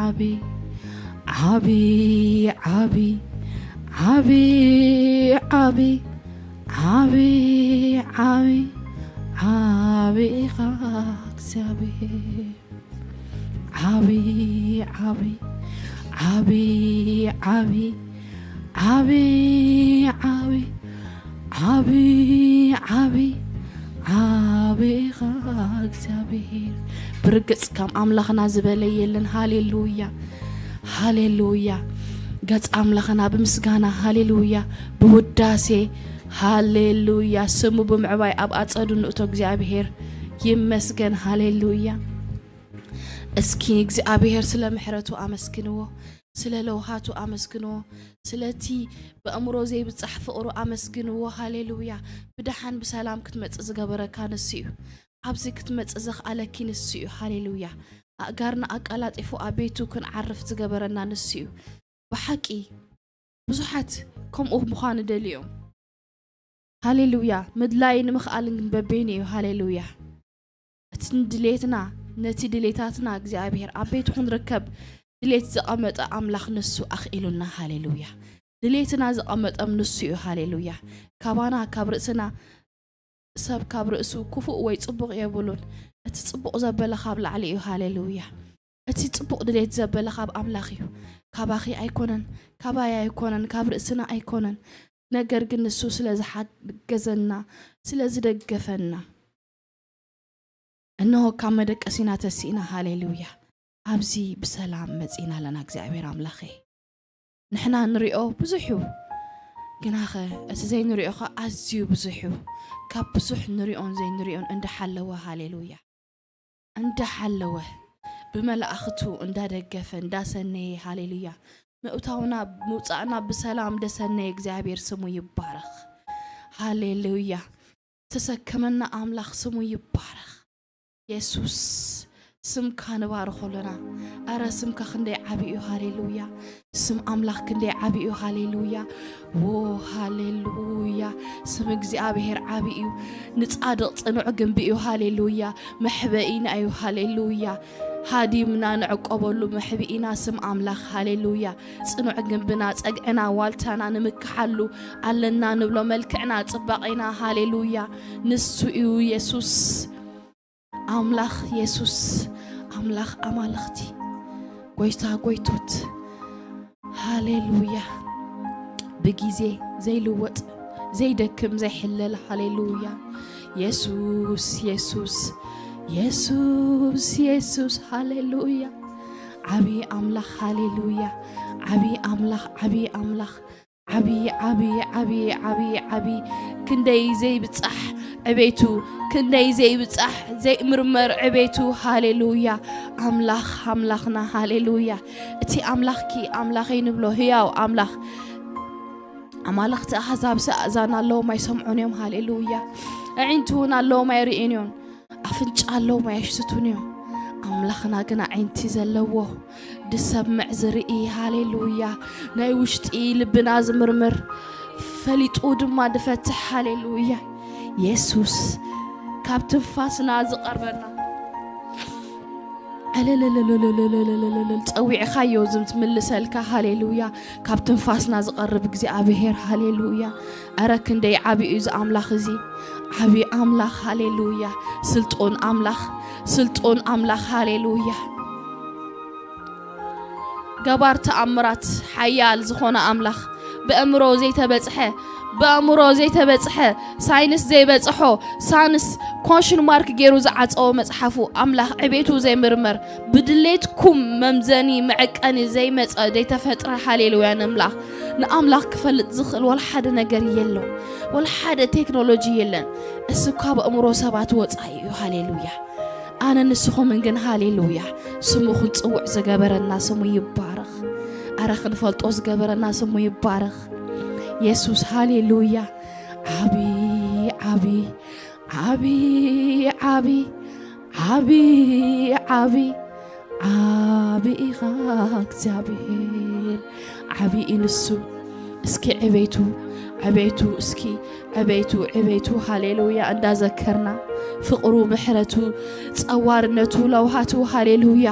ዓቢ ዓቢ ዓቢ ዓቢ ዓቢ ዓቢ ዓቢ ዓቢ ኢኻ እግዚኣብሔር። ዓቢ ዓቢ ዓቢ ዓቢ ዓቢ ዓቢ ዓቢ ዓቢ ኢኻ እግዚኣብሔር። ብርግጽ ከም ኣምላኽና ዝበለ የለን። ሃሌሉያ፣ ሃሌሉያ። ገጽ ኣምላኽና ብምስጋና፣ ሃሌሉያ፣ ብውዳሴ፣ ሃሌሉያ። ስሙ ብምዕባይ ኣብ ኣጸዱ ንእቶ እግዚኣብሔር ይመስገን። ሃሌሉያ። እስኪ እግዚኣብሔር ስለ ምሕረቱ ኣመስግንዎ፣ ስለ ለውሃቱ ኣመስግንዎ፣ ስለቲ ብኣእምሮ ዘይብጻሕ ፍቕሩ ኣመስግንዎ። ሃሌሉያ። ብደሓን ብሰላም ክትመጽእ ዝገበረካ ንሱ እዩ። ኣብዚ ክትመጽእ ዘኽኣለኪ ንሱ እዩ። ሃሌሉያ። ኣእጋርና ኣቀላጢፉ ኣብ ቤቱ ክንዓርፍ ዝገበረና ንሱ እዩ። ብሓቂ ብዙሓት ከምኡ ምዃን ይደልዩ እዮም። ሃሌሉያ። ምድላይ ንምኽኣልን ግን በበይኑ እዩ። ሃሌሉያ። እቲ ድሌትና፣ ነቲ ድሌታትና እግዚኣብሔር ኣብ ቤቱ ክንርከብ ድሌት ዘቐመጠ ኣምላኽ ንሱ ኣኽኢሉና። ሃሌሉያ። ድሌትና ዘቐመጠም ንሱ እዩ። ሃሌሉያ። ካባና፣ ካብ ርእስና፣ ሰብ ካብ ርእሱ ክፉእ ወይ ጽቡቕ የብሉን። እቲ ጽቡቕ ዘበለ ካብ ላዕሊ እዩ። ሃሌሉያ። እቲ ጽቡቕ ድሌት ዘበለ ካብ ኣምላኽ እዩ። ካባኺ ኣይኮነን፣ ካባይ ኣይኮነን፣ ካብ ርእስና ኣይኮነን። ነገር ግን ንሱ ስለ ዝሓገዘና፣ ስለ ዝደገፈና፣ እንሆ ካብ መደቀሲና ተሲእና። ሃሌሉያ። ኣብዚ ብሰላም መጺእና ኣለና። እግዚኣብሔር ኣምላኸይ፣ ንሕና ንሪኦ ብዙሕ እዩ፣ ግናኸ እቲ ዘይንሪኦ ኸ ኣዝዩ ብዙሕ እዩ። ካብ ብዙሕ ንሪኦን ዘይንሪኦን እንዳሓለወ፣ ሃሌሉያ፣ እንዳሓለወ፣ ብመላእኽቱ እንዳደገፈ፣ እንዳሰነየ፣ ሃሌሉያ፣ ምእታውና ምውጻእና ብሰላም ደሰነየ እግዚኣብሔር ስሙ ይባረኽ። ሃሌሉያ። ተሰከመና ኣምላኽ ስሙ ይባረኽ። የሱስ፣ ስምካ ንባርኾ ኣለና። ኣረ ስምካ ክንደይ ዓቢ እዩ። ሃሌሉያ። ስም ኣምላኽ ክንደይ ዓቢ እዩ። ሃሌሉያ። ዎ፣ ሃሌሉያ። ስም እግዚኣብሔር ዓቢ እዩ። ንጻድቕ ጽኑዕ ግንቢ እዩ። ሃሌሉያ። መሕበኢና እዩ። ሃሌሉያ። ሃዲምና ንዕቆበሉ መሕብኢና ስም ኣምላኽ። ሃሌሉያ። ጽኑዕ ግንብና፣ ጸግዕና፣ ዋልታና ንምክሓሉ ኣለና ንብሎ መልክዕና፣ ጽባቄና። ሃሌሉያ። ንሱ እዩ የሱስ። ኣምላኽ የሱስ፣ ኣምላኽ ኣማልኽቲ፣ ጎይታ ጎይቶት። ሃሌሉያ። ብጊዜ ዘይልወጥ፣ ዘይደክም፣ ዘይሕለል። ሃሌሉያ። የሱስ፣ የሱስ፣ የሱስ፣ የሱስ። ሃሌሉያ። ዓቢ ኣምላኽ። ሃሌሉያ። ዓቢ ኣምላኽ፣ ዓቢ ኣምላኽ። ዓቢ፣ ዓቢ፣ ዓቢ፣ ዓቢ፣ ዓቢ። ክንደይ ዘይብጻሕ ዕቤቱ፣ ክንደይ ዘይብጻሕ ዘይምርመር ዕቤቱ። ሃሌሉያ። ኣምላኽ፣ ኣምላኽና፣ ሃሌሉያ። እቲ ኣምላኽኪ ኣምላኸይ ንብሎ ህያው ኣምላኽ። ኣማልኽቲ ኣህዛብ ኣእዛን ኣለዎም ኣይሰምዑን እዮም። ሃሌሉያ። ኣዒንቲ እውን ኣለዎም ኣይርእዩን እዮም። ኣፍንጫ ኣለዎም ኣየሽትቱን እዮም። ኣምላኽና ግን ኣዒንቲ ዘለዎ፣ ዝሰምዕ ዝርኢ። ሃሌሉያ። ናይ ውሽጢ ልብና ዝምርምር፣ ፈሊጡ ድማ ዝፈትሕ። ሃሌሉያ። የሱስ ካብ ትንፋስና ዝቐርበና። ዕልልልልልልልልልልል፣ ጸዊዕኻዮ ዝም ትምልሰልካ። ሃሌሉያ። ካብ ትንፋስና ዝቐርብ እግዚኣብሔር። ሃሌሉያ። ኣረ ክንደይ ዓቢ እዩ እዚ ኣምላኽ እዚ። ዓቢ ኣምላኽ። ሃሌሉያ። ስልጡን ኣምላኽ፣ ስልጡን ኣምላኽ። ሃሌሉያ። ገባር ተኣምራት፣ ሓያል ዝኾነ ኣምላኽ፣ ብኣእምሮ ዘይተበጽሐ፣ ብኣእምሮ ዘይተበጽሐ፣ ሳይንስ ዘይበጽሖ፣ ሳንስ ኮሽን ማርክ ገይሩ ዝዓጸዎ መጽሓፉ፣ ኣምላኽ ዕቤቱ ዘይምርመር፣ ብድሌትኩም መምዘኒ መዐቀኒ ዘይመጸ ዘይተፈጥረ። ሃሌሉያ። ንኣምላኽ፣ ንኣምላኽ ክፈልጥ ዝኽእል ወላ ሓደ ነገር የሎን። ወላ ሓደ ቴክኖሎጂ የለን። እሱ ካብ ኣእምሮ ሰባት ወጻኢ እዩ። ሃሌሉያ። ኣነ ንስኹምን ግን ሃሌሉያ፣ ስሙ ክንጽውዕ ዝገበረና ስሙ ይባረኽ። ኣረ ክንፈልጦ ዝገበረና ስሙ ይባረኽ። የሱስ። ሃሌሉያ። ዓቢ፣ ዓቢ፣ ዓቢ፣ ዓቢ፣ ዓቢ፣ ዓቢ፣ ዓቢ ኢኻ እግዚኣብሔር። ዓቢ እዩ ንሱ። እስኪ ዕቤቱ፣ ዕቤቱ፣ እስኪ ዕቤቱ፣ ዕቤቱ፣ ሃሌሉያ እንዳዘከርና፣ ፍቕሩ፣ ምሕረቱ፣ ጸዋርነቱ፣ ለውሃቱ፣ ሃሌሉያ።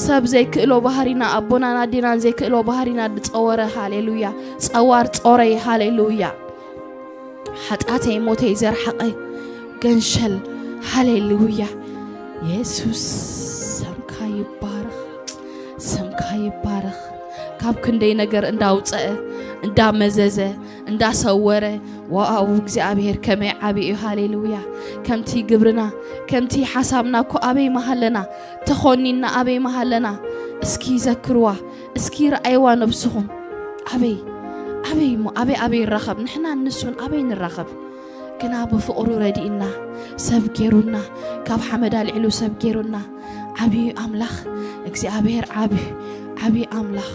ሰብ ዘይክእሎ ባህሪና፣ ኣቦናን ኣዴናን ዘይክእሎ ባህሪና ዝጸወረ፣ ሃሌሉያ። ጸዋር ጾረይ፣ ሃሌሉያ። ሓጢኣተይ ሞተይ ዘርሓቐ ገንሸል፣ ሃሌሉያ። የሱስ፣ ስምካ ይባረኽ፣ ስምካ ይባረኽ። ካብ ክንደይ ነገር እንዳውፀአ፣ እንዳመዘዘ፣ እንዳሰወረ፣ ዋው፣ እግዚኣብሔር ከመይ ዓቢ እዩ፣ ሃሌሉያ። ከምቲ ግብርና፣ ከምቲ ሓሳብና እኮ ኣበይ መሃለና፣ ተኾኒንና ኣበይ መሃለና። እስኪ ዘክርዋ፣ እስኪ ረኣይዋ ነብስኹም። ኣበይ፣ ኣበይ እሞ፣ ኣበይ፣ ኣበይ ይራኸብ? ንሕና ንሱን ኣበይ ንራኸብ? ግና ብፍቕሩ ረዲእና፣ ሰብ ጌሩና፣ ካብ ሓመድ ኣልዒሉ ሰብ ጌሩና። ዓብዩ ኣምላኽ እግዚኣብሔር፣ ዓብዩ፣ ዓብዩ ኣምላኽ፣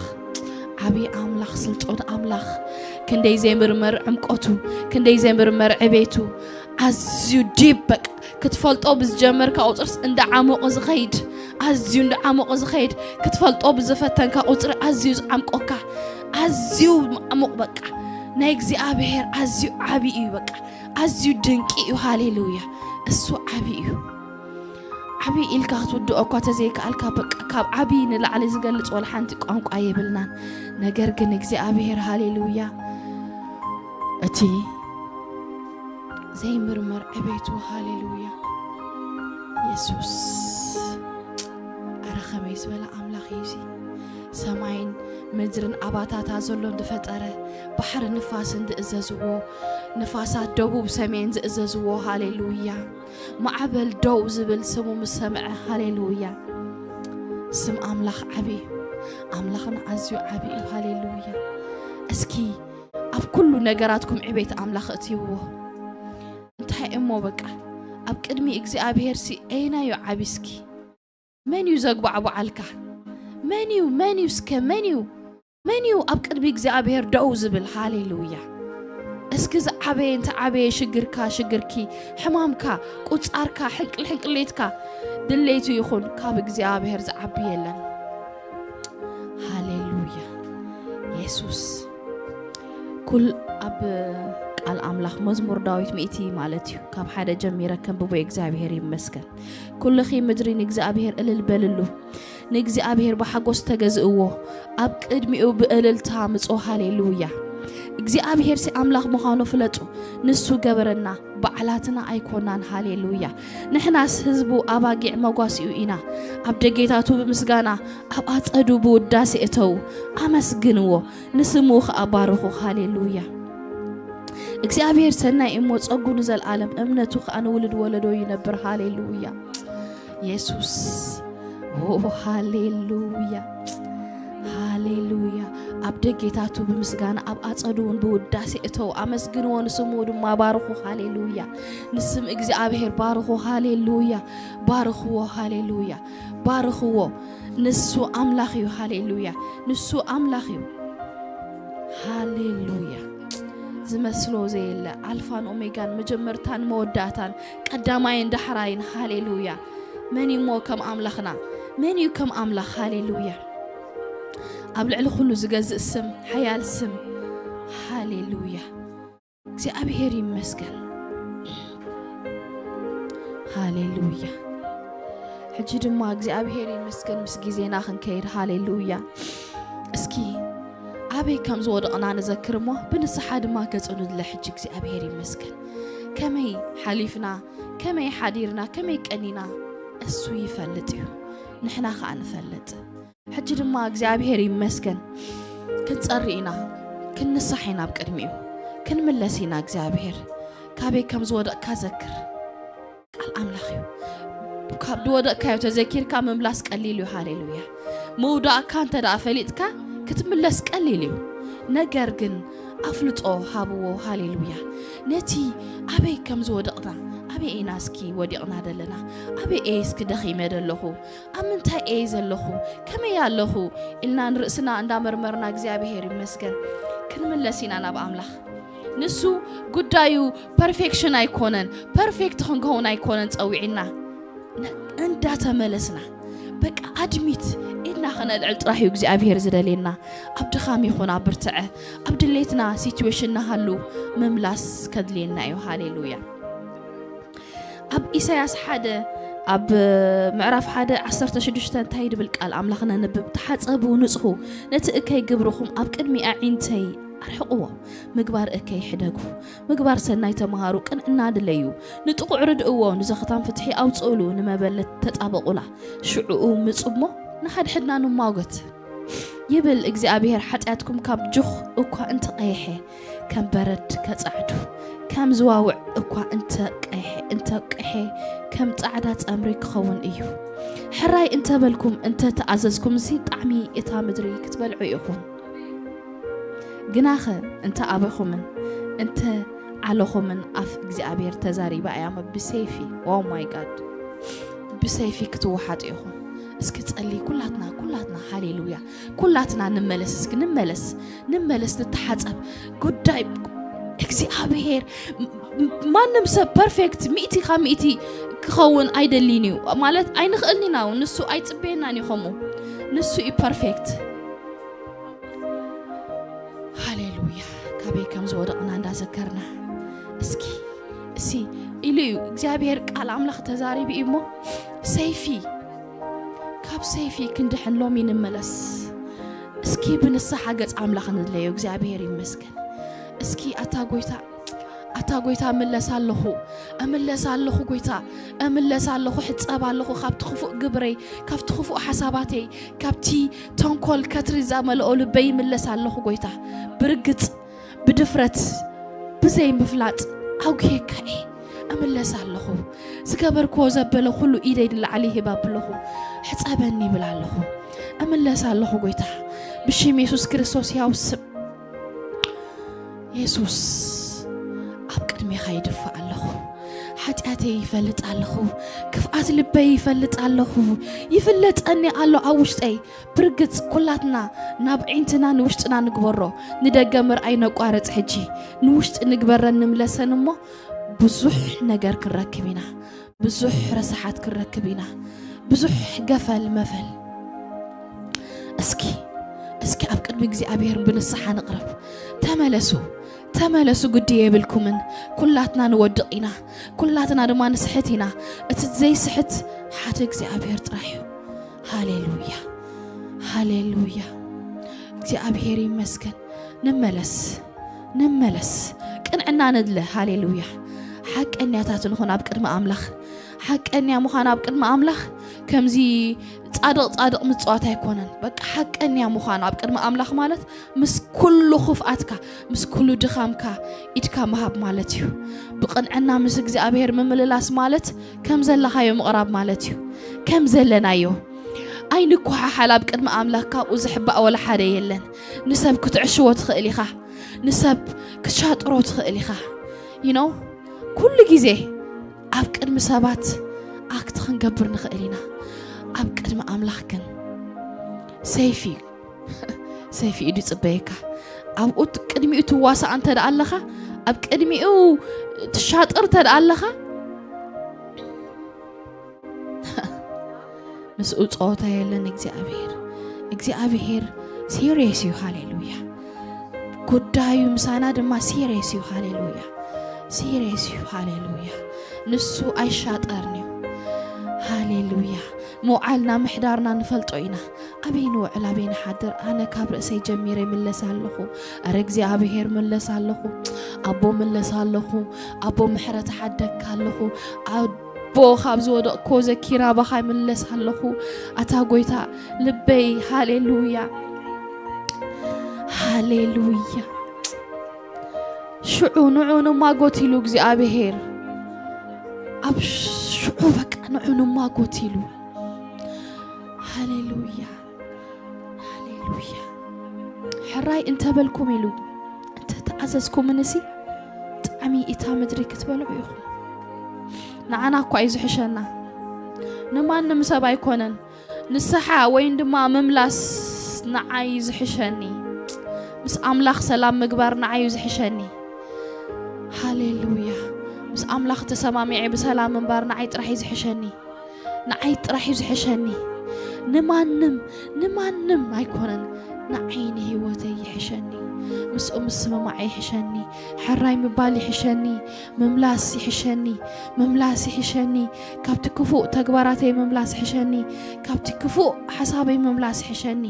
ዓብዩ ኣምላኽ፣ ስልጡን ኣምላኽ። ክንደይ ዘይምርመር ዕምቆቱ፣ ክንደይ ዘይምርመር ዕቤቱ። ኣዝዩ ዲፕ፣ በቃ ክትፈልጦ ብዝጀመርካ ቁፅርስ እንዳዓሞቐ ዝኸይድ፣ ኣዝዩ እንዳዓሞቐ ዝኸይድ። ክትፈልጦ ብዝፈተንካ ቁፅሪ ኣዝዩ ዝዓምቆካ፣ ኣዝዩ ዓሙቕ፣ በቃ ናይ እግዚኣብሔር ኣዝዩ ዓብዪ እዩ። በቃ ኣዝዩ ድንቂ እዩ። ሃሌሉያ፣ እሱ ዓብዪ እዩ። ዓብዪ ኢልካ ክትውድኦ እኳ ተዘይከኣልካ፣ በቃ ካብ ዓብዪ ንላዕሊ ዝገልፅ ወላ ሓንቲ ቋንቋ የብልናን። ነገር ግን እግዚኣብሔር፣ ሃሌሉያ፣ እቲ ዘይምርመር ዕቤቱ፣ ሃሌሉያ፣ የሱስ። ኣረ ከመይ ዝበለ ኣምላኽ እዩ እዚ! ሰማይን ምድርን ኣባታታ ዘሎን ዝፈጠረ፣ ባሕሪ ንፋስን ዝእዘዝዎ፣ ንፋሳት ደቡብ ሰሜን ዝእዘዝዎ፣ ሃሌሉያ። ማዕበል ደው ዝብል ስሙ ምስ ሰምዐ፣ ሃሌሉያ። ስም ኣምላኽ ዓቢ እዩ። ኣምላኽና ኣዝዩ ዓቢ እዩ፣ ሃሌሉያ። እስኪ ኣብ ኩሉ ነገራትኩም ዕቤት ኣምላኽ እትይዎ። እንታይ እሞ በቃ ኣብ ቅድሚ እግዚኣብሔር ሲ ኣይናዩ ዓቢ እስኪ? መን እዩ ዘጉባዕቡዓልካ? መን እዩ? መን እዩ እስከ? መን እዩ? መን እዩ ኣብ ቅድሚ እግዚኣብሔር ደው ዝብል? ሃሌሉያ። እስኪ ዝዓበየ እንተዓበየ ሽግርካ፣ ሽግርኪ፣ ሕማምካ፣ ቁጻርካ፣ ሕንቅል ሕንቅሌትካ ድሌቱ ይኹን፣ ካብ እግዚኣብሔር ዝዓቢ የለን። ሃሌሉያ። የሱስ። ኩል ኣብ ቃል ኣምላኽ መዝሙር ዳዊት ሚእቲ ማለት እዩ። ካብ ሓደ ጀሚረ ከንብቦ፣ እግዚኣብሔር ይመስገን። ኩልኺ ምድሪ ንእግዚኣብሔር እልል በልሉ፣ ንእግዚኣብሔር ብሓጎስ ተገዝእዎ፣ ኣብ ቅድሚኡ ብእልልታ ምጹ። ሃሌሉያ። እግዚኣብሔርሲ ኣምላኽ ምዃኑ ፍለጡ፣ ንሱ ገበረና፣ ባዕላትና ኣይኮናን። ሃሌሉያ። ንሕናስ ህዝቡ ኣባጊዕ መጓሲኡ ኢና። ኣብ ደጌታቱ ብምስጋና፣ ኣብ ኣጸዱ ብውዳሴ እተዉ፣ ኣመስግንዎ፣ ንስሙ ኸኣ ባርኹ። ሃሌሉያ። እግዚኣብሔር ሰናይ እሞ ጸጉ ንዘለዓለም፣ እምነቱ ኸኣ ንውልድ ወለዶ ይነብር። ሃሌሉያ። የሱስ። ኦ፣ ሃሌሉያ፣ ሃሌሉያ። ኣብ ደጌታቱ ብምስጋና፣ ኣብ ኣጸዱ እውን ብውዳሴ እተው፣ ኣመስግንዎ፣ ንስሙ ድማ ባርኹ። ሃሌሉያ። ንስም እግዚኣብሔር ባርኹ። ሃሌሉያ። ባርኽዎ። ሃሌሉያ። ባርኽዎ። ንሱ ኣምላኽ እዩ። ሃሌሉያ። ንሱ ኣምላኽ እዩ። ሃሌሉያ። ዝመስሎ ዘየለ፣ ኣልፋን ኦሜጋን፣ መጀመርታን መወዳእታን፣ ቀዳማይን ዳሕራይን። ሃሌሉያ። መን እዩ እሞ ከም ኣምላኽና? መን እዩ ከም ኣምላኽ? ሃሌሉያ። ኣብ ልዕሊ ኩሉ ዝገዝእ ስም፣ ሓያል ስም። ሃሌሉያ። እግዚኣብሔር ይመስገን። ሃሌሉያ። ሕጂ ድማ እግዚኣብሔር ይመስገን ምስ ግዜና ክንከይድ። ሃሌሉያ። እስኪ ኣበይ ከም ዝወደቕና ንዘክር እሞ ብንስሓ ድማ ገጹ ንድለ። ሕጂ እግዚኣብሔር ይመስገን። ከመይ ሓሊፍና፣ ከመይ ሓዲርና፣ ከመይ ቀኒና እሱ ይፈልጥ እዩ። ንሕና ኸኣ ንፈልጥ። ሕጂ ድማ እግዚኣብሔር ይመስገን። ክንጸሪ ኢና፣ ክንንሳሕ ኢና፣ ኣብ ቅድሚኡ ክንምለስ ኢና። እግዚኣብሔር ካበይ ከም ዝወደቕካ ዘክር። ቃል ኣምላኽ እዩ። ካብ ዝወደቕካዮ ተዘኪርካ ምምላስ ቀሊል እዩ። ሃሌሉያ። ምውዳቕካ እንተ ደኣ ፈሊጥካ ክትምለስ ቀሊል እዩ። ነገር ግን ኣፍልጦ ሃብዎ። ሃሌሉያ። ነቲ ኣበይ ከም ዝወደቕና፣ ኣበይ ኢና እስኪ ወዲቕና ደለና? ኣበይ እየ እስኪ ደኺመ ደለኹ? ኣብ ምንታይ እየ ዘለኹ? ከመይ ኣለኹ? ኢልና ንርእስና እንዳመርመርና፣ እግዚኣብሔር ይመስገን፣ ክንምለስ ኢና ናብ ኣምላኽ። ንሱ ጉዳዩ ፐርፌክሽን ኣይኮነን። ፐርፌክት ክንከውን ኣይኮነን ጸዊዕና። ነ-፣ እንዳተመለስና፣ በቃ ኣድሚት ኢድና ከነልዕል ጥራሕ እዩ እግዚኣብሔር ዝደልየና። ኣብ ድኻም ይኹን ኣብ ብርትዐ፣ ኣብ ድሌትና ሲትዌሽን ናሃሉ ምምላስ ከድልየና እዩ። ሃሌሉያ። ኣብ ኢሳያስ ሓደ ኣብ ምዕራፍ ሓደ ዓሰርተ ሽዱሽተ እንታይ ድብል ቃል ኣምላኽ ነንብብ? ተሓጸቡ፣ ንጽሁ፣ ነቲ እከይ ግብርኹም ኣብ ቅድሚ ኣዒንተይ ኣርሕቕዎ። ምግባር እከይ ሕደጉ፣ ምግባር ሰናይ ተመሃሩ፣ ቅንዕና ድለዩ፣ ንጥቑዕ ርድእዎ፣ ንዘኽታም ፍትሒ ኣውጽእሉ፣ ንመበለት ተጣበቑላ። ሽዑኡ ምጹ እሞ ንሓድሕድና ንሟጎት። ይብል እግዚኣብሔር፣ ሓጢኣትኩም ካብ ጁኽ እኳ እንተቐይሐ ከም በረድ ከጻዕዱ፣ ከም ዝዋውዕ እኳ እንተቀይሐ እንተቅሐ ከም ጻዕዳ ጸምሪ ክኸውን እዩ። ሕራይ እንተበልኩም እንተተኣዘዝኩምሲ ጣዕሚ እታ ምድሪ ክትበልዑ ኢኹም። ግናኸ እንተ ኣበኹምን እንተ ዓለኹምን ኣፍ እግዚኣብሔር ተዛሪባ እያ እሞ ብሰይፊ። Oh my God። ብሰይፊ ክትወሓጡ ኢኹም። እስኪ ጸሊ ኩላትና ኩላትና ሃሌሉያ ኩላትና ንመለስ እስኪ ንመለስ ንመለስ ንተሓጸብ። ጉዳይ እግዚኣብሔር ማንም ሰብ ፐርፌክት ሚእቲ ካብ ሚእቲ ክኸውን ኣይደልን እዩ ማለት ኣይንኽእልን ኢና። ንሱ ኣይጽበየናን እዩ ከምኡ። ንሱ እዩ ፐርፌክት። ሃሌሉያ። ካበይ ከም ዝወደቕና እንዳዘከርና እስኪ እሲ ኢሉ እዩ እግዚኣብሔር ቃል ኣምላኽ ተዛሪቡ እዩ እሞ ሰይፊ ካብ ሰይፊ ክንድሕን ሎሚ ንመለስ። እስኪ ብንስሓ ገጽ ኣምላኽ ንድለዮ። እግዚኣብሔር ይመስገን። እስኪ ኣታ ጎይታ ኣታ ጎይታ እምለስ ኣለኹ እምለስ ኣለኹ ጎይታ እምለስ ኣለኹ ሕጸብ ኣለኹ ካብቲ ክፉእ ግብረይ ካብቲ ክፉእ ሓሳባተይ ካብቲ ተንኮል ከትሪ ዘመልኦ ልበይ እምለስ ኣለኹ ጎይታ ብርግጽ ብድፍረት ብዘይ ምፍላጥ ኣጉየካ እየ እምለስ ኣለኹ ዝገበርክዎ ዘበለ ኩሉ ኢደይ ንላዕሊ ይህብ ኣለኹ ሕጸበኒ ይብል ኣለኹ እምለስ ኣለኹ ጎይታ ብሽም የሱስ ክርስቶስ ያው ስም የሱስ ኣብ ቅድሜኻ ይድፋእ ኣለኹ ሓጢኣተይ ይፈልጥ ኣለኹ ክፍኣት ልበይ ይፈልጥ ኣለኹ ይፍለጠኒ ኣሎ ኣብ ውሽጠይ ብርግጽ ኩላትና ናብ ዒንትና ንውሽጥና ንግበሮ ንደገ ምርኣይ ነቋርጽ ሕጂ ንውሽጢ ንግበረን ንምለሰን እሞ ብዙሕ ነገር ክንረክብ ኢና ብዙሕ ረሳሓት ክንረክብ ኢና ብዙሕ ገፈል መፈል እስኪ እስኪ ኣብ ቅድሚ እግዚኣብሔር ብንስሓ ንቕረብ ተመለሱ ተመለሱ ግዲ የብልኩምን ኩላትና ንወድቕ ኢና ኩላትና ድማ ንስሕት ኢና እቲ ዘይስሕት ሓደ እግዚኣብሔር ጥራሕ እዩ ሃሌሉያ ሃሌሉያ እግዚኣብሔር ይመስገን ንመለስ ንመለስ ቅንዕና ንድለ ሃሌሉያ ሓቀኛታት ንኹን ኣብ ቅድሚ ኣምላኽ ሓቀኛ ምዃን ኣብ ቅድሚ ኣምላኽ ከምዚ ጻድቕ ጻድቕ ምጽዋት ኣይኮነን በቃ ሓቀኛ ምዃን ኣብ ቅድሚ ኣምላኽ ማለት ምስ ኩሉ ክፍኣትካ ምስ ኩሉ ድኻምካ ኢድካ ምሃብ ማለት እዩ ብቕንዕና ምስ እግዚኣብሔር ምምልላስ ማለት ከም ዘለኻዮ ምቕራብ ማለት እዩ ከም ዘለናዮ ኣይንኳሓሓል ኣብ ቅድሚ ኣምላኽ ካብኡ ዝሕባእ ወላ ሓደ የለን ንሰብ ክትዕሽዎ ትኽእል ኢኻ ንሰብ ክትሻጥሮ ትኽእል ኢኻ you know ኩሉ ግዜ ኣብ ቅድሚ ሰባት ኣክት ክንገብር ንኽእል ኢና ኣብ ቅድሚ ኣምላኽ ግን ሰይፊ ሰይፊ እዩ ዝፅበየካ ኣብኡ ቅድሚኡ ትዋሳእ እንተ ደኣ ኣለኻ ኣብ ቅድሚኡ ትሻጥር እንተ ደኣ ኣለኻ ምስኡ ጸወታ የለን እግዚኣብሔር እግዚኣብሔር ሲሪየስ እዩ ሃሌሉያ ጉዳዩ ምሳና ድማ ሲሪየስ እዩ ሃሌሉያ ሲሪየስ እዩ ሃሌሉያ ንሱ ኣይሻጠርን እዩ ሃሌሉያ ምውዓልና ምሕዳርና ንፈልጦ ኢና ኣበይ ንውዕል ኣበይ ንሓድር ኣነ ካብ ርእሰይ ጀሚረ ይምለስ ኣለኹ ኣረ እግዚኣብሔር ምለስ ኣለኹ ኣቦ ምለስ ኣለኹ ኣቦ ምሕረት ሓደግካ ኣለኹ ኣቦ ካብ ዝወደቕኮ ዘኪራ ባኻ ይምለስ ኣለኹ ኣታ ጎይታ ልበይ ሃሌሉያ ሃሌሉያ ሽዑ ንዑ ንማጎት ኢሉ እግዚኣብሔር ኣብ ሽዑ በቃ ንዑ ንማጎት ኢሉ ሃሌሉያ ሃሌሉያ ሕራይ እንተበልኩም ኢሉ እንተተኣዘዝኩምንሲ ጣዕሚ እታ ምድሪ ክትበልዑ ኢኹም ንዓና እኳ እዩ ዝሕሸና ንማንም ሰብ ኣይኮነን ንስሓ ወይን ድማ ምምላስ ንዓይ ዝሕሸኒ ምስ ኣምላኽ ሰላም ምግባር ንዓይ እዩ ዝሕሸኒ ሃሌሉያ ምስ ኣምላኽ ተሰማሚዐ ብሰላም ምንባር ንዓይ ጥራሕ እዩ ዝሕሸኒ ንዓይ ጥራሕ እዩ ዝሕሸኒ ንማንም ንማንም ኣይኮነን ንዓይ ንህይወተይ ይሕሸኒ። ምስኡ ምስምማዕ ይሕሸኒ። ሕራይ ምባል ይሕሸኒ። ምምላስ ይሕሸኒ። ምምላስ ይሕሸኒ። ካብቲ ክፉእ ተግባራተይ ምምላስ ይሕሸኒ። ካብቲ ክፉእ ሓሳበይ ምምላስ ይሕሸኒ።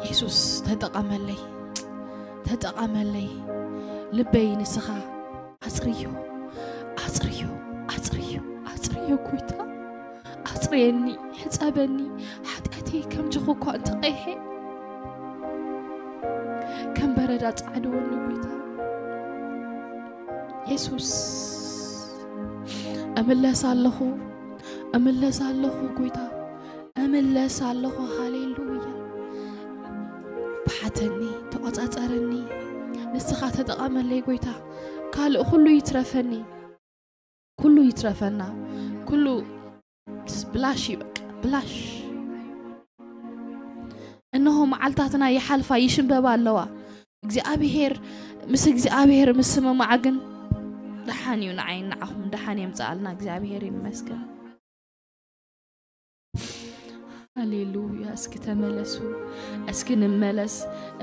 የሱስ ተጠቐመለይ፣ ተጠቐመለይ። ልበይ ንስኻ ኣጽርዮ፣ ኣጽርዮ፣ ኣጽርዮ፣ ኣጽርዮ ጎይታ፣ ኣጽርየኒ፣ ሕጸበኒ። ሓጢኣተይ ከም ጅኹ እኳ እንተቐይሐ፣ ከም በረድ ኣጻዕድወኒ ጎይታ። የሱስ፣ እምለስ ኣለኹ፣ እምለስ ኣለኹ ጎይታ፣ እምለስ ኣለኹ። ሃሌሉያ። ብሓተኒ፣ ተቖጻጸረኒ፣ ንስኻ ተጠቐመለይ ጎይታ። ካልእ ኩሉ ይትረፈኒ፣ ኩሉ ይትረፈና፣ ኩሉ ብላሽ እዩ በቃ፣ ብላሽ። እነሆ መዓልታትና ይሓልፋ፣ ይሽንበባ ኣለዋ። እግዚኣብሄር፣ ምስ እግዚኣብሄር ምስምማዕ ግን ደሓን እዩ። ንዓይን ንዓኹም ደሓን የምጽኣልና። እግዚኣብሄር ይመስገን። ሃሌሉያ። እስኪ ተመለሱ፣ እስኪ ንመለስ፣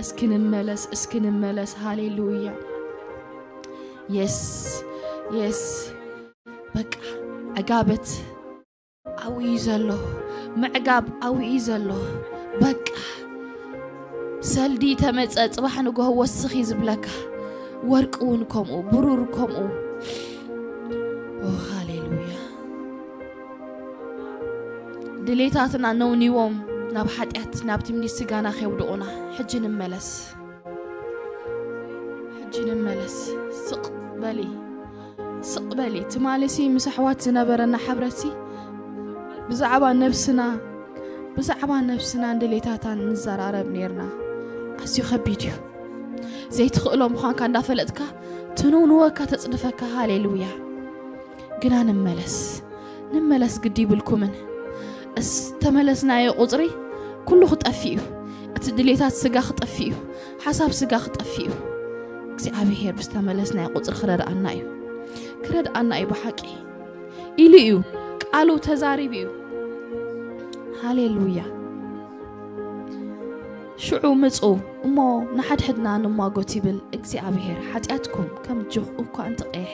እስኪ ንመለስ፣ እስኪ ንመለስ። ሃሌሉያ። የስ፣ የስ። በቃ ዕጋበት ኣብኡ እዩ ዘሎ፣ ምዕጋብ ኣብኡ እዩ ዘሎ። በቃ ሰልዲ ተመጸ፣ ጽባሕ ንግሆ ወስኺ ዝብለካ፣ ወርቂ እውን ከምኡ፣ ብሩር ከምኡ። ኦ፣ ሃሌሉያ። ድሌታትና ነውኒዎም ናብ ሓጢኣት፣ ናብ ትምኒት ስጋና ከየውድቑና፣ ሕጂ ንመለስ። ሕጂ ንመለስ። ስቕ በሊ፣ ስቕ በሊ። ትማሊሲ ምስ ኣሕዋት ዝነበረና ሕብረትሲ ብዛዕባ ነብስና፣ ብዛዕባ ነብስናን ድሌታታን ንዘራረብ ኔርና። ኣዝዩ ከቢድ እዩ። ዘይትኽእሎ ምዃንካ እንዳፈለጥካ ትንውንወካ፣ ተጽድፈካ። ሃሌሉያ። ግና ንመለስ፣ ንመለስ ግዲ ይብልኩምን። እስ ተመለስናዮ ቁጽሪ ኩሉ ክጠፍእ እዩ። እቲ ድሌታት ስጋ ክጠፍእ እዩ። ሓሳብ ስጋ ክጠፍእ እዩ። እግዚኣብሄር ብዝተመለስናዮ ቁጽሪ ክረድኣና እዩ። ክረድኣና እዩ ብሓቂ። ኢሉ እዩ። ቃሉ ተዛሪቡ እዩ። ሃሌሉያ። ሽዑ ምጹ እሞ ንሓድሕድና ንሟጎት ይብል እግዚኣብሄር። ሓጢኣትኩም ከም ጅኽ እኳ እንተቐይሐ፣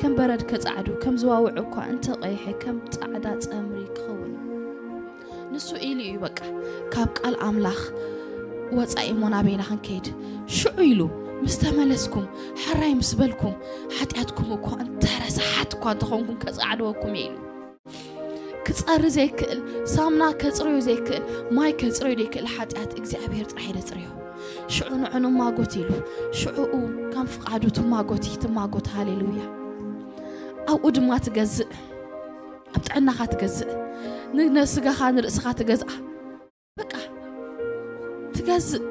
ከም በረድ ከጻዕዱ፣ ከም ዝዋውዕ እኳ እንተቐይሐ፣ ከም ጻዕዳ ጸምሪ ክኸውን እዩ። ንሱ ኢሉ እዩ በቃ፣ ካብ ቃል ኣምላኽ ወጻኢ እሞ ናበይና ክንከይድ? ሽዑ ኢሉ፣ ምስ ተመለስኩም፣ ሕራይ ምስ በልኩም፣ ሓጢኣትኩም እኳ እንተ ረሳሓት እኳ እንተኾንኩም ከጻዕድወኩም እየ ኢሉ። ክጸሪ ዘይክእል፣ ሳምና ከጽርዮ ዘይክእል፣ ማይ ከጽርዮ ዘይክእል ሓጢኣት እግዚኣብሄር ጥራሕ እዩ ዘጽርዮ። ሽዑ ንዑ ንማጎት ኢሉ፣ ሽዑኡ ከም ፍቓዱ ትማጎት፣ ትማጎት። ሃሌሉያ። ኣብኡ ድማ ትገዝእ፣ ኣብ ጥዕናኻ ትገዝእ፣ ን-፣ ንስጋኻ ንርእስኻ ትገዝኣ። በቃ ትገዝእ፣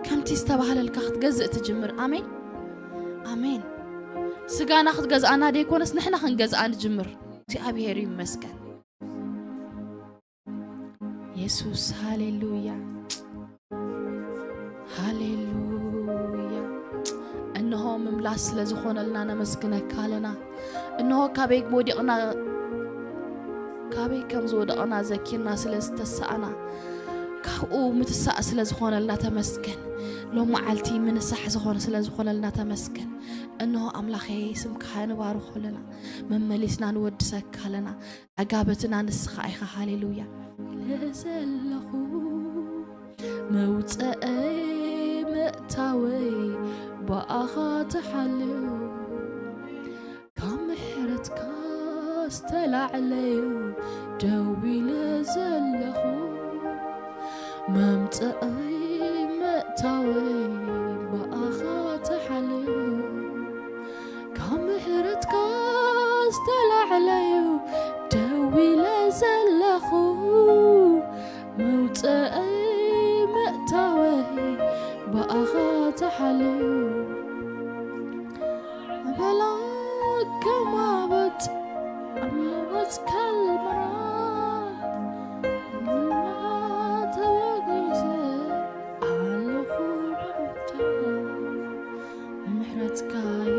ከምቲ ዝተባህለልካ ክትገዝእ ትጅምር። ኣሜን፣ ኣሜን። ስጋና ክትገዝኣና ደይኮነስ ንሕና ክንገዝኣ ንጅምር። እግዚኣብሄር ይመስገን። የሱስ፣ ሃሌሉያ፣ ሃሌሉያ። እንሆ ምምላስ ስለ ዝኾነልና ነመስግነካ ኣለና። እንሆ ካበይ ወዲቕና፣ ካበይ ከም ዝወደቕና ዘኪርና ስለ ዝተሳእና፣ ካብኡ ምትሳእ ስለ ዝኾነልና ተመስገን። ሎም መዓልቲ ምንሳሕ ዝኾነ ስለ ዝኾነልና ተመስገን። እንሆ ኣምላኸይ፣ ስምካ ንባርኾ ኣለና፣ መመሊስና ንወድሰካ ኣለና። ዕጋበትና ንስኻ ኢኻ። ሃሌሉያ። ለዘለኹ መውፅአይ መእታወይ ብኣኻ ተሓልዩ፣ ካብ ምሕረትካ ዝተላዕለዩ ደው ኢለ ዘለኹ። መምፅኣይ መእታወይ ብኣኻ ተሓልዩ፣ ካብ ምሕረትካ ዝተላዕለዩ ደው ኢለ ዘለኹ። መውፅኣይ መእታወይ ብኣኻ ተሓልዩ። በላ ከማበጥ ኣመበጽ ከልምራ ተበጊሰ ኣለኹ ብዕምታ። ምሕረትካዩ፣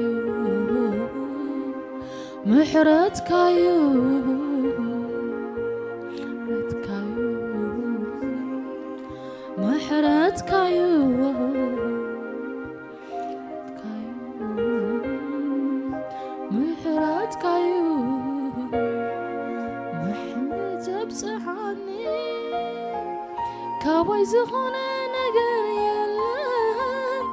ምሕረትካዩ፣ ምሕረትካዩ። ካባይ ዝኾነ ነገር የለን፣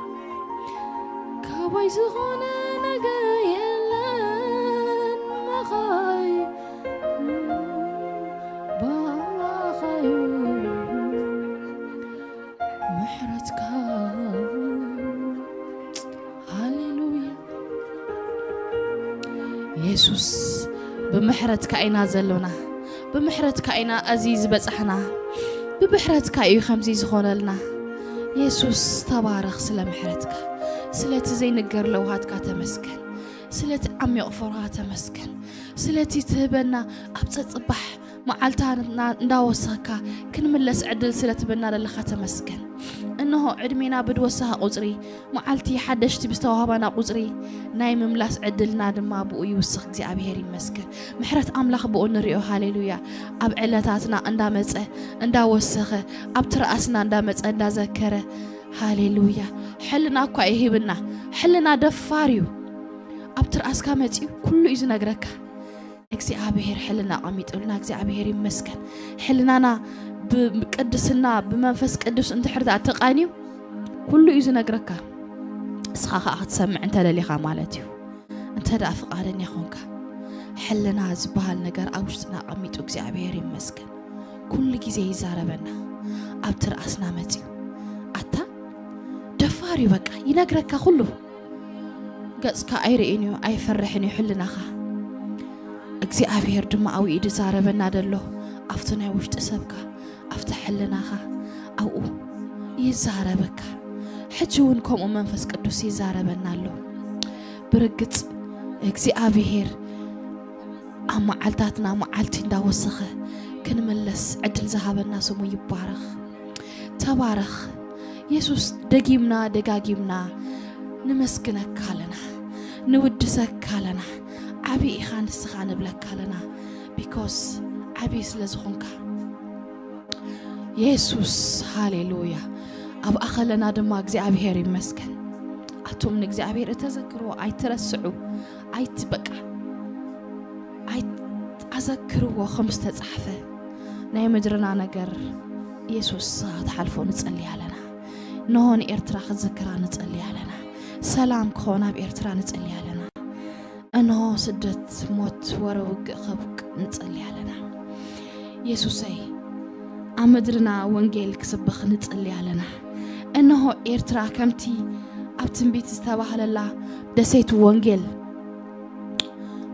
ካባይ ዝኾነ ነገር የለን። መኻይ ባኻዩ ምሕረትካ። ሃሌሉያ። የሱስ፣ ብምሕረትካ ኢና ዘሎና፣ ብምሕረትካ ኢና እዚ ዝበጻሕና፣ ብምሕረትካ እዩ ከምዚ ዝኾነልና። የሱስ፣ ተባረኽ ስለ ምሕረትካ፣ ስለቲ ዘይንገር ለውሃትካ ተመስገን፣ ስለቲ ዓሚቕ ፍቕርኻ ተመስገን፣ ስለቲ ትህበና ኣብ ጸጽባሕ መዓልትና እንዳወሰኽካ ክንምለስ ዕድል ስለ ትህበና ዘለኻ ተመስገን። እንሆ ዕድሜና ብድወሰኻ ቁጽሪ፣ መዓልቲ ሓደሽቲ ብዝተዋህባና ቁጽሪ፣ ናይ ምምላስ ዕድልና ድማ ብኡ ይውስኽ። እግዚኣብሔር ይመስገን። ምሕረት ኣምላኽ ብኡ ንሪኦ። ሃሌሉያ። ኣብ ዕለታትና እንዳመጸ፣ እንዳወሰኸ፣ ኣብ ትርኣስና እንዳመጸ፣ እንዳዘከረ፣ ሃሌሉያ። ሕልና እኳ ይህብና። ሕልና ደፋር እዩ። ኣብ ትርኣስካ መጺኡ ኩሉ እዩ ዝነግረካ። እግዚኣብሔር ሕልና ኣቐሚጡልና፣ እግዚኣብሔር ይመስገን። ሕልናና ብቅድስና ብመንፈስ ቅዱስ እንድሕር ደኣ ተቓንዩ፣ ኩሉ እዩ ዝነግረካ። እስኻ ኸኣ ክትሰምዕ እንተደሊኻ ማለት እዩ። እንተ ደኣ ፍቓደኛ ኾንካ፣ ሕልና ዝበሃል ነገር ኣብ ውሽጥና ኣቐሚጡ፣ እግዚኣብሔር ይመስገን። ኩሉ ግዜ ይዛረበና። ኣብ ትርኣስና መጺኡ። ኣታ ደፋር እዩ፣ በቃ ይነግረካ ኩሉ። ገጽካ ኣይርእን እዩ፣ ኣይፈርሕን እዩ ሕልናኻ። እግዚኣብሔር ድማ ኣብኡ እዩ ዝዛረበና ደሎ፣ ኣብቲ ናይ ውሽጢ ሰብካ፣ ኣብቲ ሕልናኻ፣ ኣብኡ ይዛረበካ። ሕጂ እውን ከምኡ መንፈስ ቅዱስ ይዛረበና ኣሎ። ብርግጽ እግዚኣብሔር ኣብ መዓልታትና መዓልቲ እንዳወሰኸ ክንምለስ ዕድል ዝሃበና ስሙ ይባረኽ። ተባረኽ የሱስ። ደጊምና ደጋጊምና ንመስግነካ ኣለና፣ ንውድሰካ ኣለና። ዓቢ ኢኻ ንስኻ ንብለካ ኣለና፣ ቢኮዝ ዓቢ ስለ ዝኾንካ። የሱስ፣ ሃሌሉያ። ኣብኣ ከለና ድማ እግዚኣብሔር ይመስገን። ኣቱም ንእግዚኣብሔር እተዘክርዎ ኣይትረስዑ፣ ኣይት-፣ በቃ ኣይት-፣ ኣዘክርዎ ከም ዝተጻሕፈ። ናይ ምድርና ነገር የሱስ ክትሓልፎ ንጸሊ ኣለና። እንሆ ንኤርትራ ክትዝክራ ንጸሊ ኣለና። ሰላም ክኾን ኣብ ኤርትራ ንጸሊ ኣለና። እንሆ ስደት፣ ሞት፣ ወረ ውግእ ከብቅ ንጸሊ ኣለና። የሱሰይ፣ ኣብ ምድርና ወንጌል ክስበኽ ንጸሊ ኣለና። እንሆ ኤርትራ ከምቲ ኣብ ትንቢት ዝተባህለላ ደሴት ወንጌል፣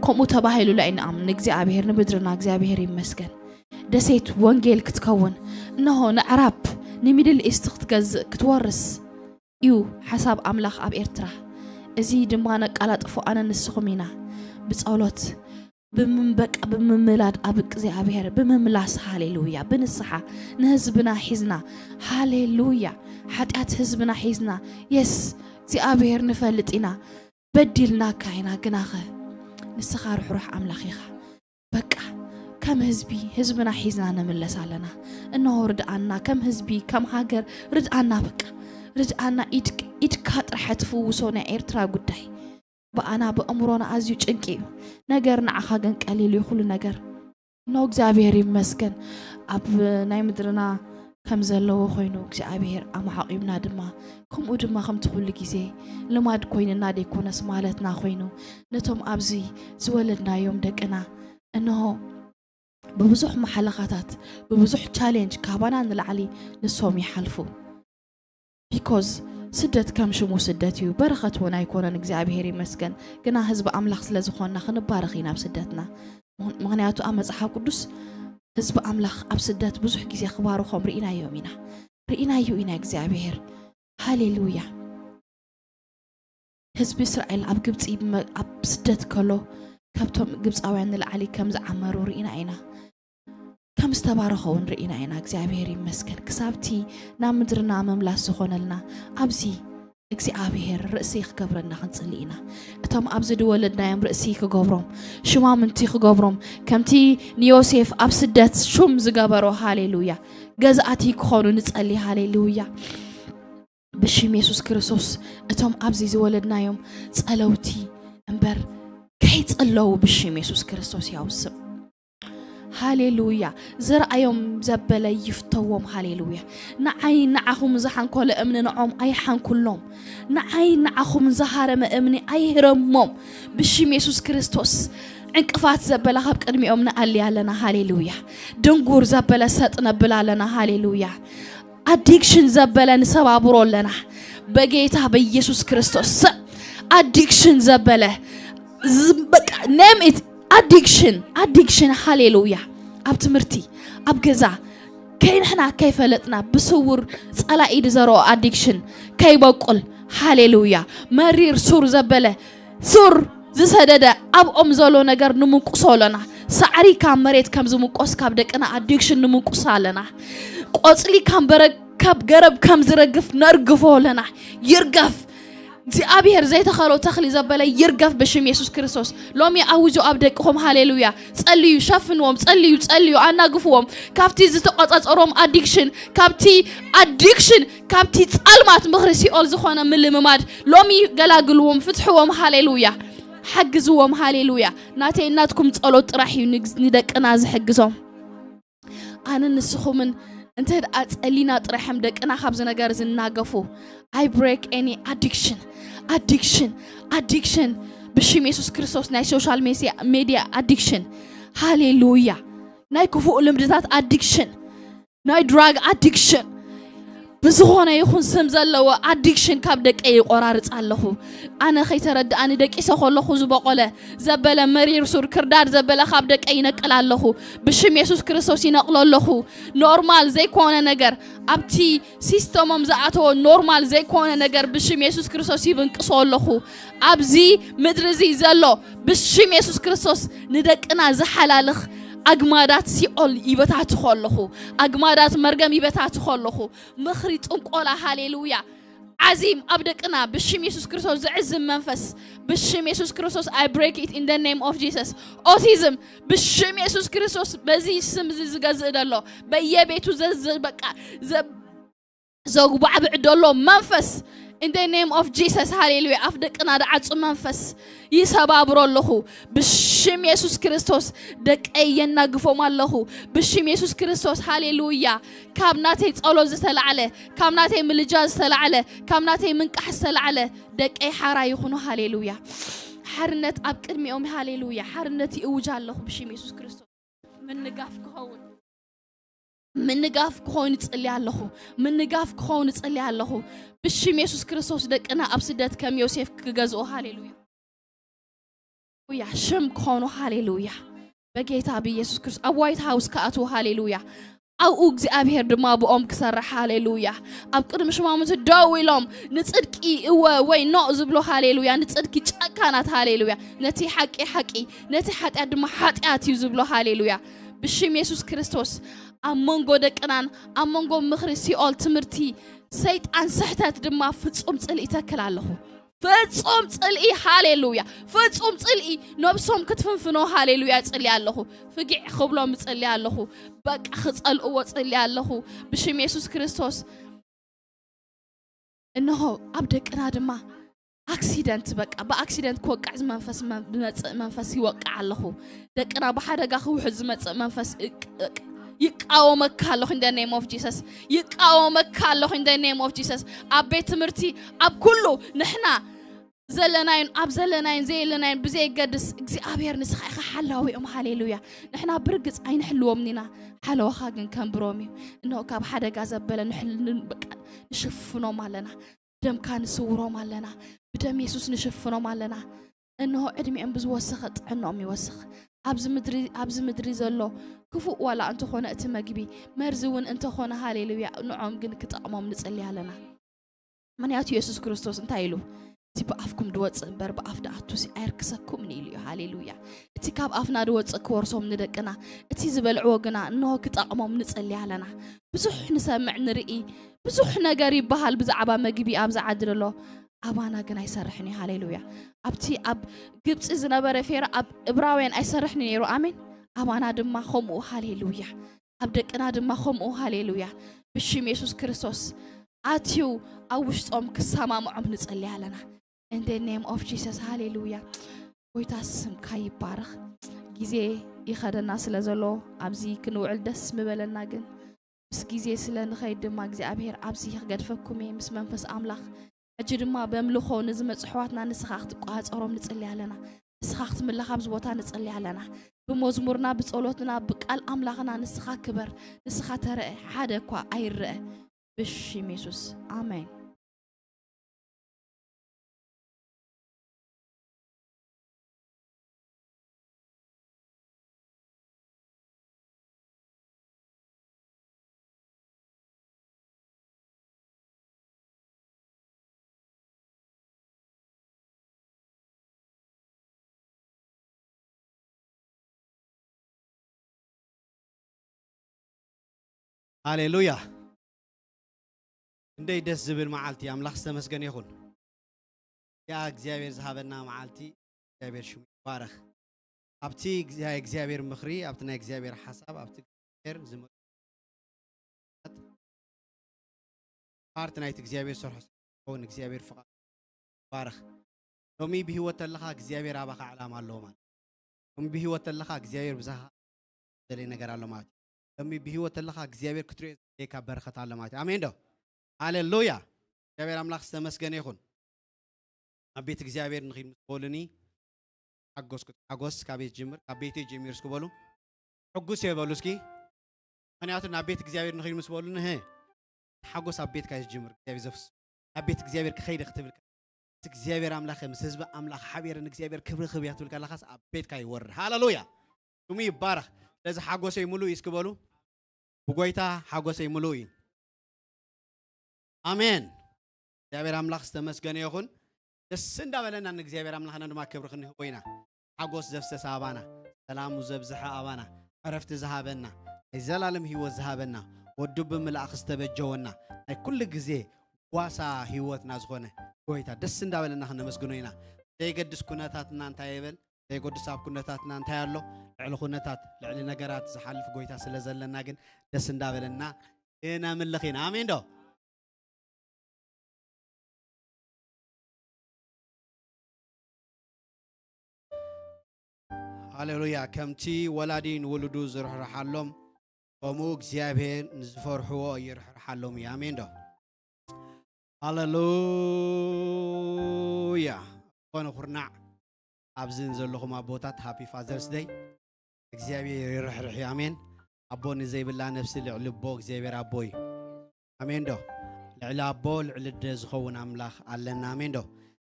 ከምኡ ተባሂሉላ ኢና ንኣምን። ንእግዚኣብሔር፣ ንምድርና እግዚኣብሔር ይመስገን። ደሴት ወንጌል ክትከውን፣ እንሆ ንኣዕራብ፣ ንሚድል ኢስት ክትገዝእ፣ ክትወርስ እዩ ሓሳብ ኣምላኽ ኣብ ኤርትራ። እዚ ድማ ነቃላጥፎ ኣነ ንስኹም ኢና። ብጸሎት፣ ብምንበቅ፣ ብምምላድ ኣብ እግዚኣብሔር፣ ብምምላስ፣ ሃሌሉያ፣ ብንስሓ ንህዝብና ሒዝና፣ ሃሌሉያ፣ ሓጢኣት ህዝብና ሒዝና፣ የስ፣ እግዚኣብሔር ንፈልጥ ኢና፣ በዲልናካ ኢና፣ ግናኸ ንስኻ ርሕሩሕ ኣምላኽ ኢኻ። በቃ ከም ህዝቢ፣ ህዝብና ሒዝና ንምለስ ኣለና። እንሆ ርድኣና፣ ከም ህዝቢ፣ ከም ሃገር ርድኣና፣ በቃ ርድኣና። ኢድ-፣ ኢድካ ጥራሕ ትፍውሶ ናይ ኤርትራ ጉዳይ። ብኣና ብእምሮና ኣዝዩ ጭንቂ እዩ ነገር፣ ንዓኻ ግን ቀሊል እዩ ኩሉ ነገር። ኖ እግዚኣብሔር ይመስገን። ኣብ ናይ ምድርና ከም ዘለዎ ኮይኑ እግዚኣብሔር ኣማዕቂብና ድማ፣ ከምኡ ድማ ከምቲ ኩሉ ግዜ ልማድ ኮይንና ደይኮነስ ማለትና ኮይኑ፣ ነቶም ኣብዚ ዝወለድናዮም ደቅና እንሆ ብብዙሕ መሓለኻታት፣ ብብዙሕ ቻሌንጅ ካባና ንላዕሊ ንሶም ይሓልፉ። ቢኮዝ ስደት ከም ሽሙ ስደት እዩ፣ በረኸት እውን ኣይኮነን። እግዚኣብሔር ይመስገን። ግና ህዝቢ ኣምላኽ ስለ ዝኾንና ክንባረኽ ኢና ኣብ ስደትና። ምኽ-፣ ምኽንያቱ ኣብ መጽሓፍ ቅዱስ ህዝቢ ኣምላኽ ኣብ ስደት ብዙሕ ግዜ ክባርኾም ርኢናዮም ኢና። ርኢናዮ ኢና እግዚኣብሔር። ሃሌሉያ። ህዝቢ እስራኤል ኣብ ግብጺ ብመ-፣ ኣብ ስደት ከሎ ካብቶም ግብጻውያን ንላዕሊ ከም ዝዓመሩ ርኢና ኢና። ከም ዝተባረኸ እውን ርኢና ኢና። እግዚኣብሔር ይመስገን። ክሳብቲ ናብ ምድርና ምምላስ ዝኾነልና ኣብዚ እግዚኣብሔር ርእሲ ክገብረና ክንጽሊ ኢና። እቶም ኣብዚ ዝወለድናዮም ርእሲ ክገብሮም፣ ሽማምንቲ ክገብሮም፣ ከምቲ ንዮሴፍ ኣብ ስደት ሹም ዝገበሮ፣ ሃሌሉያ፣ ገዛእቲ ክኾኑ ንጸሊ፣ ሃሌሉያ። ብሽም የሱስ ክርስቶስ እቶም ኣብዚ ዝወለድናዮም ጸለውቲ እምበር ከይጸለዉ ብሽም የሱስ ክርስቶስ ያውስም። ሃሌሉያ። ዝረኣዮም ዘበለ ይፍተዎም። ሃሌሉያ። ንዓይ ንዓኹም ዝሓንኮለ እምኒ ንዖም ኣይሓንኩሎም። ንዓይ ንዓኹም ዝሃረመ እምኒ ኣይህረሞም። ብሽም የሱስ ክርስቶስ ዕንቅፋት ዘበለ ካብ ቅድሚኦም ንኣሊ ኣለና። ሃሌሉያ። ድንጉር ዘበለ ሰጥ ነብል ኣለና። ሃሌሉያ። ኣዲክሽን ዘበለ ንሰባብሮ ኣለና በጌታ በኢየሱስ ክርስቶስ። ኣዲክሽን ዘበለ ዝ- በቃ name it addiction addiction። ሃሌሉያ። ኣብ ትምህርቲ፣ ኣብ ገዛ ከይንሕና ከይፈለጥና ብስውር ጸላኢ ዝዘርኦ ኣዲክሽን ከይበቁል። ሃሌሉያ። መሪር ሱር ዘበለ ሱር ዝሰደደ ኣብኦም ዘሎ ነገር ንምንቁሶ ኣለና። ሳዕሪ ካብ መሬት ከም ዝምቆስ ካብ ደቅና ኣዲክሽን ንምንቁስ ኣለና። ቆጽሊ ካብ በረ- ካብ ገረብ ከም ዝረግፍ ነርግፎ ኣለና። ይርገፍ። እግዚኣብሔር ዘይተኸሎ ተኽሊ ዘበለ ይርገፍ ብሽም የሱስ ክርስቶስ። ሎሚ ኣውጆ ኣብ ደቅኹም። ሃሌሉያ። ጸልዩ፣ ሸፍንዎም፣ ጸልዩ፣ ጸልዩ፣ ኣናግፍዎም ካብቲ ዝተቆጻጸሮም ኣዲክሽን፣ ካብቲ ኣዲክሽን፣ ካብቲ ጸልማት ምኽሪ ሲኦል ዝኾነ ምልምማድ። ሎሚ ገላግልዎም፣ ፍትሕዎም። ሃሌሉያ። ሓግዝዎም። ሃሌሉያ። ናተይ ናትኩም ጸሎት ጥራሕ እዩ ንግ- ንደቅና ዝሕግዞም። ኣነ ንስኹምን እንተ ደኣ ጸሊና ጥራሕም ደቅና ካብዚ ነገር ዝናገፉ። I break any addiction addiction addiction ብሽም የሱስ ክርስቶስ። ናይ ሶሻል ሜስያ- ሜድያ ኣዲክሽን። ሃሌሉያ። ናይ ክፉእ ልምድታት ኣዲክሽን፣ ናይ ድራግ ኣዲክሽን፣ ብዝኾነ ይኹን ስም ዘለዎ ኣዲክሽን ካብ ደቀይ ይቆራርጽ ኣለኹ። ኣነ ከይተረድኣኒ ደቂሰ ከለኹ ዝበቆለ ዘበለ መሪር ሱር ክርዳድ ዘበለ ካብ ደቀይ ይነቅል ኣለኹ። ብሽም የሱስ ክርስቶስ ይነቅሎ ኣለኹ። ኖርማል ዘይኮነ ነገር ኣብቲ ሲስተሞም ዝኣተወ ኖርማል ዘይኮነ ነገር ብሽም የሱስ ክርስቶስ ይብንቅሶ ኣለኹ። ኣብዚ ምድሪ እዚ ዘሎ ብሽም የሱስ ክርስቶስ ንደቅና ዝሓላልኽ ኣግማዳት ሲኦል ይበታትኾ ኣለኹ። ኣግማዳት መርገም ይበታትኾ ኣለኹ። ምኽሪ ጥንቆላ፣ ሃሌሉያ፣ ዓዚም ኣብ ደቅና ብሽም የሱስ ክርስቶስ ዝዕዝም መንፈስ፣ ብሽም የሱስ ክርስቶስ I break it in the name of Jesus። ኦቲዝም ብሽም የሱስ ክርስቶስ በዚ ስም እዚ ዝገዝእ ዘሎ በየቤቱ ዘ- ዘ- በቃ ዘ- ዘጉባዕብዕ ዘሎ መንፈስ in the name of Jesus። ሃሌሉያ። ኣፍ ደቅና ዝዓጹ መንፈስ ይሰባብሮ ኣለኹ ብሽም የሱስ ክርስቶስ። ደቀይ የናግፎም ኣለኹ ብሽም የሱስ ክርስቶስ። ሃሌሉያ። ካብ ናተይ ጸሎት ዝተላዕለ፣ ካብ ናተይ ምልጃ ዝተላዕለ፣ ካብ ናተይ ምንቃሕ ዝተላዕለ ደቀይ ሓራ ይኹኑ። ሃሌሉያ። ሓርነት ኣብ ቅድሚኦም። ሃሌሉያ። ሓርነት ይእውጅ ኣለኹ ብሽም የሱስ ክርስቶስ። ምንጋፍ ክኸውን ምንጋፍ ክኸውን ይጽሊ ኣለኹ። ምንጋፍ ክኸውን ይጽሊ ኣለኹ። ብሽም የሱስ ክርስቶስ ደቅና ኣብ ስደት ከም ዮሴፍ ክገዝኡ። ሃሌሉያ። ያ ሽም ክኾኑ። ሃሌሉያ። በጌታ ብኢየሱስ ክርስቶስ ኣብ ዋይት ሃውስ ክኣትዉ። ሃሌሉያ። ኣብኡ እግዚኣብሔር ድማ ብኦም ክሰርሕ። ሃሌሉያ። ኣብ ቅድሚ ሽማሙቲ ደው ኢሎም ንጽድቂ እወ ወይ ኖ ዝብሉ። ሃሌሉያ። ንጽድቂ ጨካናት። ሃሌሉያ። ነቲ ሓቂ ሓቂ፣ ነቲ ሓጢኣት ድማ ሓጢኣት እዩ ዝብሉ። ሃሌሉያ። ብሽም የሱስ ክርስቶስ ኣብ መንጎ ደቅናን ኣብ መንጎ ምኽሪ ሲኦል ትምህርቲ ሰይጣን ስሕተት ድማ ፍጹም ጽልኢ ተክል ኣለኹ። ፍጹም ጽልኢ። ሃሌሉያ። ፍጹም ጽልኢ ነብሶም ክትፍንፍኖ። ሃሌሉያ። ጽልኢ ኣለኹ። ፍጊዕ ክብሎም ጽልኢ ኣለኹ። በቃ ክጸልእዎ ጽልኢ ኣለኹ ብሽም የሱስ ክርስቶስ። እንሆ ኣብ ደቅና ድማ ኣክሲደንት፣ በቃ ብኣክሲደንት ክወቅዕ ዝመንፈስ ዝመጽእ መንፈስ ይወቅዕ ኣለኹ። ደቅና ብሓደጋ ክውሕድ ዝመጽእ መንፈስ እቅ- እቅ- ይቃወመካ ኣለኹ in the name of Jesus። ይቃወመካ ኣለኹ in the name of Jesus። ኣብ ቤት ትምህርቲ፣ ኣብ ኩሉ ንሕና ዘለናዩን ኣብ ዘለናዩን ዘየለናዩን ብዘየገድስ እግዚኣብሔር ንስኻ ኢኻ ሓላዊኦም። ሃሌሉያ። ንሕና ብርግጽ ኣይንሕልዎም ኢና፣ ሓለዋኻ ግን ከንብሮም እዩ። እንሆ ካብ ሓደጋ ዘበለ ንሕል- ን- በቃ ንሽፍኖም ኣለና። ደምካ ንስውሮም ኣለና። ብደም የሱስ ንሽፍኖም ኣለና። እንሆ ዕድሜኦም ብዝወሰኸ ጥዕናኦም ይወስኽ። ኣብዚ ምድሪ ኣብዚ ምድሪ ዘሎ ክፉእ ዋላ እንተኾነ እቲ መግቢ መርዚ እውን እንተኾነ ሃሌሉያ ንዖም ግን ክጠቕሞም ንጽሊ ኣለና። ምክንያቱ የሱስ ክርስቶስ እንታይ ኢሉ? እቲ ብኣፍኩም ድወፅእ እምበር ብኣፍ ድኣቱ ሲ ኣየርክሰኩምን ኢሉ እዩ። ሃሌሉያ። እቲ ካብ ኣፍና ድወፅእ ክወርሶም ንደቅና እቲ ዝበልዕዎ ግና እንሆ ክጠቕሞም ንፅሊ ኣለና። ብዙሕ ንሰምዕ ንርኢ፣ ብዙሕ ነገር ይበሃል ብዛዕባ መግቢ ኣብዚ ዓዲ ዘሎ፣ ኣባና ግን ኣይሰርሕን እዩ። ሃሌሉያ። ኣብቲ ኣብ ግብፂ ዝነበረ ፌራ ኣብ እብራውያን ኣይሰርሕን ነይሩ። ኣሜን። ኣባና ድማ ከምኡ። ሃሌሉያ። ኣብ ደቅና ድማ ከምኡ። ሃሌሉያ። ብሽም የሱስ ክርስቶስ ኣትዩ ኣብ ውሽጦም ክሰማምዖም ንጸሊ ኣለና። In the name of Jesus። ሃሌሉያ። ጎይታ ስምካ ይባረኽ። ግዜ ይኸደና ስለ ዘሎ ኣብዚ ክንውዕል ደስ ምበለና፣ ግን ምስ ግዜ ስለ ንኸይድ ድማ እግዚኣብሔር ኣብዚ ክገድፈኩም እየ ምስ መንፈስ ኣምላኽ። ሕጂ ድማ በምልኾ ንዝመጹ ኣሕዋትና ንስኻ ክትቆጻጸሮም ንጽሊ ኣለና። ንስኻ ክትምለኽ ኣብዚ ቦታ ንጽሊ ኣለና። ብመዝሙርና፣ ብጸሎትና፣ ብቃል ኣምላኽና ንስኻ ክበር፣ ንስኻ ተረአ፣ ሓደ እኳ ኣይረአ። ብሽም የሱስ ኣሜን። ሃሌሉያ። እንደይ ደስ ዝብል መዓልቲ፣ ኣምላኽ ዝተመስገነ ይኹን። ያ እግዚኣብሔር ዝሃበና መዓልቲ እግዚኣብሔር ሽሙ ይባረኽ። ኣብቲ ናይ እግዚኣብሔር ምኽሪ፣ ኣብቲ ናይ እግዚኣብሔር ሓሳብ፣ ኣብቲ እግዚኣብሔር ዝመ- ፓርቲ ናይቲ እግዚኣብሔር ሰርሖ ስለ ዝኸውን እግዚኣብሔር ፍቓድ ይባረኽ። ሎሚ ብህይወት ተለኻ እግዚኣብሔር ኣባኻ ዕላማ ኣለዎ ማለት እዩ። ሎሚ ብህይወት ተለኻ እግዚኣብሔር ብዛኻ ዘለ ነገር ኣሎ ማለት እዩ። ሎሚ ብህይወት ተለኻ እግዚኣብሔር ክትሪኦ ዘካ በረኸት ኣሎ ማለት እዩ። ኣሜን ዶ? ሃሌሉያ። እግዚኣብሔር ኣምላኽ ዝተመስገነ ይኹን። ኣብ ቤት እግዚኣብሔር ንኺድ ምስ በሉኒ ሓጎስ ሓጎስ ካበይ ዝጅምር? ካብ ቤተይ ጀሚሩ እስኪ በሉ። ሕጉስ እየ በሉ እስኪ። ምኽንያቱ ናብ ቤት እግዚኣብሔር ንኺድ ምስ በሉኒ፣ ህ፣ ሓጎስ ኣብ ቤትካ እዩ ዝጅምር። እግዚኣብሔር ዘፍስ ናብ ቤት እግዚኣብሔር ክኸይደ ክትብል እቲ እግዚኣብሔር ኣምላኽ ምስ ህዝቢ ኣምላኽ ሓቢረ ንእግዚኣብሔር ክብሪ ክህብ እያ ትብል ከለኻስ ኣብ ቤትካ ይወርድ። ሃሌሉያ። ስሙ ይባረኽ። ስለዚ ሓጎሰይ ሙሉእ እዩ እስኪ በሉ። ብጎይታ ሓጎሰይ ሙሉእ እዩ። ኣሜን። እግዚኣብሔር ኣምላኽ ዝተመስገነ ይኹን። ደስ እንዳበለና ንእግዚኣብሔር ኣምላኽና ድማ ክብሪ ክንህቦ ኢና። ሓጎስ ዘፍሰሰ ኣባና፣ ሰላሙ ዘብዝሐ ኣባና፣ ዕረፍቲ ዝሃበና፣ ናይ ዘላለም ህይወት ዝሃበና፣ ወዱ ብምልኣኽ ዝተበጀወና፣ ናይ ኩሉ ግዜ ጓሳ ህይወትና ዝኾነ ጎይታ ደስ እንዳበለና ክነመስግኖ ኢና። ዘይገድስ ኩነታትና እንታይ ይበል፣ ዘይገድስ ኣብ ኩነታትና እንታይ ኣሎ፣ ልዕሊ ኩነታት፣ ልዕሊ ነገራት ዝሓልፍ ጎይታ ስለ ዘለና ግን ደስ እንዳበለና ክነምልኽ ኢና። ኣሜን ዶ? ሃሌሉያ። ከምቲ ወላዲ ንውሉዱ ዝርሕርሓሎም፣ ከምኡ እግዚኣብሔር ንዝፈርሕዎ ይርሕርሓሎም እዩ። ኣሜን ዶ? ሃሌሉያ። ዝኾነ ኩርናዕ ኣብዚ ዘለኹም ኣቦታት፣ ሃፒ ፋዘርስ ደይ። እግዚኣብሔር ይርሕርሕ እዩ። ኣሜን። ኣቦ ንዘይብላ ነፍሲ ልዕሊ ኣቦ እግዚኣብሔር ኣቦ እዩ። ኣሜን ዶ? ልዕሊ ኣቦ ልዕሊ ኣደ ዝኸውን ኣምላኽ ኣለና። ኣሜን ዶ?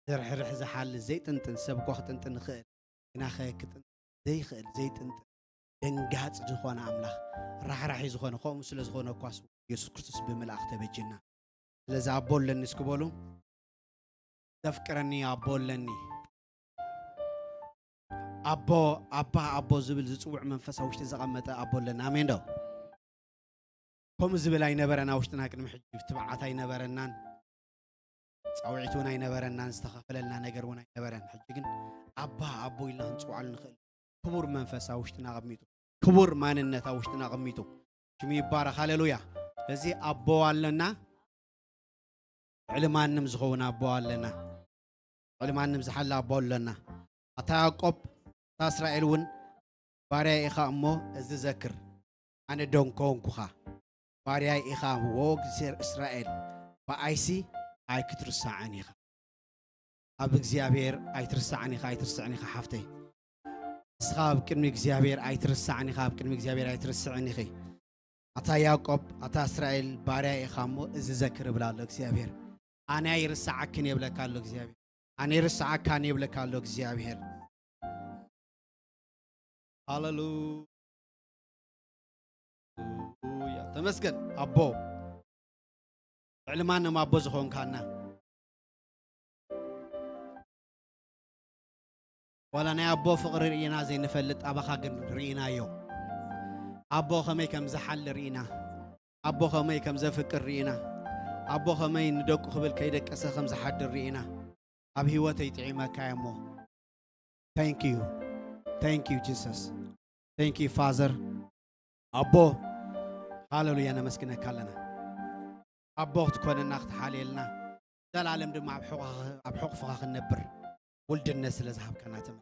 ዝርሕርሕ ዝሓሊ ዘይጥንጥን፣ ሰብ እኳ ክጥንጥን ይኽእል፣ ግናኸ ክጥንጥን ዘይኽእል፣ ዘይጥንጥን፣ ደንጋጽ ዝኾነ ኣምላኽ፣ ራሕራሒ ዝኾነ፣ ከምኡ ስለ ዝኾነ እኳስ የሱስ ክርስቶስ ብምልኣኽ ተበጅና። ስለዚ ኣቦ ኣለኒ እስኪ በሉ። ዘፍቅረኒ ኣቦ ኣለኒ። ኣቦ፣ ኣባ፣ ኣቦ ዝብል ዝጽውዕ መንፈስ ኣብ ውሽጢ ዘቐመጠ ኣቦ ኣለና። ኣሜን ዶ? ከምኡ ዝብል ኣይነበረን ኣብ ውሽጥና ቅድሚ ሕጂ። ትብዓት ኣይነበረናን፣ ጻውዒት እውን ኣይነበረናን፣ ዝተኸፈለልና ነገር እውን ኣይነበረን። ሕጂ ግን ኣባ፣ ኣቦ ኢልና ክንጽውዓሉ ንኽእል ክቡር መንፈስ ኣብ ውሽጥና ኣቐሚጡ፣ ክቡር ማንነት ኣብ ውሽጥና ኣቐሚጡ። ሽሙ ይባረኽ። ሃሌሉያ። እዚ ኣቦ ኣለና። ልዕሊ ማንም ዝኸውን ኣቦ ኣለና። ልዕሊ ማንም ዝሓሊ ኣቦ ኣለና። ኣታ ያዕቆብ፣ ኣታ እስራኤል እውን ባርያ ኢኻ እሞ እዚ ዘክር። ኣነ ዶ እንኮንኩኻ? ባርያ ኢኻ፣ ወ-፣ እስራኤል፣ ብኣይሲ ኣይክትርሳዕን ኢኻ። ኣብ እግዚኣብሔር ኣይትርሳዕን ኢኻ፣ ኣይትርስዕን ኢኻ ሓፍተይ። ንስኻ ኣብ ቅድሚ እግዚኣብሔር ኣይትርሳዕን ኢኻ፣ ኣብ ቅድሚ እግዚኣብሔር ኣይትርስዕን ኢኺ። ኣታ ያዕቆብ፣ ኣታ እስራኤል ባርያ ኢኻ እሞ እዚ ዘክር እብላ ኣሎ እግዚኣብሔር። ኣነ ኣይርስዓክን የብለካ ኣሎ እግዚኣብሔር። ኣነ ይርስዓካን የብለካ ኣሎ እግዚኣብሔር። ሃሌሉያ። ተመስገን ኣቦ። ልዕሊ ማንም ኣቦ ዝኾንካና። ዋላ ናይ ኣቦ ፍቕሪ ርኢና ዘይንፈልጥ ኣባኻ ግን ርኢናዮ። ኣቦ ከመይ ከም ዝሓሊ ርኢና። ኣቦ ከመይ ከም ዘፍቅር ርኢና። ኣቦ ከመይ ንደቁ ክብል ከይደቀሰ ከም ዝሓድር ርኢና። ኣብ ህይወተይ ጥዒመካ እሞ። Thank you. Thank you, Jesus. Thank you, Father. ኣቦ፣ ሃሌሉያ፣ ነመስግነካ ኣለና። ኣቦ ክትኮነና፣ ክትሓልየልና፣ ዘላለም ድማ ኣብ ሕቑኻ-፣ ኣብ ሕቑፍኻ ክንነብር ውልድነት ስለ ዝሃብካና ተመ-፣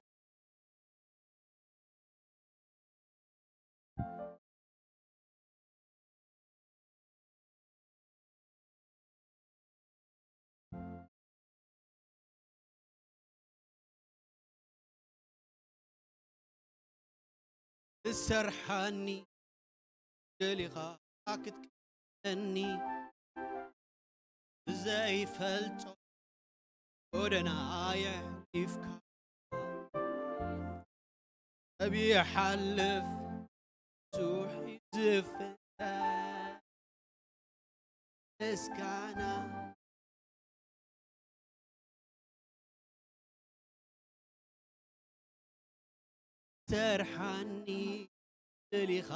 ክትሰርሓኒ ደሊኻ ክትቀኒ ብዘይፈልጦ ጎደና የሕሊፍካ ሰብ ይሓልፍ ብዙሕ ዝፍተ ምስጋና ሰርሓኒ ደሊኻ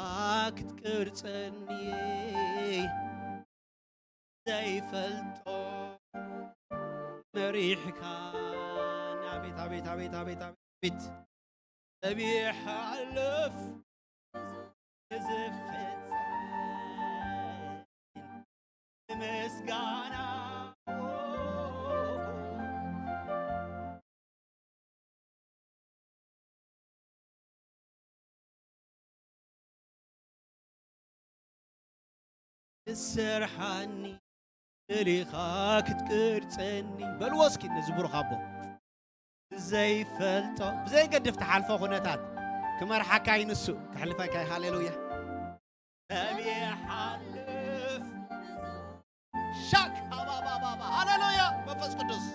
ክትቅርጸኒ ዘይፈልጦ መሪሕካ ኣቤት ኣቤት ኣቤት ኣቤት ኣቤት ሰብ ይሓልፍ ዝፍተ ምስጋና ክትሰርሓኒ ደሊኻ ክትቅርጸኒ በልዎ እስኪ ነዚ ብሩኽ ኣቦ ዘይፈልጦ ብዘይገድፍ ትሓልፎ ኩነታት ክመርሓካ እዩ ንሱ ክሕልፈካ እዩ ሃሌሉያ ሰብ ይሓልፍ ሻክ ሃባባባባ ሃሌሉያ መንፈስ ቅዱስ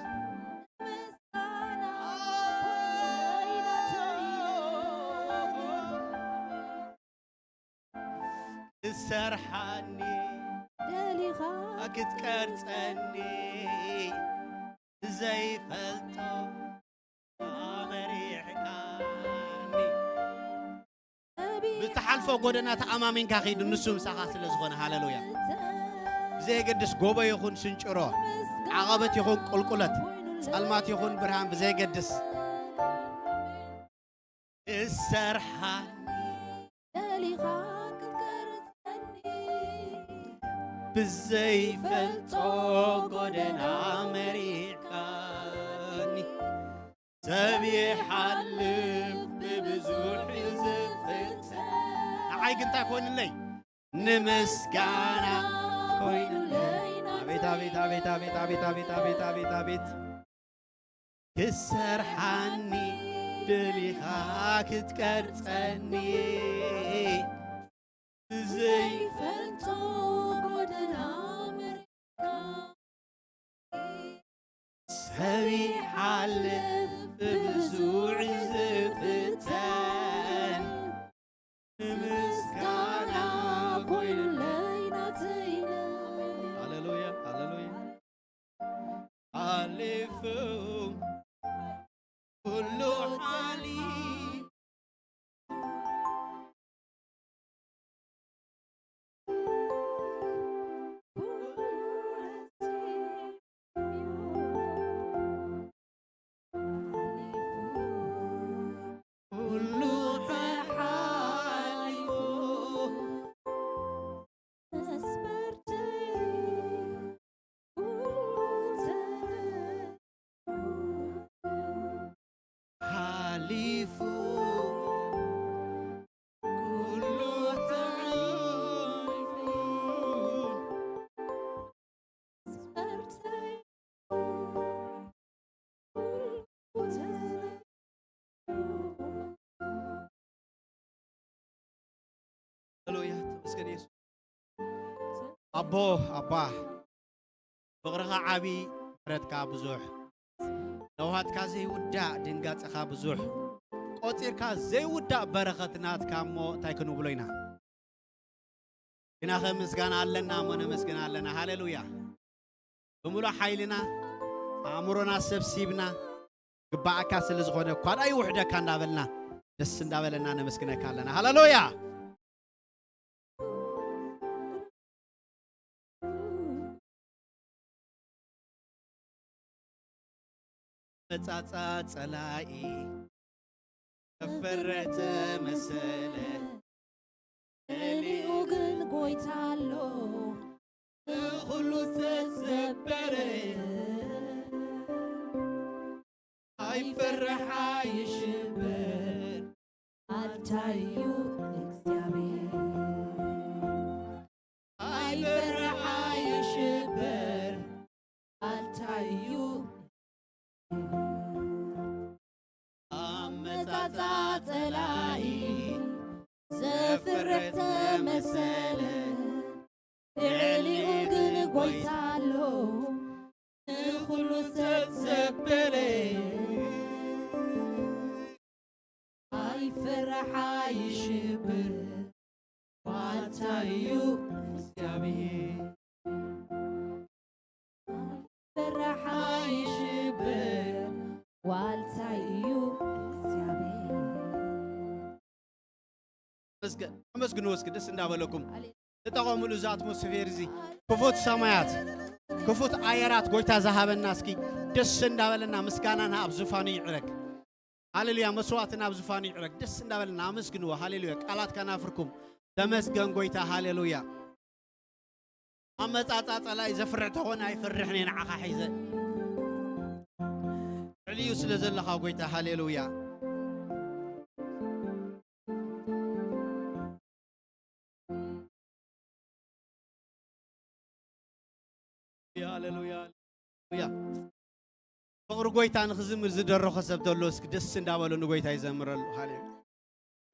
ክትሰርሓኒ ደሊኻ ክትቀርጸኒ ዘይፈልጦ ኣመሪሕካኒ ብትሓልፎ ጎደና ተኣማሚንካ ኺድ ንሱ ምሳኻ ስለ ዝኾነ ሃሌሉያ ብዘየገድስ ጎቦ ይኹን ስንጭሮ ዓቐበት ይኹን ቁልቁለት ጸልማት ይኹን ብርሃን ብዘየገድስ እሰርሓኒ ደሊኻ ክትቀርጸኒ ብዘይፈልጦ ጎደና መሪሕካኒ ሰብ ይሓልፍ ብብዙሕ ዝፍተ ንዓይ ግን እንታይ ኮይኑለይ ንምስጋና ኮይኑለይ ኣቤት ኣቤት ኣቤት ኣቤት ኣቤት ኣቤት ኣቤት ኣቤት ኣቤት ኣቤት ክሰርሓኒ ደሊኻ ክትቀርጸኒ ዘይፈልጦ ጎደና መሪሕካ ሰብ ይሓልፍ ብብዙሕ ዝፍተን ምስጋና ኮይኑለይ ናተይነ ሃሌሉያ ሃሌሉያ ሓሊፉ ኩሉ ሓሊፉ ሃሌሉያ ተመስገን የሱስ ኣቦ ኣባ ፍቕርኻ ዓቢ ምሕረትካ ብዙሕ ነውሃትካ ዘይውዳእ ድንጋጽኻ ብዙሕ ቆጺርካ ዘይውዳእ በረኸት ናትካ እሞ እንታይ ክንብሎ ኢና ግናኸ ምስጋና ኣለና እሞ ነመስግና ኣለና ሃሌሉያ ብምሉእ ሓይልና ኣእምሮና ሰብሲብና ግባኣካ ስለ ዝኾነ እኳ ዳኣ ይውሕደካ እንዳበልና ደስ እንዳበለና ነመስግነካ ኣለና ሃሌሉያ መጻጻ ጸላኢ ተፈረተ መሰለ እሊኡ ግን ጎይታ ኣሎ ንኹሉ ዝተዘበረ ኣይፈርሕ ኣይሽበር ኣንታዩ እግዚኣብሔር ኣይፈርሕ ኣይሽበር ኣንታዩ ኣመጻጻ ጸላኢ ጎይታ ኣሎ ንኹሉ ሰብ ዘበለ። ኣይፈራሕ ኣይሽብር ዋልታ እዩ እግዚኣብሔር። ኣይፈራሕ ኣይሽብር ዋልታ እዩ እግዚኣብሔር። ኣመስግን ኣመስግንዎ እስኪ ደስ እንዳበለኩም። ተጠቐምሉ እዛ ኣትሞስፌር እዚ። ክፉት ሰማያት ክፉት ኣየራት ጎይታ ዝሃበና እስኪ ደስ እንዳበለና ምስጋናና ኣብ ዝፋኑ ይዕረግ። ሃሌሉያ። መስዋዕትና ኣብ ዝፋኑ ይዕረግ። ደስ እንዳበለና ኣመስግንዎ። ሃሌሉያ። ቃላት ከናፍርኩም። ተመስገን ጎይታ። ሃሌሉያ። ኣመጻጻ ጸላኢ ዘፍርሕ ተኾነ ኣይፈርሕን እየ ንዓኻ ሒዘ። ልዕሊኡ ስለ ዘለኻ ጎይታ። ሃሌሉያ። ሃሌሉያ፣ ሃሌሉያ። ፍቕሪ ጎይታ ንኽዝምር ዝደረኾ ሰብ ዘሎ እስኪ ደስ እንዳበሎ ንጎይታ ይዘምረሉ። ሃሌሉያ።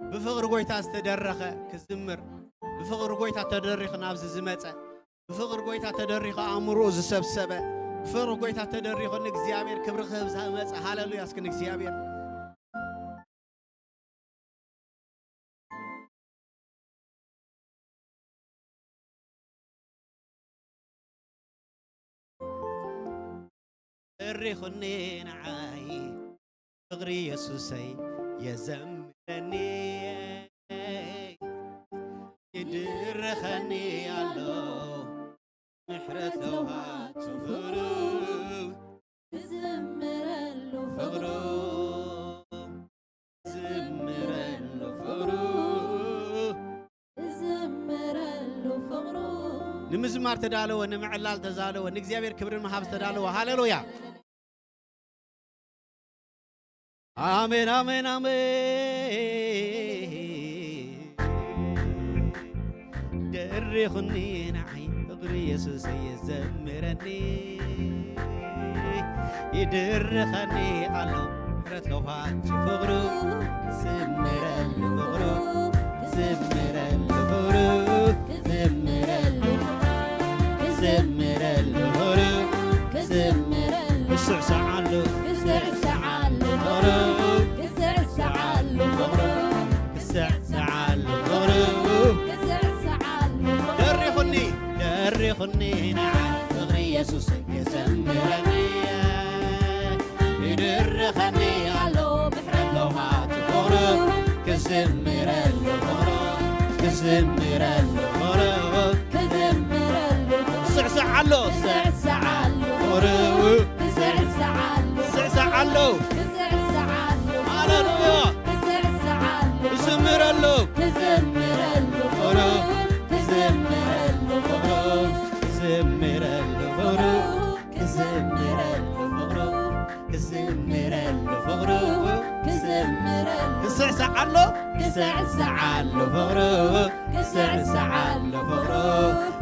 ብፍቕሪ ጎይታ ዝተደረኸ ክዝምር፣ ብፍቕሪ ጎይታ ተደሪኹ ናብዚ ዝመጸ፣ ብፍቕሪ ጎይታ ተደሪኹ ኣእምሮኡ ዝሰብሰበ፣ ብፍቕሪ ጎይታ ተደሪኹ ንእግዚኣብሔር ክብሪ ክህብ ዝመጸ። ሃሌሉያ። እስኪ ንእግዚኣብሔር እሪኹኒ ንዓይ ፍቕሪ የሱሰይ የዘምረኒ፣ ይድርኸኒ ኣሎ ምሕረት ለውሃቱ ፍቕሩ፣ ክዝምረሉ ፍቕሩ፣ ክዝምረሉ ፍቕሩ፣ ክዝምረሉ ፍቕሩ። ንምዝማር ተዳለወ፣ ንምዕላል ተዛለወ፣ ንእግዚኣብሔር ክብርን ምሃብ ዝተዳለወ። ሃሌሉያ። ኣሜን፣ ኣሜን፣ ኣሜን። ደሪኹኒ ንዓይ ፍቕሪ የሱሰይ የዘምረኒ፣ ይድርኸኒ ኣሎ ምሕረት ለውሃቱ ፍቕሩ፣ ክዝምረሉ ፍቕሩ፣ ክዝምረሉ ፍቕሩ፣ ክዝምረሉ፣ ክዝምረሉ ፍቕሩ፣ ክዝምረሉ፣ ክስዕስዓሉ፣ ክስዕስዓሉ ፍቕሩ፣ ክስዕስዓሉ ፍቕሩ፣ ክስዕስዓሉ ፍቕሩ፣ ክስዕስዓሉ ፍቕሩ። ደሪኹኒ፣ ደሪኹኒ ንዓይ ፍቕሪ የሱስ የዘምረኒ። ይድርኸኒ ኣሎ ምሕረት ለውሃቱ ፍቕሩ፣ ክዝምረሉ ፍቕሩ፣ ክዝምረሉ ፍቕሩ፣ ክዝምረሉ ፍቕሩ። ስዕስዕ ኣሎ፣ ስዕስዕ ኣሎ ፍቕሩ፣ ክስዕስዓሉ፣ ስዕስዕ ኣሎ፣ ክስዕስዓሉ፣ ሃሌሉያ፣ ክስዕስዓሉ፣ ክዝምረሉ፣ ክዝምረሉ ፍቕሩ፣ ክዝምረሉ ፍቕሩ፣ ክዝምረሉ ፍቕሩ፣ ክዝምረሉ ፍቕሩ፣ ክዝምረሉ ፍቕሩ፣ ክዝምረሉ። ክስዕስዓሉ፣ ክስዕስዓሉ ፍቕሩ፣ ክስዕስዓሉ ፍቕሩ፣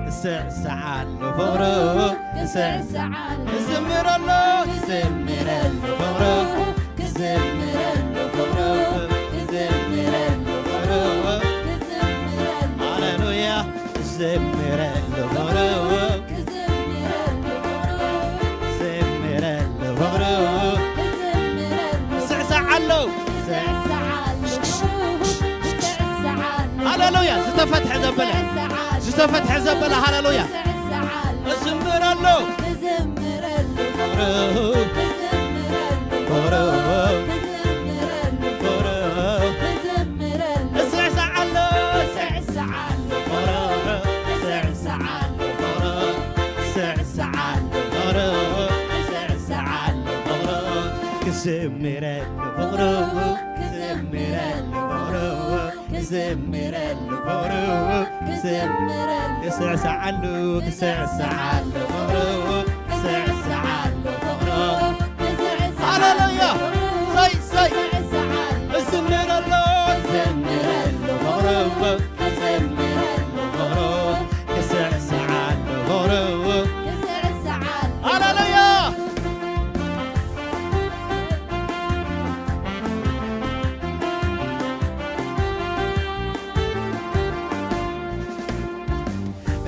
ክስዕስዓሉ ፍቕሩ፣ ክስዕስዓሉ። ክዝምረሉ፣ ክዝምረሉ ፍቕሩ፣ ክዝምረሉ ፍቕሩ፣ ክዝምረሉ ፍቕሩ፣ ክዝምረሉ። ሃሌሉያ። ክዝምረሉ ፍቕሩ፣ ክዝምረሉ ፍቕሩ፣ ክዝምረሉ ፍቕሩ። ክዝምረሉ። ስዕስዓሉ። ክስዕስዓሉ፣ ክስዕስዓሉ። ሃሌሉያ። ዝተፈትሐ ዘበለ፣ ክስዕስዓሉ። ዝተፈትሐ ዘበለ። ሃሌሉያ። ክስዕስዓሉ። ክዝምረሉ። ክዝምረሉ ፍቕሩ፣ ክዝምረሉ ፍቕሩ፣ ክዝምረሉ ፍቕሩ፣ ክዝምረሉ። ክስዕስዓሉ። ክስዕስዓሉ ፍቕሩ፣ ክስዕስዓሉ ፍቕሩ፣ ክስዕስዓሉ ፍቕሩ፣ ክስዕስዓሉ ፍቕሩ። ክዝምረሉ ፍቕሩ፣ ክዝምረሉ ፍቕሩ፣ ክዝምረሉ ፍቕሩ፣ ክዝምረሉ። ክስዕስዓሉ፣ ክስዕስዓሉ ፍቕሩ፣ ክስዕስዓሉ ፍቕሩ፣ ክስዕስዓሉ ሃሌሉያ። ፍቕሩ፣ ሰይ፣ ሰይ። ክስዕስዓሉ። ክዝምረሉ። ክዝምረሉ ፍቕሩ፣ ክዝምረሉ ፍቕሩ፣ ክስዕስዓሉ ፍቕሩ። ክስዕስዓሉ። ሃሌሉያ።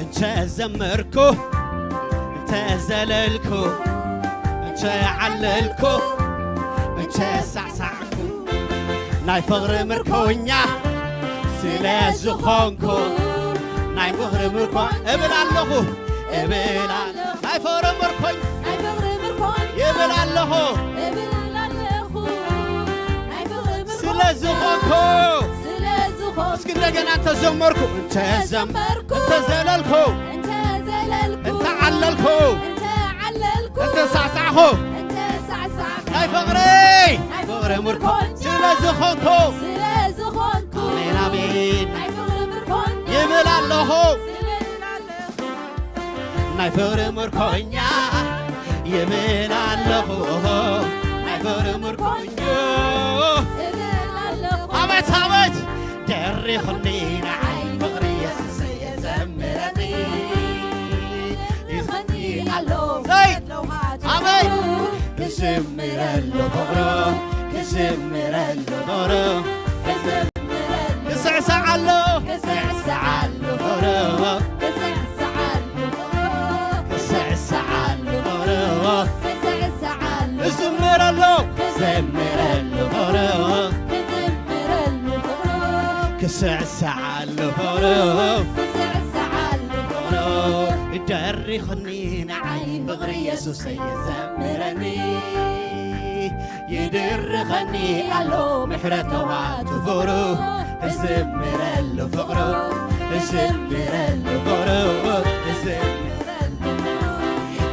እንተ ዘመርኩ እንተ ዘለልኩ፣ እንተ ዓለልኩ፣ እንተ ሳዕሳዕኩ፣ ናይ ፍቕሪ ምርኮኛ ስለ ዝኾንኩ፣ ናይ ፍቕሪ ምርኮ እብል ኣለኹ፣ እብል ኣለ-፣ ናይ ፍቕሪ ምርኮኝ ናይ ፍቕሪ ምርኮኛ ይብል ኣለኹ። እብል ኣለኹ። ናይ ፍቕሪ ምርኮኛ ስለ ዝኾንኩ። ስለ ዝኾንኩ። እስኪ እንደገና እንተ ዘመርኩ፣ እንተ ዘም-፣ ዘመርኩ። እንተ ዘለልኩ፣ እንተ ዘለልኩ። እንተ ዓለልኩ። እንተ ዓለልኩ። እንተ ሳዕሳዕኹ። እንተ ሳዕሳዕኩ። ናይ ፍቕሪ ናይ ፍቕሪ ምርኮ ምርኮኛ ስለ ዝኾንኩ። ስለ ዝኾንኩ። ኣሜን፣ ኣሜን። ናይ ፍቕሪ ምርኮኛ ይብል ኣለኹ። ስለ ናይ ፍቕሪ ምርኮኛ ይብል ኣለኹ። ናይ ፍቕሪ ምርኮኛ እብል ኣለኹ። ኣቤት፣ ኣቤት። ደሪኹኒ ንዓይ ፍቕሪ የሱሰይ የዘምረኒ። ይኸኒ ኣሎ ዘይ፣ ኣቤት። ክዝምረሉ ፍቕሩ፣ ክዝምረሉ ፍቕሩ፣ ክዝምረሉ ክስዕስዓሉ። ክስዕስዓሉ ፍቕሩ፣ ክስዕስዓሉ ፍቕሩ፣ ክስዕስዓሉ ፍቕሩ፣ ክስዕስዓሉ ክዝምረሉ፣ ክዘምረሉ ፍቕሩ፣ ክዝምረሉ ፍቕሩ፣ ክስዕስዓሉ ፍቕሩ፣ ክስዕስዓሉ ፍቕሩ፣ ደሪኹኒ ንዓይ ፍቕሪ የሱሰይ የዘምረኒ። ይድርኸኒ ኣሎ ምሕረት ነዋቱ ፍቕሩ፣ ክዝምረሉ ፍቕሩ፣ ክዝምረሉ ፍቕሩ፣ ክዝምረሉ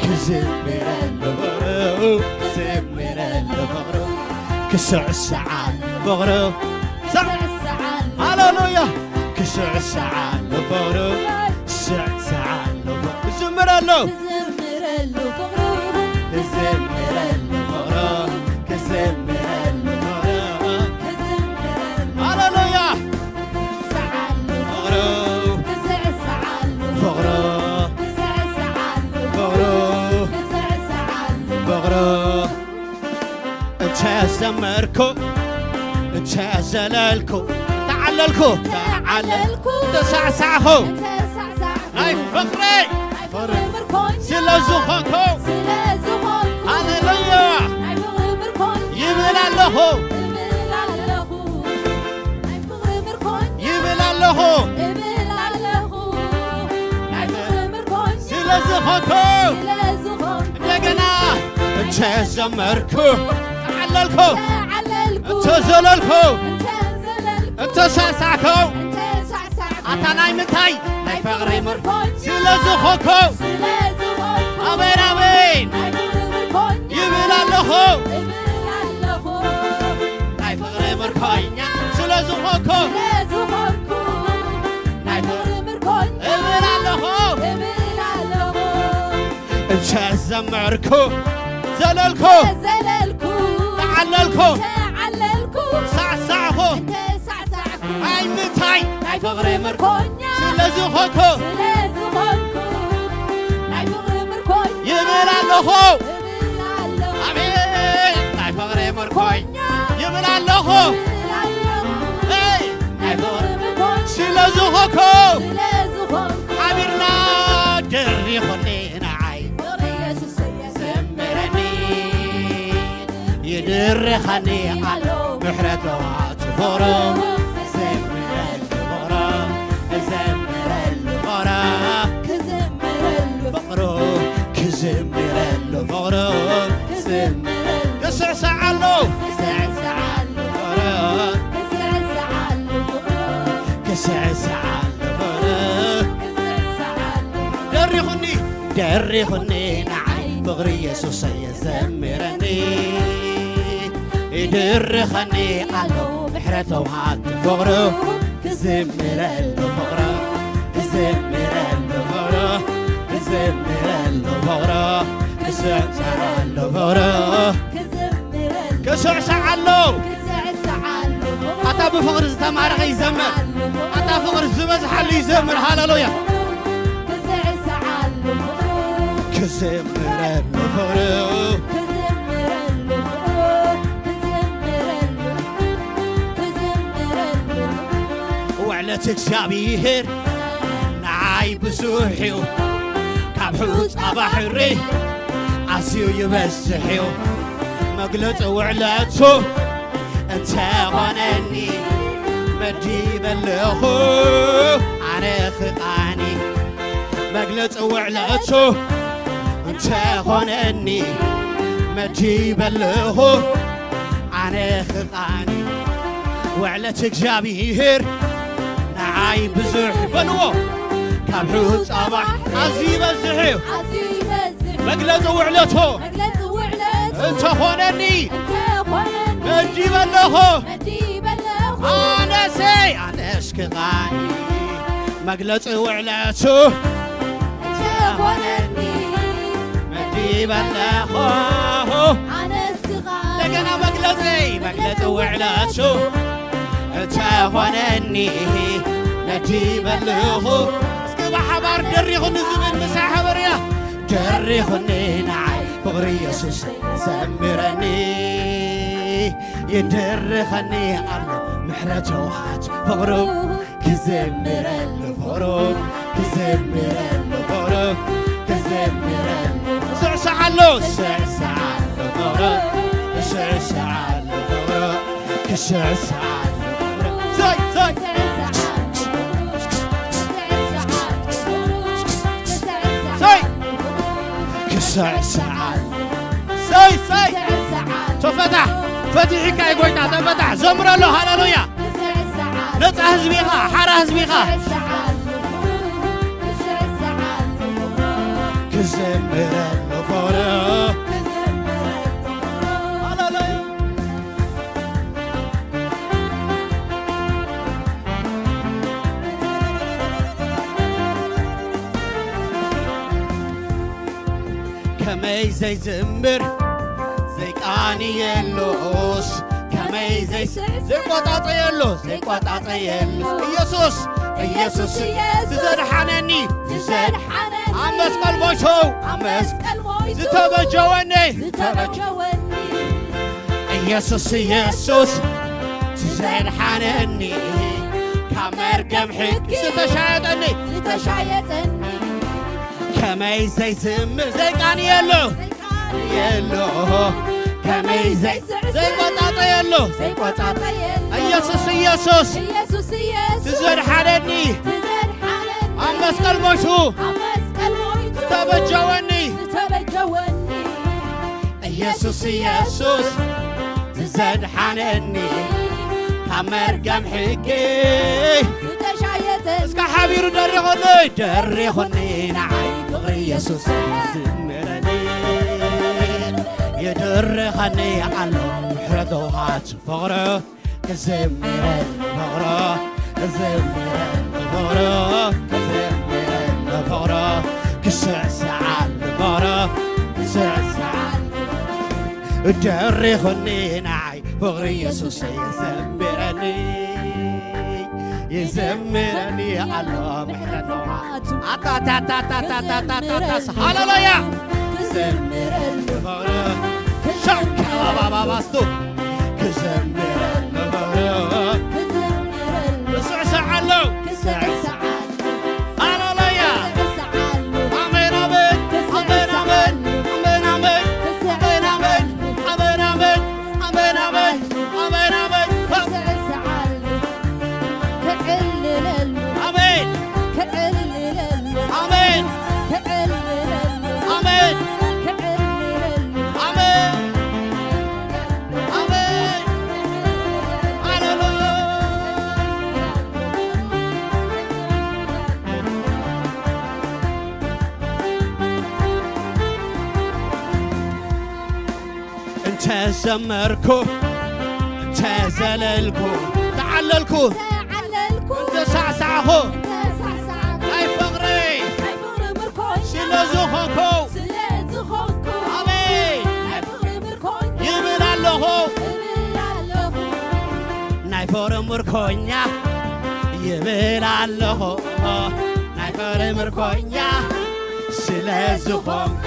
ክዝምረሉ ፍቕሩ፣ ክዝምረሉ ፍቕሩ፣ ክስዕስዓሉ ፍቕሩ። ዛ-፣ ክስዕስዓሉ ሃሌሉያ። ክስዕስዓሉ ፍቕሩ፣ ክስዕስዓሉ ፍቕሩ። ክዝምረሉ። ክዝምረሉ ፍቕሩ፣ ክዝምረሉ ፍቕሩ፣ ክዝምረሉ ፍቕሩ፣ ክዝምረሉ ሃሌሉያ። ክስዕስዓሉ ፍቕሩ፣ ክስዕስዓሉ ፍቕሩ፣ ክስዕስዓሉ ፍቕሩ፣ ክስዕስዓሉ ፍቕሩ። እንተ ዘመርኩ፣ እንተ ዘለልኩ፣ ተዓለልኩ፣ ተዓለልኩ፣ እንተ ሳዕሳዕኹ፣ እንተ ሳዕሳዕኩ፣ ናይ ፍቕረይ ናይ ፍቕሪ ምርኮኛ ስለ ዝኾንኩ፣ ስለ ዝኾንኩ፣ ሃሌሉያ፣ ናይ ፍቕሪ ምርኮኛ ይብል ኣለኹ፣ እብል ኣለኹ። ናይ ፍቕሪ ምርኮኛ ይብል ኣለኹ። እብል ኣለኹ። ናይ ፍቕሪ ምርኮኛ ስለ ዝኾንኩ። ስለ ዝኾንኩ። እንደገና እንተ ዘመርኩ፣ ተዓለልኩ። ተዓለልኩ። እንተ ዘለልኩ። እንተ ዘለልኩ። እንተ ሳዕሳዕኩ። እንተ ሳዕሳዕኩ። ኣታ ናይ ምንታይ? ናይ ፍቕሪ ምርኮኛ ስለ ዝኾንኩ። ስለ ዝኾንኩ። ኣሜን፣ ኣሜን። ናይ ፍቕሪ ምርኮኛ ይብል ኣለኹ። እብል ኣለኹ። ናይ ፍቕሪ ምርኮኛ ስለ ዝኾንኩ። ስለ ዝኾንኩ። ናይ ፍቕሪ ምርኮኛ እብል ኣለኹ። እብል ኣለኹ። እንተ ዘመርኩ፣ ዘለልኩ፣ ዘለልኩ፣ ተዓለልኩ፣ ተዓለልኩ፣ ሳዕሳዕኹ፣ እንተ ሳዕሳዕኩ፣ ኣይ ምንታይ ናይ ፍቕሪ ምርኮኛ ስለ ዝኾንኩ፣ ስለ ዝኾንኩ፣ ናይ ፍቕሪ ምርኮኛ ይብል ኣለኹ። እብል ኣለኹ። ኣቤት ናይ ፍቕሪ ምርኮኛ ይብል ኣለኹ። እብል ኣለኹ። ኤይ ናይ ፍቕሪ ምርኮኛ ስለ ዝኾንኩ፣ ስለ ዝኾንኩ፣ ሓቢርና ደሪኹኒ ንዓይ ፍቕሪ የሱስ ዘምረኒ። ይድርኸኒ ኣሎ ምሕረቱ ፍቕሩ፣ ክዘምረሉ ፍቕሩ፣ ክዘምረሉ ፍቕሩ፣ ክዘምረሉ ፍቕሩ፣ ክዘምረሉ ፍቕሩ፣ ክዘምረሉ ክስዕስዓሉ፣ ክስዕስዓሉ ፍቕሩ፣ ክስዕስዓሉ ፍቕሩ፣ ክስዕስዓሉ ፍቕሩ፣ ክስዕስዓሉ ደሪኹኒ፣ ደሪኹኒ ንዓይ ፍቕሪ የሱሰይ ዘምረኒ። ይድርኸኒ ኣሎ ምሕረቱ ሃብቲ ፍቕሩ፣ ክዝምረሉ ፍቕሩ፣ ክዝምረሉ ፍቕሩ፣ ክዝምረሉ ፍቕሩ፣ ክስዕስዓሉ ፍቕሩ፣ ክስዕስዓሉ። ኣታ ብፍቕሪ ዝተማረኸ ይዘምር። ኣታ ፍቕሪ ዝበዝሓሉ ይዘምር። ሃሌሉያ። ክስዕስዓሉ ፍቕሩ። ክዝምረሉ ፍቕሩ። ክዝምረሉ ፍቕሩ። ክዝምረሉ። ክዝምረሉ። ውዕለት እግዚኣብሔር ንዓይ ብዙሕ እዩ። ኣብ ሑጻ ባሕሪ ኣዝዩ ይበዝሕ እዩ መግለጺ ውዕለቱ። እንተኾነኒ መዲበ ኣለኹ ኣነ ክቓኒ መግለጺ ውዕለቱ። እንተኾነኒ መዲበ ኣለኹ ኣነ ክቓኒ ውዕለት እግዚኣብሔር ንዓይ ብዙሕ በልዎ። ካብ ሑጻ ባሕሪ ኣዝዩ ይበዝሕ እዩ ኣዝዩ ይበዝሕ መግለጺ ውዕለቱ። መግለጺ ውዕለቱ። እንተኾነኒ እንተኾነኒ መዲበ ኣለኹ መዲበ ኣለኹ ኣነሰይ ኣነስ ክቓኒ መግለጺ ውዕለቱ። እንተኾነኒ መዲበ ኣለኹ ኣነስ ክቓኒ እንደገና መግለጺ መግለጺ ውዕለቱ። እንተኾነኒ መዲበ ኣለኹ እስኪ ብሓባር ደሪኹኒ ዝብል ምሳይ ሓበርያ። ደሪኹኒ ንዓይ ፍቕሪ የሱስ ዘምረኒ ይድርኸኒ ኣሎ ምሕረቱ ሃት ፍቕሩ ክዘምረሉ ፍቕሩ ክዘምረሉ ፍቕሩ ክዘምረሉ ስዕስዓሉ ስዕስዓሉ ፍቕሩ ስዕስዓሉ ፍቕሩ ክስዕስዓሉ ፍቕሩ ዘይ ዘይ ሰይ ክስዕስዓል ሰይ ሰይ ተፈታሕ ፈቲሒካ እዩ ጎይታ ተፈታሕ ዘምረሎ ሃሌሉያ ነፃ ህዝቢ ኢኻ ሓራ ህዝቢ ኢኻ ክዘምረሉ ኾረ ሃሌሉያ ከመይ ዘይዝምር ዘይቃንየሉስ ከመይ ዘይቆጣጠየሉ ዘይቆጣጠየሉ ኢየሱስ ኢየሱስ ዝዘድሓነኒ ዝዘድሓነኒ ኣብ መስቀል ሞይቱ ኣብ መስቀል ሞይቱ ዝተበጀወኒ ዝተበጀወኒ ኢየሱስ ኢየሱስ ዝዘድሓነኒ ካብ መርገም ሕጊ ዝተሻየጠኒ ዝተሻየጠኒ ከመይ ዘይዝምር ዘይቃንየሉ የሎ ከመይ ዘይ ዘይቆጣጠየሉ ዘይቆጣጠየሉ ኢየሱስ ኢየሱስ ኢየሱስ ኢየሱስ ትዘድሓለኒ ትዘድሓለኒ ኣብ መስቀል ሞይቱ ኣብ መስቀል ሞይቱ ተበጀወኒ ዝተበጀወኒ ኢየሱስ ኢየሱስ ትዘድሓነኒ ካብ መርገም ሕጊ ዝተሻየጠኒ እስካ ሓቢሩ ደሪኹኒ ደሪኹኒ ንዓይ ፍቕሪ ኢየሱስ ዝምረኒ የድርኸኒ ኣሎ ምሕረቱ ሃት ፍቕሩ ክዘምረሉ ፍቕሩ ክዘምረሉ ፍቕሩ ክዘምረሉ ፍቕሩ ክስዕስዓሉ ፍቕሩ ክስዕስዓሉ ደሪኹኒ ንዓይ ፍቕሪ ኢየሱስ የዘምረኒ የዘምረኒ ኣሎ ምሕረቱ ኣታታታታታታታስ ሃሌሉያ ክዘምረሉ ሻካባባባባስቱ ክዘምረሉ ክስዕስዓሉ ሃሌሉያ ኣሜን ኣሜን ኣሜን ኣሜን ኣሜን ኣሜን ኣሜን ኣሜን ኣሜን ኣሜን ኣሜን ኣሜን ኣሜን ኣሜን ክዕልለሉ ኣሜን ክዕልለሉ ኣሜን ክዕልለሉ ኣሜን ክዕልለሉ ኣሜን ኣሜን ሃሌሉያ እንተ ዘመርኩ እንተ ዘለልኩ ተዓለልኩ ተዓለልኩ እንተ ሳዕሳዕኹ እንተ ሳዕሳዕኩ ናይ ፍቕሪ ናይ ፍቕሪ ምርኮኛ ስለ ዝኾንኩ ስለ ዝኾንኩ ኣሜን ናይ ፍቕሪ ምርኮኛ ይብል ኣለኹ እብል ኣለኹ ናይ ፍቕሪ ምርኮኛ ይብል ኣለኹ ናይ ፍቕሪ ምርኮኛ ስለ ዝኾንኩ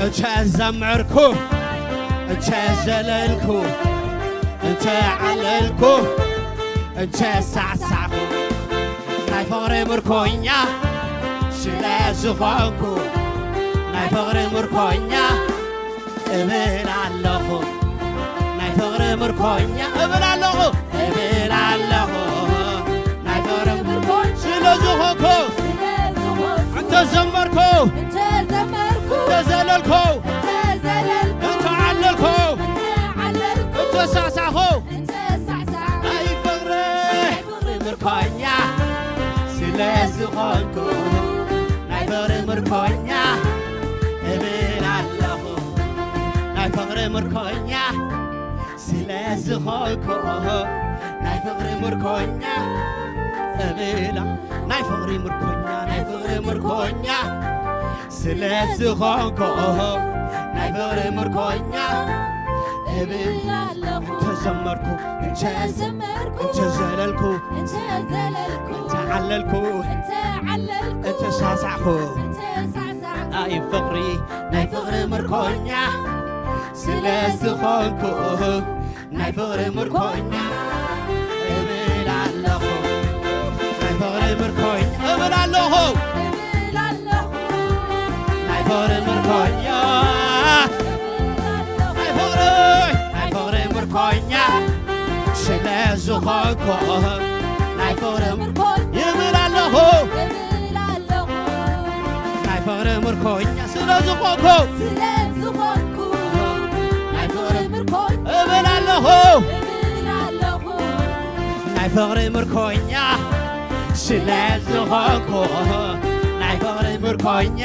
እንተ ዘመርኩ እንተ ዘለልኩ እንተ ዓለልኩ እንተ ሳዕሳዕኩ ናይ ፍቕሪ ምርኮኛ ስለ ዝኾንኩ ናይ ፍቕሪ ምርኮኛ እብል ኣለኹ። ናይ ፍቕሪ ምርኮኛ እብል ኣለኹ። እብል ኣለኹ። ናይ ፍቕሪ ምርኮኛ ስለ ዝኾንኩ እንተ ዘመርኩ እንተ ዘለልኩ እንተ ዓለልኩ እንተ ሳዕሳዕኹ ናይ ፍቕሪ ምርኮኛ ስለ ዝኾንኩ ናይ ፍቕሪ ምርኮኛ እብል ኣለኹ። ናይ ፍቕሪ ምርኮኛ ስለ ዝኾንኩ ናይ ፍቕሪ ምርኮኛ እብል ናይ ፍቕሪ ምርኮኛ ናይ ፍቕሪ ምርኮኛ ስለ ዝኾንኩ ናይ ፍቕሪ ምርኮኛ እብል እንተ ዘመርኩ እንተ ዘለልኩ እንተ ዓለልኩ እንተ ሳዕሳዕኩ ናይ ፍቕሪ ናይ ፍቕሪ ምርኮኛ ስለ ዝኾንኩ ናይ ፍቕሪ ምርኮኛ እብል ኣለኹ። ናይ ፍቕሪ ምርኮኛ እብል ኣለኹ። ናይ ፍቕሪ ምርኮኛ ናይ ፍቕሪ ናይ ፍቕሪ ምርኮኛ ስለ ዝኾንኩ ናይ ፍቕሪ ምርኮኛ እብል ኣለኹ። ናይ ፍቕሪ ምርኮኛ ስለ ዝኾንኩ ስለ ዝኾንኩ ናይ ፍቕሪ ምርኮኛ እብል ኣለኹ። እብል ኣለኹ። ናይ ፍቕሪ ምርኮኛ ስለ ዝኾንኩ ናይ ፍቕሪ ምርኮኛ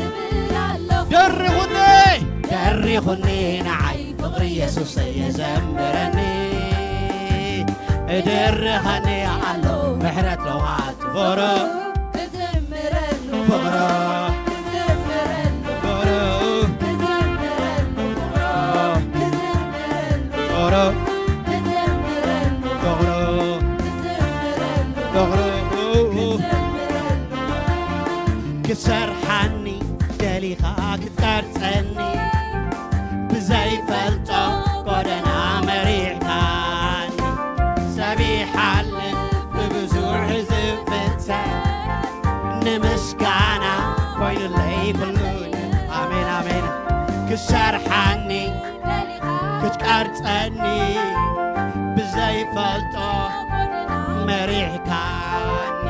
እብል ኣለኹ። ደሪኹኒ ደሪኹኒ ንዓይ ፍቕሪ የሱስ የዘምረኒ እድርኸኒ ኣሎ ምሕረት ለዋጭ ፍቕሩ ክዝምረሉ ፍቕሩ ክዝምረሉ ፍቕሩ ክዝምረሉ ፍቕሩ ክዝምረሉ ፍቕሩ ክዝምረሉ ፍቕሩ ፍቕሩ ክዝምረሉ ክዝምረሉ ክሰርሓኒ ደሊኻ ክትቀርጸኒ ብዘይፈልጦ ጎደና መሪሕካኒ ሰብ ይሓልፍ ብብዙሕ ዝፍተን ንምስጋና ኮይኑለይ ኩሉ ኣሜን ኣሜን ክሰርሓኒ ክትቀርጸኒ ብዘይፈልጦ መሪሕካኒ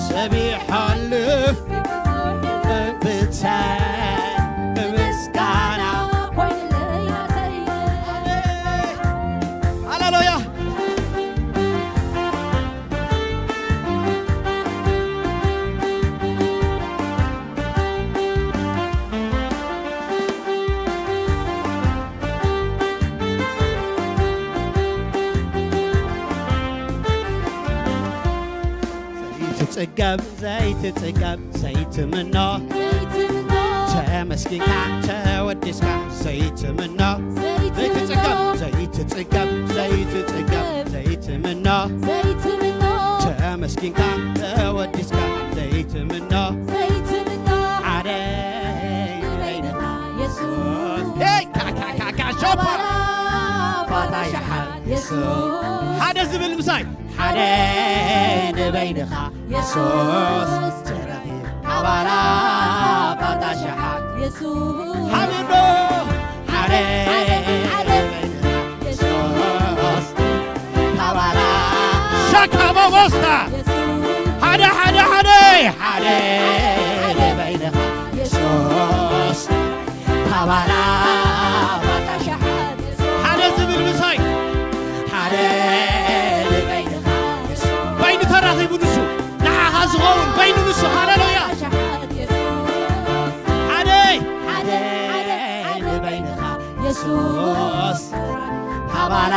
ሰብ ይሓልፍ ብብዙሕ ብብተን ብምስጋና ሃሌሉያ። ዘይትጽገብ ዘይትጽገብ ዘይትምኖ ተመስኪንካ ተወዲስካ ዘይትምኖ ዘይትጽገብ ዘይትጽገብ ዘይትጽገብ ዘይትምኖ ተመስኪንካ ተወዲስካ ዘይትምኖ ሓደ ንበይንኻ የሱስ ሄይ ካካካካ ሸባ ባታ ሸሓል የሱስ ሓደ ዝብል ምሳይ ሓደ ንበይንኻ የሱስ ተረኺብ ካባላ ባታ ሸሓል የሱስ ኣሜን ዶ ሓደ ንበይንኻ የሱስ ካባላ ሻካባቦስታ ሓደ ሓደ ሓደ ሓደ ንበይንኻ የሱስ ካባላ ባታ ሸሓል ሓደ ዝብል ምሳይ ሓደ ንበይንኻ በይኑ ተራኺቡ ንሱ ንዓኻ ዝኸውን በይኑ ንሱ ሃሌሉያ ሓደ ሓደ ንበይንኻ የሱስ ካባላ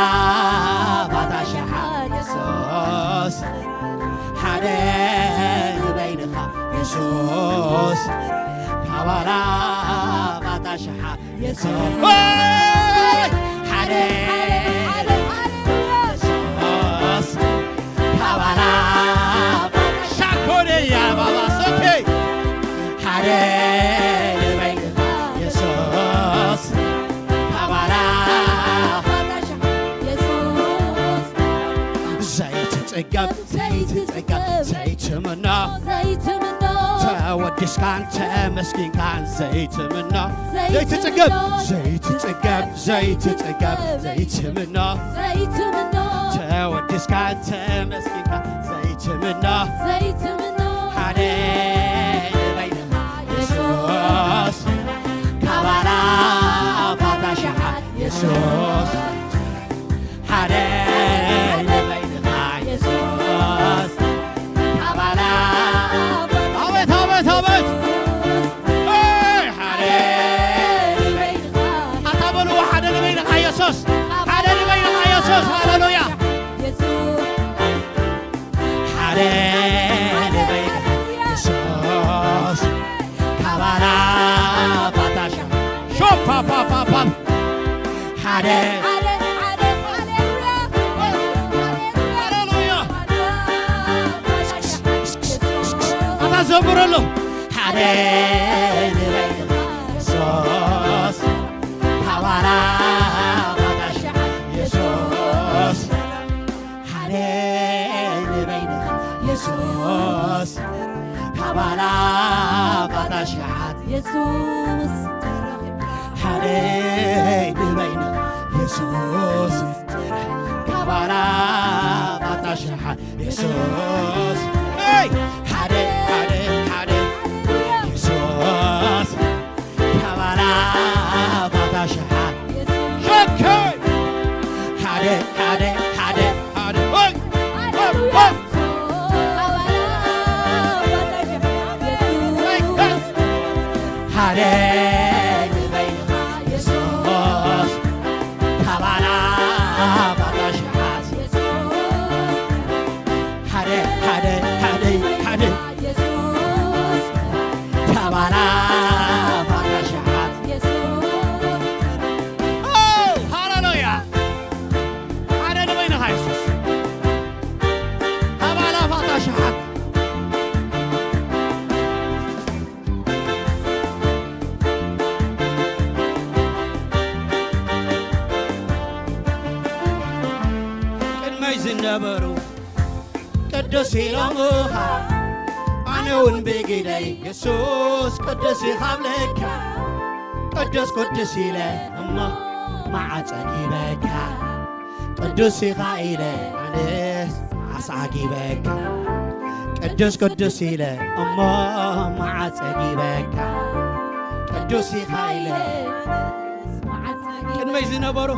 ባታ ሸሓል የሱስ ሓደ ንበይንኻ የሱስ ካባላ ባታ ሸሓል የሱስ ሓደ የሱስ ካባላ ሻኮሬ ያባባ ሶኬ ሓደ ንበይንኻ የሱስ ካባላ ዘይትጽገብ ዘይትጽገብ ዘይትምኖ ዘይትምኖ ተወዲስካን ተመስጊንካን ዘይትምኖ ዘይትጽገብ ዘይትጽገብ ዘይትጽገብ ዘይትምኖ ዘይትምኖ ተወዲስካን ተመስጊንካን ዘይትምኖ ዘይትምኖ ሓደ ንበይንኻ የሱስ ካብ ኣላፋት ኣሽሓት የሱስ ሓደ ንበይንኻ የሱስ ካብ ኣላፋት ኣቤት ኣቤት ኣቤት ኣታ በልዎ ሓደ ንበይንኻ የሱስ ሓደ ንበይንኻ የሱስ ሃሌሉያ ሓደ ንበይንኻ የሱስ ካብ ኣላፋት ኣሽሓት ሾፓፓፓፓ ሓደ ሃሌሉያ ኣታ ዘምረሉ ሓደ ንበይንኻ የሱስ ካብ ኣላፋት ኣሽሓት የሱስ ሓደ ንበይንኻ የሱስ ካብ ኣላፋት ኣሽሓት የሱስ ሓደ ንበይንኻ የሱስ ካብ ኣላፋት ኣሽሓት የሱስ ሓደ ሓደ ሓደ የሱስ ካብ ኣላፋት ኣሽሓት ሸከይ ሓደ ሓደ ሓደ ሓደ ወይ ወይ ወይ ሓደ ንበይንኻ የሱስ ካብ ኣላፋት ኣሽሓት ሓደ ሓደ ሓደ ሓደ ካብ ኣላፋት ኣሽሓት ሃሌሉያ ሓደ ንበይንኻ የሱስ ካብ ኣላፋት ኣሽሓት ቅድመይ ዝነበሩ ቅዱስ ኢሎምኻ ኣነ እውን ብግደይ የሱስ ቅዱስ ኢኻ ብለካ ቅዱስ ቅዱስ ኢለ እሞ መዓጸ ጊበካ ቅዱስ ኢኻ ኢለ ኣነስ መዓስ ዓጊበካ ቅዱስ ቅዱስ ኢለ እሞ መዓጸ ጊበካ ቅዱስ ኢኻ ኢለ ቅድመይ ዝነበሩ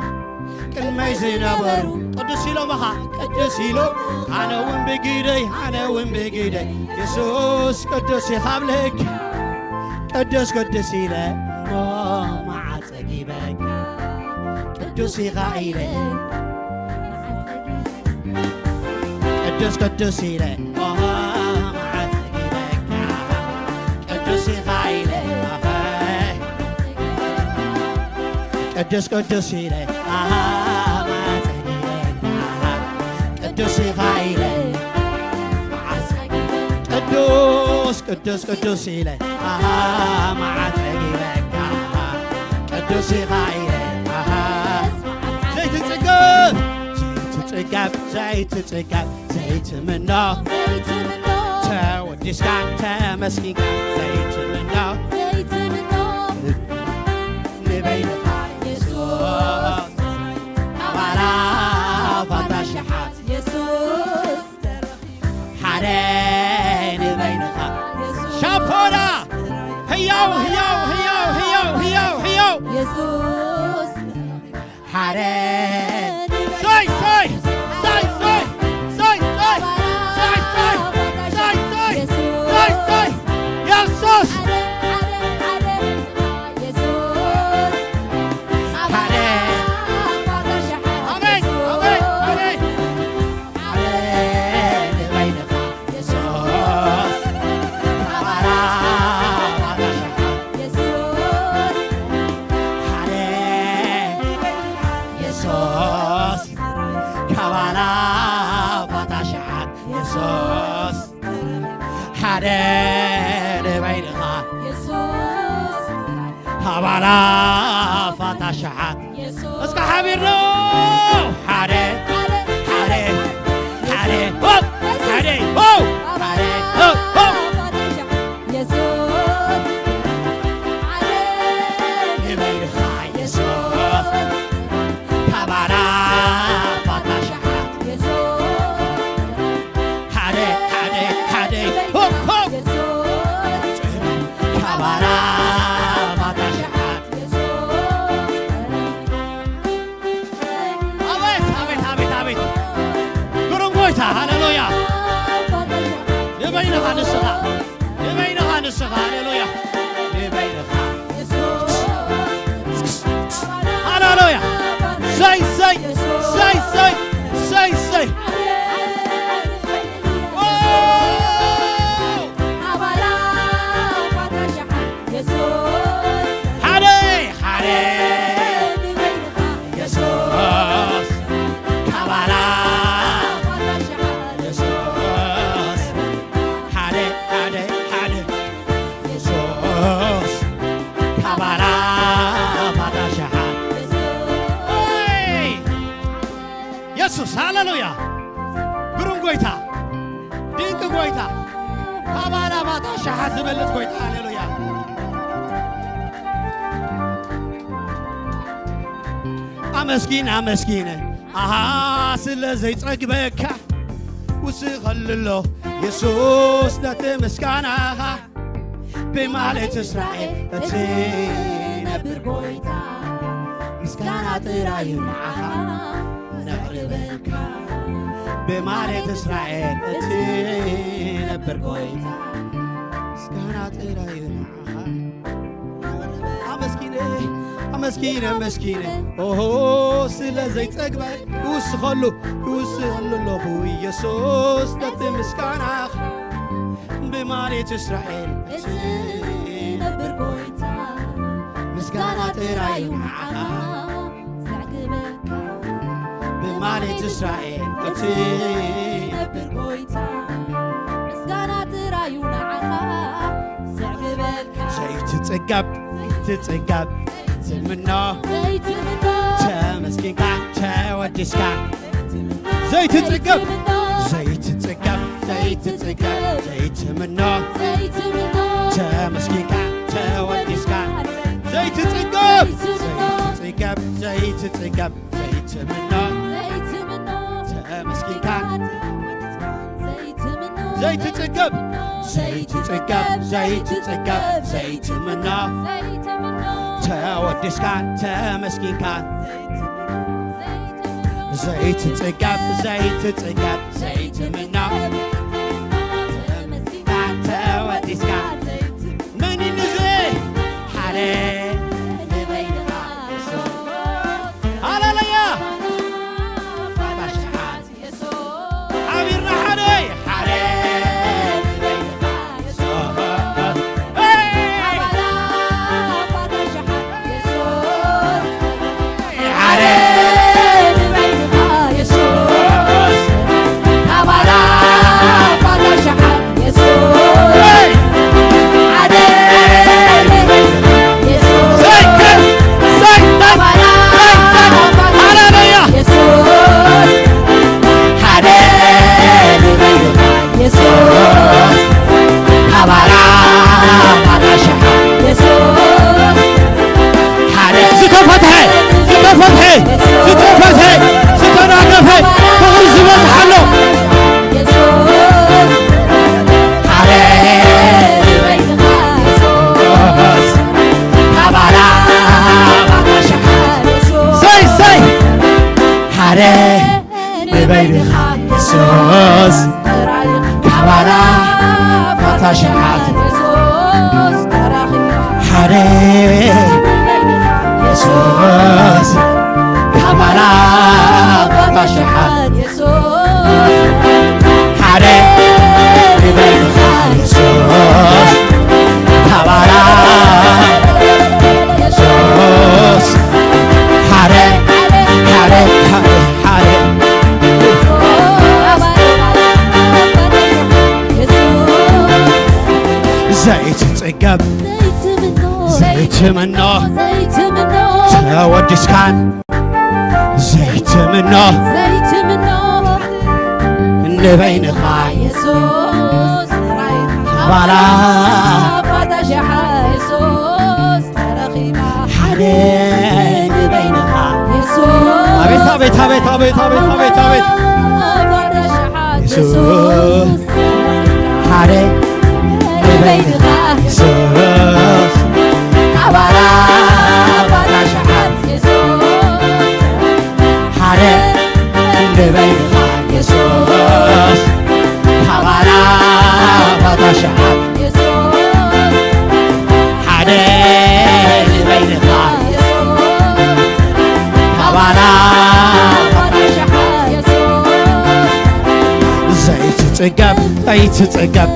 ቅድመይ ዝነበሩ ቅዱስ ኢሎምኻ ቅዱስ ኢሎም ኣነ እውን ብግደይ ኣነ እውን ብግደይ የሱስ ቅዱስ ኢኻ ብለካ ቅዱስ ቅዱስ ኢለ እሞ መዓጸ ጊበካ ቅዱስ ኢኻ ኢለ ቅዱስ ቅዱስ ኢለ ኦሆ መዓጸ ጊበካ ቅዱስ ኢኻ ኢለ ኦሆ ቅዱስ ቅዱስ ኢለ ኣሃ መዓጸ ጊበካ ቅዱስ ኢኻ ኢለ መዓጸ ጊበካ ቅዱስ ቅዱስ ቅዱስ ኢለ ኣሃ መዓጸ ጊበካ ቅዱስ ኢኻ ኢለ ኣሃ ዘይትጽገብ ዘይትጽገብ ዘይትጽገብ ዘይትምኖ ዘይትምኖ ተወዲስካ ተመስጊንካ ዘይትምኖ ዘይትምኖ ንበይንኻ የሱስ ካብ ኣላፋት ኣሽሓት የሱስ ሓደ ንበይንኻ ሻፖዳ ህያው ህያው ህያው ህያው ህያው ህያው የሱስ ሓደ ሳይ ሳይ ሳይ ሳይ ሳይ ሳይ ሳይ ሳይ ሳይ ሳይ ሳይ ሳይ የሱስ ሓደ ኣሜን ኣሜን ኣሜን ሓደ ንበይንኻ የሱስ ኣባራ ኣባራ የሱስ ሓደ የሱስ ካብ ኣላፋት ኣሽሓት የሱስ ሓደ ንበይንኻ የሱስ ካብ ኣላፋት ኣሽሓት የሱስ እስከ ሓቢርና ሓደ ሓደ ሓደ ሆፕ ሓደ ሆፕ ሓደ ሆፕ ሆፕ የሱስ ንበይንኻ የሱስ፣ ካባና ባታ ሸሓት የሱስ። ሓደ፣ ሓደ፣ ሓደ፣ ሆ፣ ሆ። ካባና ባታ ሸሓት የሱስ። ኣቤት፣ ኣቤት፣ ኣቤት፣ ኣቤት። ግሩም ጎይታ፣ ሃሌሉያ። ንበይንኻ ንስኻ፣ ንበይንኻ ንስኻ፣ ሃሌሉያ። ንበይንኻ። ሃሌሉያ። ሰይ፣ ሰይ፣ ሰይ፣ ሰይ፣ ሰይ፣ ሰይ። ኦ! ሓደ፣ ሓደ። የሱስ ካባና። የሱስ ሓደ፣ ሓደ፣ ሓደ። የሱስ ካባና ባታ ሸሓት። ኦይ! የሱስ፣ ሃሌሉያ! ግሩም ጎይታ፣ ድንቂ ጎይታ፣ ካባና ባታ ሸሓት ዝበልጽ ጎይታ፣ ሃሌሉያ! ኣመስጊን፣ ኣመስጊን፣ ኣሃ፣ ስለ ዘይጸግበካ፣ ውስኸሉ ኣሎ የሱስ ነቲ ምስጋናኻ። ብማለት እስራኤል እትነብር ጎይታ፣ ምስጋና ጥራይ እዩ ንዓኻ ነቕርበልካ። ብማለት እስራኤል እትነብር ጎይታ፣ ምስጋና ጥራይ እዩ ንዓኻ። ኣመስጊነ፣ ኣመስጊነ፣ ኣመስጊነ፣ ኦሆ፣ ስለ ዘይጸግበ ይውስኸሉ፣ ይውስኸሉ ኣለኹ ኢየሱስ ነቲ ምስጋናኻ። ብማለት እስራኤል እትነብር ጎይታ፣ ምስጋና ጥራይ እዩ ንዓኻ ዘዕግበካ። ብማለት እስራኤል እትነብር ጎይታ፣ ምስጋና ጥራይ እዩ ንዓኻ ዘዕግበካ። ዘይትጽገብ፣ ዘይትጽገብ፣ ዘይትምኖ፣ ዘይትምኖ፣ ተመስጊንካ፣ ተወዲስካ። ዘይትጽገብ፣ ዘይትጽገብ፣ ዘይትጽገብ፣ ዘይትምኖ፣ ዘይትምኖ፣ ተመስጊንካ፣ ተወዲስካ። ዘይትጽገብ፣ ዘይትጽገብ፣ ዘይትጽገብ፣ ዘይትምኖ፣ ዘይትምኖ፣ ተመስጊንካ። ዘይትምኖ፣ ዘይትጽገብ፣ ዘይትጽገብ፣ ዘይትጽገብ፣ ዘይትምኖ፣ ዘይትምኖ፣ ተወዲስካ፣ ተመስጊንካ። ዘይትጽገብ፣ ዘይትጽገብ፣ ዘይትምኖ፣ ተወዲስካ። መን እዩ እዚ? ሓደ ንበይንኻ የሱስ። ሃሌሉያ! ሓቢርና ሓደ፣ ሓደ። ሓደ። ሃሌሉያ። ሓደ ንበይንኻ የሱስ፣ ካባና ባታ ሸሓት የሱስ። ሓደ ዝተፈትሐ፣ ዝተፈትሐ፣ ዝተፈትሐ፣ ዝተራገፈ ፍቕሪ ዝበዝሓሉ። የሱስ፣ ሓደ ንበይንኻ የሱስ፣ ካባና ባታ ሸሓት የሱስ። ሰይ፣ ሰይ፣ ሓደ ንበይንኻ የሱስ፣ ካባና ባታ ሸሓት። ሓደ የሱስ፣ ካባና ባታ ሸሓት። ሓደ ንበይንኻ የሱስ፣ ካባና የሱስ፣ ሓደ፣ ሓደ፣ ሓደ፣ ሓደ። ዘይትጽገብ፣ ዘይትምኖ፣ ዘይትምኖ፣ ተወዲስካ ዘይትምኖ፣ ዘይትምኖ፣ ንበይንኻ የሱስ፣ ካባና ባታ ሸሓት። ንበይንኻ የሱስ። ኣቤት፣ ኣቤት፣ ኣቤት፣ ኣቤት፣ ኣቤት፣ ኣቤት፣ ኣቤት። ኣባ ተሽሓት የሱስ። የሱስ። ሓደ ንበይንኻ የሱስ። ኣባራ ኣባ ተሽሓት የሱስ። ሓደ ንበይንኻ የሱስ። ኣባራ ኣባ ተሽሓት የሱስ። ሓደ ንበይንኻ የሱስ። ኣባራ ኣባ ተሽሓት የሱስ። ዘይትጽገብ፣ ዘይትጽገብ፣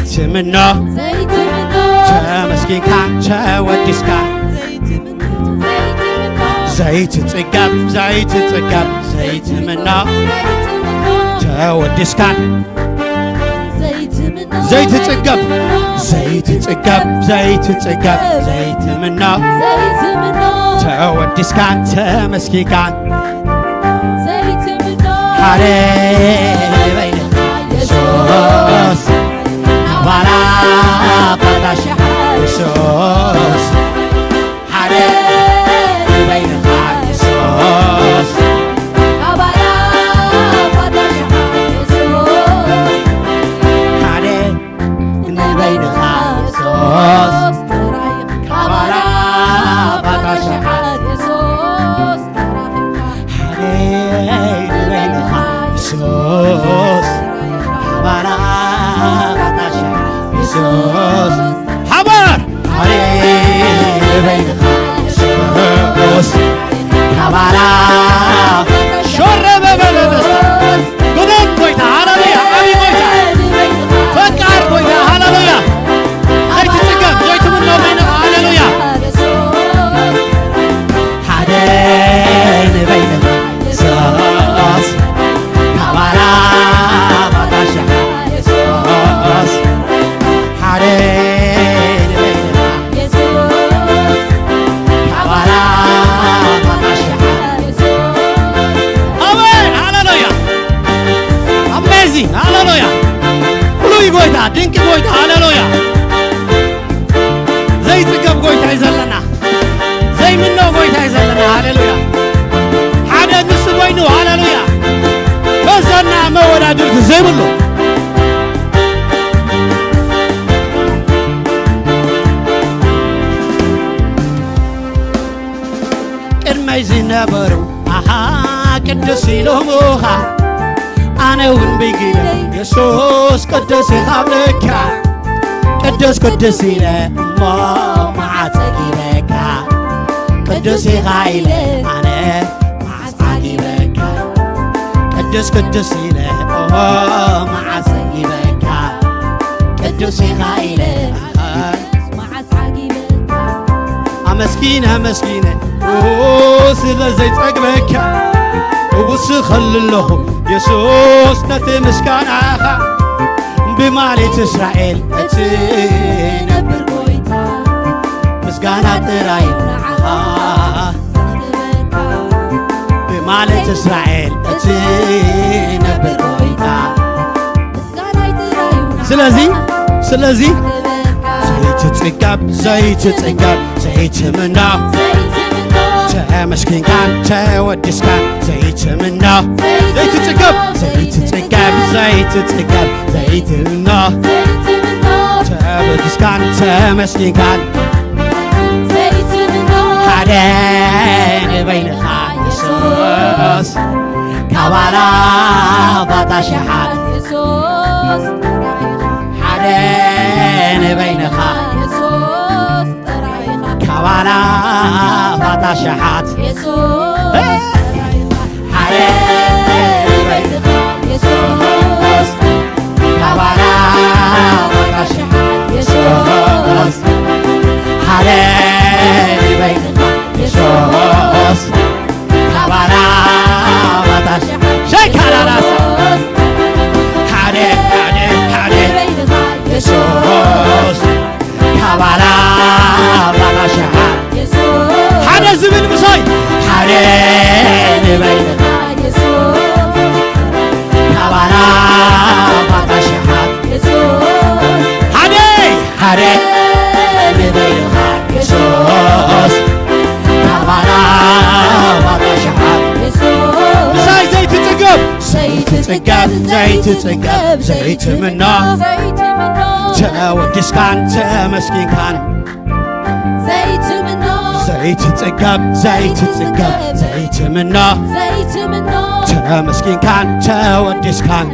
ዘይትምኖ፣ ዘይትምኖ፣ ተመስጊንካ፣ ተወዲስካ፣ ዘይትምኖ፣ ዘይትምኖ፣ ዘይትጽገብ፣ ዘይትጽገብ፣ ዘይትምኖ፣ ዘይትምኖ፣ ተወዲስካ፣ ዘይትምኖ፣ ዘይትጽገብ፣ ዘይትጽገብ፣ ዘይትጽገብ፣ ዘይትምኖ፣ ዘይትምኖ፣ ተወዲስካ፣ ተመስጊንካ፣ ዘይትምኖ፣ ሓደ በይንኻ የሱስ። ኣባራ ፋታ ሽሓ የሱስ። ሓደ በይንኻ የሱስ። ኣባራ ፋታ ሽሓ የሱስ። ሓደ ንበይንኻ የሱስ። ኣባራ ፋታ ሽሓ የሱስ። ሓደ ንበይንኻ የሱስ። ኣባራ ፋታ ሽሓ የሱስ። ሓባር ሓደ ንበይንኻ የሱስ። ኣባራ ሾረ በበለ ደስታ። ግኑን ጎይታ፣ ሃሌሉያ፣ ዓቢ ጎይታ፣ ፈቃር ጎይታ፣ ሃሌሉያ። ዘይትጽገብ፣ ዘይትምኖ በይንኻ፣ ሃሌሉያ። ሓደ ንበይንኻ የሱስ። ኣባራ ፋታ ሽሓ የሱስ። ሓደ ንበይንኻ የሱስ። ኣባራ ፋታ ሽሓ የሱስ። ኣሜን፣ ሃሌሉያ። ኣሜዚንግ፣ ሃሌሉያ። ፍሉይ ጎይታ፣ ድንቂ ጎይታ፣ ሃሌሉያ። ዘይጽገብ ጎይታ እዩ ዘለና። ዘይምኖ ጎይታ እዩ ዘለና። ሃሌሉያ። ሓደ ንሱ ኮይኑ፣ ሃሌሉያ። በዛና መወዳድርቲ ዘይብሉ። ቅድመይ ዝነበሩ፣ ኣሃ፣ ቅዱስ ኢሎምኻ፣ ኣነ እውን ብግደ የሱስ ቅዱስ ኢኻ ብለካ። ቅዱስ ቅዱስ ኢለ እሞ መዓስ ጸጊበካ። ቅዱስ ኢኻ ኢለ ኣነ መዓስ ዓጊበካ። ቅዱስ ቅዱስ ኢለ ኦሆ መዓስ ጸጊበካ። ቅዱስ ኢኻ ኢለ መዓስ ዓጊበካ። ኣመስጊነ ኣመስጊነ ኦ ስለ ዘይጸግበካ። እውስኸሉ ኣለኹ የሱስ ነቲ ምስጋናኻ። ብማሌት እስራኤል እትነብር ጎይታ፣ ምስጋና ጥራይ ንዓኻ። ብማሌት እስራኤል እትነብር ጎይታ። ስለዚ ስለዚ ዘይትጽገብ ዘይትጽገብ ዘይትምኖ፣ ተመስኪንካን ተወድስካን ዘይትምኖ። ዘይትጽገብ ዘይትጽገብ ዘይትጽገብ ዘይትምኖ፣ ተወድስካን ተመስኪንካን ሓደ ንበይንኻ የሱስ፣ ካብ ኣላፋት ኣሽሓት የሱስ፣ ሓደ ንበይንኻ የሱስ፣ ካብ ኣላፋት ኣሽሓት የሱስ፣ ሓደ ንበይንኻ የሱስ፣ ካብ ኣላፋት ኣሽሓት የሱስ፣ ሓደ ንበይንኻ የሱስ፣ ካብ ኣላፋት ኣሽሓት ሸይካላላሳ፣ ሓደ ሓደ ሓደ የሱስ፣ ካብ ኣላፋት ኣሽሓት ሓደ ዝብል ምሳይ፣ ሓደ ንበይንኻ የሱስ፣ ካብ ኣላፋት ኣሽሓት ሓደ ሓደ ንበይንኻ የሱስ፣ ዘይትጽገብ ዘይትምኖ፣ ተወድስካን ተመስኪንካን። ዘይትምኖ፣ ዘይትጽገብ ዘይትጽገብ ዘይትምኖ፣ ዘይትምኖ፣ ተመስኪንካን ተወድስካን።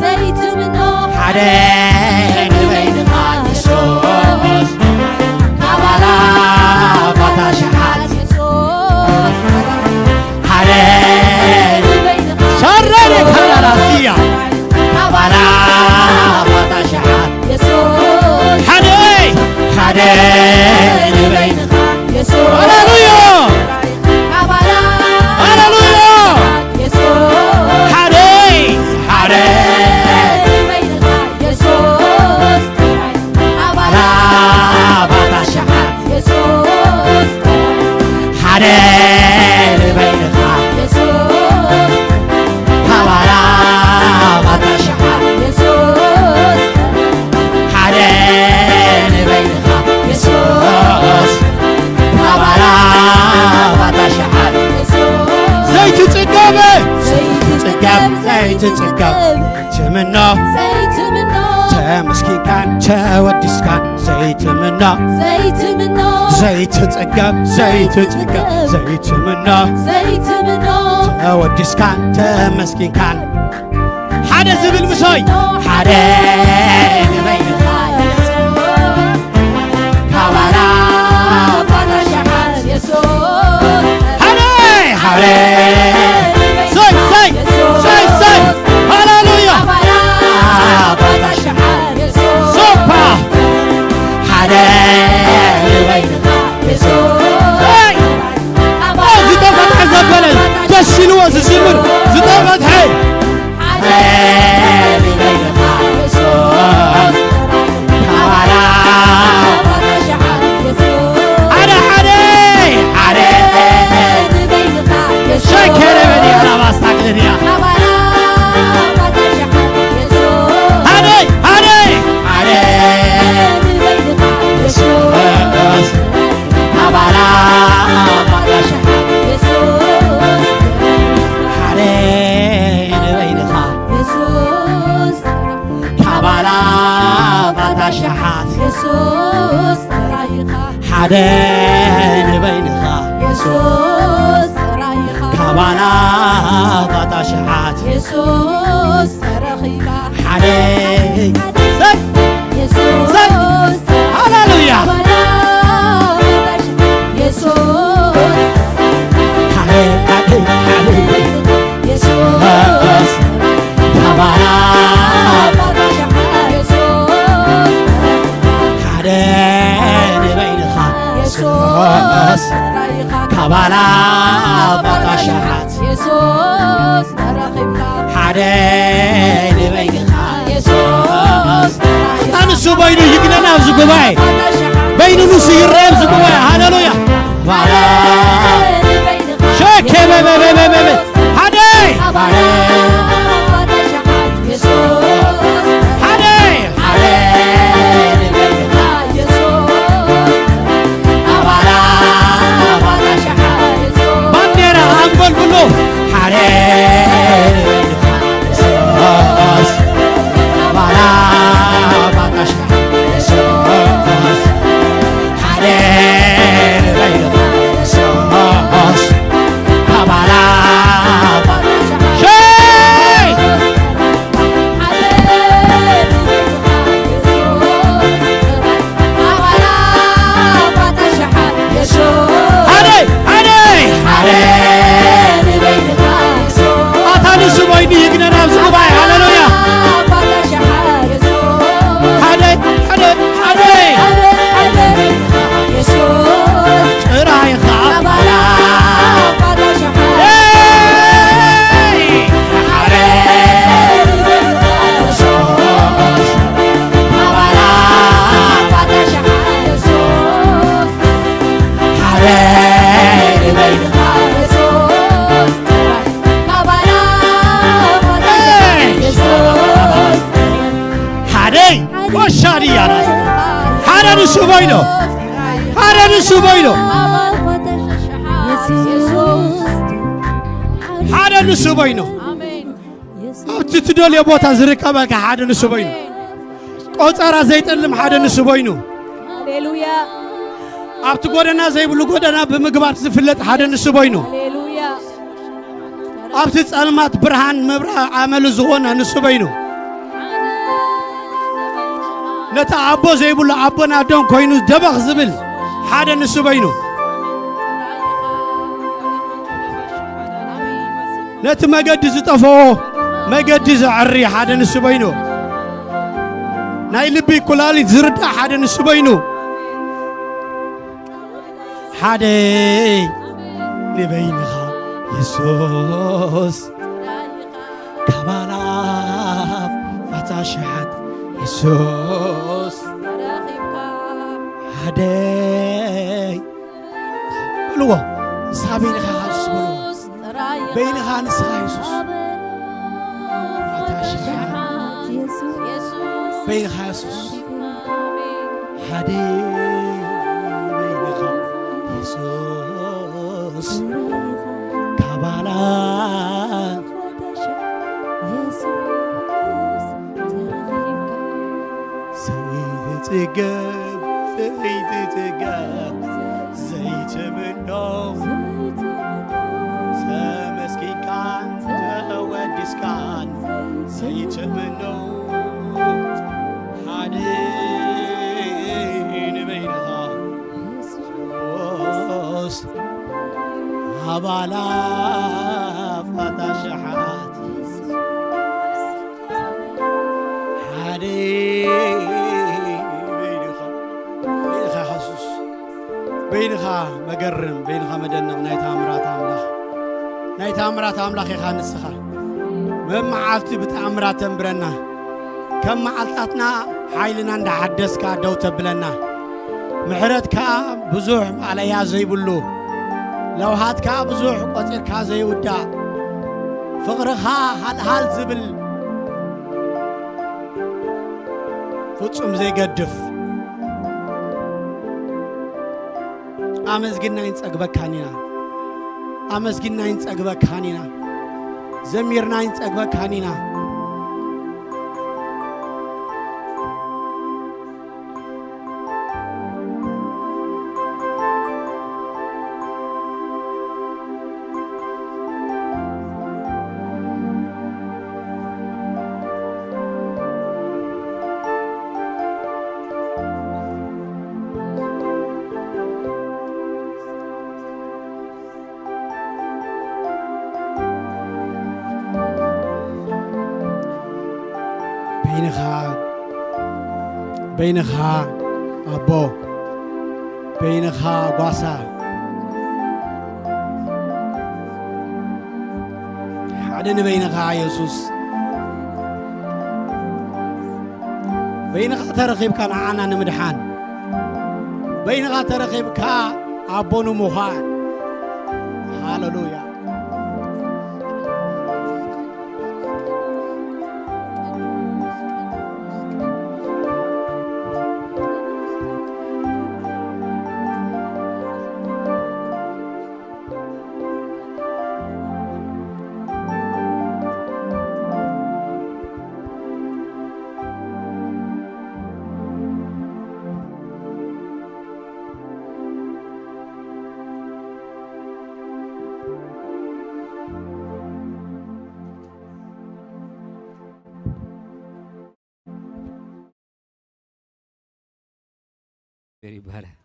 ዘይትምኖ፣ ሓደ ንበይንኻ የሱስ፣ ካብ ኣላፋት ኣሽሓት የሱስ። ሓደ ሸረሪ ካላላስያ፣ ካብ ኣላፋት ኣሽሓት የሱስ። ሓደ፣ ሓደ ንበይንኻ የሱስ። ሃሌሉያ። ካብ ኣላፋት ሃሌሉያ። የሱስ። ሓደ፣ ሓደ ንበይንኻ የሱስ። ካብ ኣላፋት ኣሽሓት የሱስ። ሓደ ንበይንኻ የሱስ። ካብ ኣላፋት ኣሽሓት የሱስ። ሓደ ንበይንኻ የሱስ። ካብ ኣላፋት ኣሽሓት የሱስ። ዘይትጽገብ፣ ዘይትጽገብ፣ ዘይትጽገብ። ዘይትምኖ፣ ዘይትምኖ፣ ተመስኪንካን ተወድስካን። ዘይትምኖ፣ ዘይትምኖ፣ ዘይትጽገብ ዘይትጽገብ። ዘይትምኖ፣ ዘይትምኖ፣ ተወድስካን ተመስኪንካን። ሓደ ዝብል ምሶይ፣ ሓደ ንበይንኻ የሱስ። ካብ ኣላፋት ኣሽሓት የሱስ። ሓደ፣ ሓደ። ሰይ፣ ሰይ፣ ሰይ፣ ሰይ። ሃሌሉያ። ሶፓ። ሓደ ንበይንኻ የሱስ። ሰይ። ኦ፣ ዝተፈትሐ ዘበለ ደስ ኢልዎ ዝዝምር ዝተፈትሐ። ሓደ ንበይንኻ የሱስ። ሓደ፣ ሓደ፣ ሓደ። ሸከረ በዲያ ላባስታ ግደድያ። ሓደ፣ ሓደ፣ ሓደ። የሱስ። ሓደ ንበይንኻ የሱስ። ካብ ኣላፋት ኣሽሓት የሱስ ጥራይኻ። ሓደ ንበይንኻ የሱስ ጥራይኻ። ካብ ኣላፋት ኣሽሓት የሱስ ተረኺባ። ሓደ። የሱስ። ሃሌሉያ። የሱስ። ሓደ፣ ሓደ፣ ሓደ። የሱስ። ሓደ ንበይንኻ የሱስ። ካብ ኣላፋት ኣሽሓት የሱስ። ተረኺብካ። ሓደ ንበይንኻ የሱስ። ኣታ ንሱ በይኑ ይግነን ኣብዚ ጉባኤ። በይኑ ንሱ ይረአ ኣብዚ ጉባኤ። ሃሌሉያ። ባላ። ሸኬ በበበበበበ። ሓደ። የሱስ። ሓደ። ሓደ ንበይንኻ የሱስ። ኣባላ ባንዴራ ኣንጎልጉሎ። ሓደ ንበይንኻ የሱስ። ኣባላ ባጣሽ የሱስ። ሓደ ንበይንኻ የሱስ። ኣባላ ባጣሽ ሸይ። ሓደ፣ ሓደ። ኣታ ንሱ በይኑ ይግነን ኣብዚ ጉባኤ። ሃሌሉያ። ሓደ፣ ሓደ፣ ሓደ። ጥራይኻ። ኤይ! ሓደ ወሻድያ ናት። ሓደ ንሱ በይኖ። ሓደ ንሱ በይኖ። ሓደ ንሱ በይኖ። ኣብቲ ትደልዮ ቦታ ዝርከበካ ሓደ ንሱ በይኑ። ቆጸራ ዘይጠልም ሓደ ንሱ በይኑ። ሃሌሉያ። ኣብቲ ጎደና ዘይብሉ ጎደና ብምግባር ዝፍለጥ ሓደ ንሱ በይኑ። ሃሌሉያ። ኣብቲ ጸልማት ብርሃን መብራ ኣመሉ ዝኾነ ንሱ በይኑ። ነቲ ኣቦ ዘይብሉ ኣቦን ኣዶን ኮይኑ ደበኽ ዝብል ሓደ ንሱ በይኑ። ነቲ መገዲ ዝጠፈኦ መገዲ ዘዕሪ ሓደ ንሱ በይኑ። ናይ ልቢ ኩላሊት ዝርዳእ ሓደ ንሱ በይኑ። ሓደ ንበይንኻ የሱስ፣ ካብ ኣላፍ ፋታ ሽሓት የሱስ። ሓደ በልዎ፣ ንስኻ በይንኻ የሱስ በልዎ። በይንኻ ንስኻ የሱስ። ፋታ ሽሓት በይንኻ የሱስ። ሓደ በይንኻ የሱስ፣ ካባላ ዘይትጽገብ፣ ዘይትጽገብ፣ ዘይትምኖ፣ ተመስኪንካን ተወዲስካን ዘይትምኖ፣ ሓደ ንበይንኻ የሱስ፣ ኣባላ ፋታ ሸሓት ሓደ በይንኻ፣ በይንኻ የሱስ፣ በይንኻ መገርም፣ በይንኻ መደነቕ ናይ ተኣምራት ኣምላኽ፣ ናይ ተኣምራት ኣምላኽ ኢኻ ንስኻ። መመዓልቲ ብተኣምራት ተንብረና፣ ከም መዓልታትና ሓይልና እንዳሓደስካ ደው ተብለና። ምሕረትካ ብዙሕ ማእለያ ዘይብሉ፣ ለውሃትካ ብዙሕ ቆጺርካ ዘይውዳእ፣ ፍቕርኻ ሃልሃል ዝብል ፍጹም ዘይገድፍ። ኣመስጊንና ይንጸግበካን ኢና። ኣመስጊንና ይንጸግበካን ኢና። ዘሚርና ይንጸግበካን ኢና። በይንኻ፣ በይንኻ ኣቦ፣ በይንኻ ጓሳ፣ ሓደ ንበይንኻ የሱስ። በይንኻ ተረኺብካ ንዓና ንምድሓን፣ በይንኻ ተረኺብካ ኣቦ ንምዃን። ሃሌሉያ። እግዚኣብሔር ይባረክ።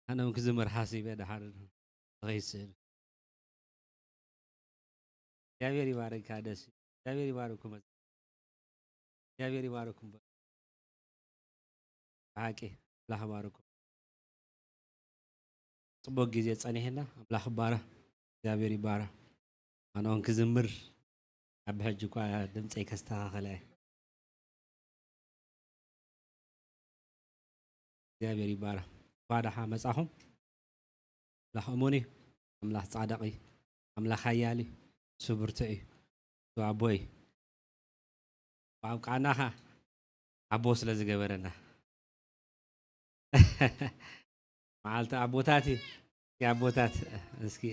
ኣነ እውን ክዝምር ሓሲበ ድሓር ንኸይስእል። እግዚኣብሔር ይባረካ። ደስ እግዚኣብሔር ይባረኩም። እግዚኣብሔር ይባረኩም። ብሓቂ ኣምላኽ ይባረኩም። ጽቡቅ ግዜ ጸኒሕና። ኣምላኽ ይባረክ። እግዚኣብሔር ይባረክ። ኣነ እውን ክዝምር ኣብ ሕጂ እኳ ድምፀይ ከስተኻኸለ እየ። እግዚኣብሔር ይባረክ። እንኳዕ ደሓ መጻኹም። ኣምላኽ እሙን እዩ። ኣምላኽ ጻድቕ እዩ። ኣምላኽ ሓያል እዩ። እሱ ብርቱዕ እዩ። እሱ ኣቦ እዩ። ኣብ ቃናኻ ኣቦ ስለ ዝገበረና። መዓልቲ ኣቦታት እዩ። እስኪ ኣቦታት እስኪ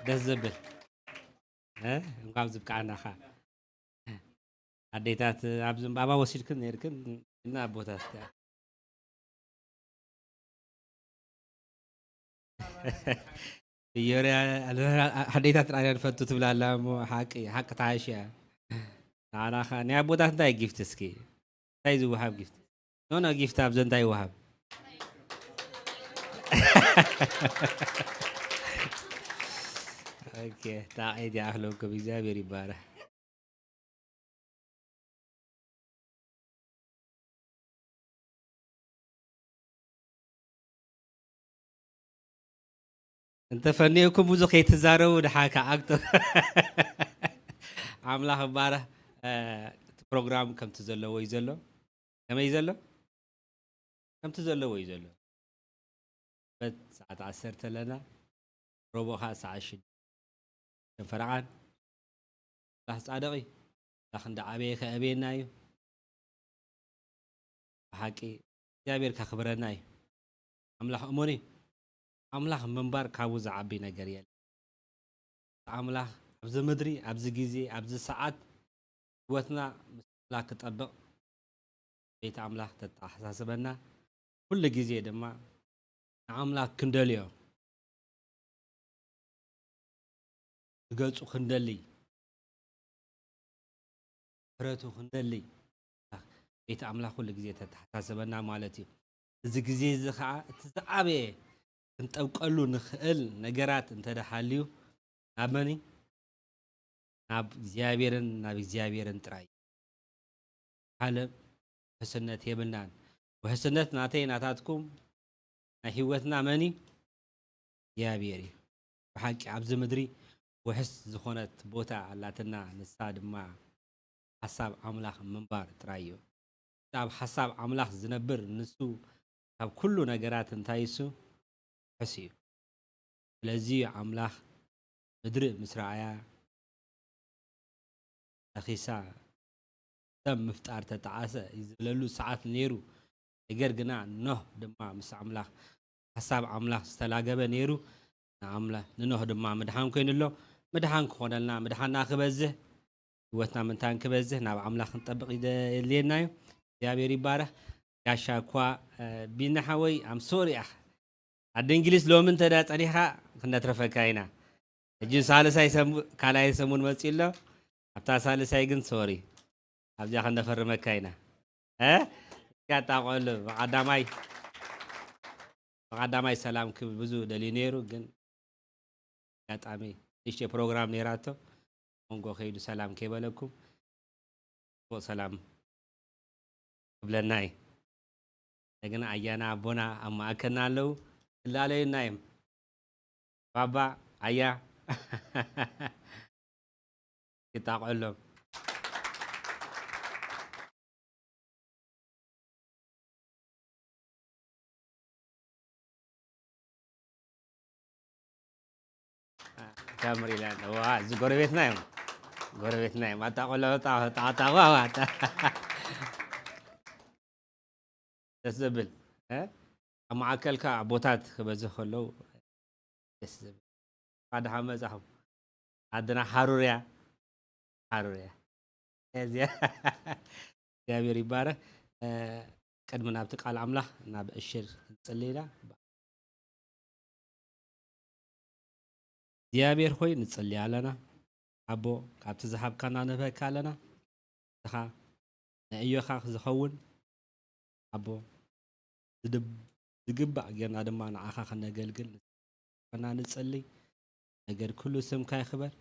ደስ ዘብል። እ? እንኳን ዝብቃዕና ኸዓ። ኣዴታት ኣብ ዘንባባ ወሲድክን ነይርክን እና ኣቦታት ከኣ። ፍዮርያ፣ ኣዴታት ጥራይ ንፈቱ ትብላ ኣላ እሞ ሓቂ፣ ሓቂ ተሓይሽ እያ። ንዓና ኸ ናይ ኣቦታት እንታይ ጊፍት እስኪ? እንታይ ዝወሃብ ጊፍት? ኖ፣ ኖ፣ ጊፍት ኣብ ዘንታ ይወሃብ። ኦኬ፣ ጣዕት ይኣኽለኩም፣ እግዚኣብሔር ይባረኽ። እንተፈኒእኩም ብዙ ከይትዛረቡ፣ ድሓር ከዓግቶ። ኣምላኽ ይባረኽ። እ፣ እቲ ፕሮግራም ከምቲ ዘለዎ እዩ ዘሎ። ከመይ እዩ ዘሎ? ከምቲ ዘለዎ እዩ ዘሎ። በት ሰዓት ዓሰርተ ኣለና። ረቡዕ ኸዓ ሰዓት ሽዱሽተ። ከም ፈረቓን ኣምላኽ ጻድቕ እዩ። ኣምላኽ እንዳ ዓበየ ከዕብየና እዩ። ብሓቂ እግዚኣብሔር ከኽብረና እዩ። ኣምላኽ እሙን እዩ። ኣምላኽ ምንባር ካብኡ ዝዓቢ ነገር የለን። ኣምላኽ ኣብዚ ምድሪ፣ ኣብዚ ግዜ፣ ኣብዚ ሰዓት ህይወትና ምስ ኣምላኽ ክጠብቕ ቤት ኣምላኽ ተተሓሳስበና። ኩሉ ግዜ ድማ ንኣምላኽ ክንደልዮ፣ ንገጹ ክንደሊ፣ ምሕረቱ ክንደሊ ቤት ኣምላኽ ኩሉ ግዜ ተተሓሳስበና ማለት እዩ። እዚ ግዜ እዚ ኸዓ እቲ ዝዓበየ ክንጠብቀሉ ንኽእል ነገራት እንተ ደኣ ሃልዩ ናብ መን እዩ? ናብ እግዚኣብሔርን ናብ እግዚኣብሔርን ጥራይ። ዓለም ውሕስነት የብልናን። ውሕስነት ናተይ ናታትኩም ናይ ህይወትና መን እዩ? እግዚኣብሔር እዩ። ብሓቂ ኣብዚ ምድሪ ውሕስ ዝኾነት ቦታ ኣላትና፣ ንሳ ድማ ሓሳብ ኣምላኽ ምንባር ጥራይ እዩ። ኣብ ሓሳብ ኣምላኽ ዝነብር ንሱ ካብ ኩሉ ነገራት እንታይ እሱ ውሕስ እዩ። ስለዚ ኣምላኽ ምድሪ ምስ ረኣያ ተኺሳ ሰብ ምፍጣር ተጠዓሰ እዩ ዝብለሉ ሰዓት ነይሩ። ነገር ግና ኖህ ድማ ምስ ኣምላኽ ሓሳብ ኣምላኽ ዝተላገበ ነይሩ። ንኣምላ-፣ ንኖህ ድማ ምድሓን ኮይኑ ኣሎ። ምድሓን ክኾነልና፣ ምድሓንና ክበዝህ፣ ህይወትና ምንታን ክበዝህ ናብ ኣምላኽ ክንጠብቕ ይደ-፣ የድልየና እዩ። እግዚኣብሔር ይባረኽ። ጋሻ እኳ፣ እ፣ ቢኒ ሓወይ፣ ኣም ሶሪ ኣኽ። ኣደ እንግሊዝ ሎሚ እንተ ደኣ ጸኒኻ ክነትረፈካ ኢና። ሕጂ ሳልሳይ ሰሙ-፣ ካልኣይ ሰሙን መጺኡ ኣሎ። ኣብታ ሳልሳይ ግን ሶሪ። ኣብዚኣ ክንደፈርመካ ኢና። እ? እስኪ ኣጣቕዐሉ። ብቐዳማይ፣ ብቐዳማይ ሰላም ክብል ብዙ ደልዩ ነይሩ፣ ግን ኣጋጣሚ ንእሽተይ ፕሮግራም ነይራቶ። መንጎ ከይዱ ሰላም ከይበለኩም፣ ጽቡቕ ሰላም ክብለና እዩ። እንደገና ኣያና ኣቦና ኣብ ማእከልና ኣለዉ። ክላለዩና እዮም። ባባ፣ ኣያ። ይጣቕዐሎም። ተምር ኢለን። ዋ፣ እዚ ጎረቤትና እዮም። ጎረቤትና እዮም። ኣታ ቆሎ፣ ኣታ፣ ኣታ፣ ኣታ፣ ዋ፣ ዋ፣ ኣታ። ደስ ዘብል፣ እ? ኣብ ማእከልካ ኣቦታት ክበዝሕ ከለዉ ደስ ዘብል። እንኳዕ ደሓን መጻኹም። ዓድና ሓሩርያ፣ ሓሩርያ። እዚኣ እግዚኣብሔር ይባረክ። እ፣ ቅድሚ ናብቲ ቃል ኣምላኽ ናብ እሽር ክንጽሊ ኢና። እግዚኣብሔር ሆይ ንጽሊ ኣለና። ኣቦ ካብቲ ዝሃብካና ንህበካ ኣለና። ንስኻ ንዕዮኻ ዝኸውን ኣቦ ዝድብ-፣ ዝግባእ ጌርና ድማ ንዓኻ ከነገልግል ንስኻ ንጽሊ። ነገር ኩሉ ስምካ ይኽበር።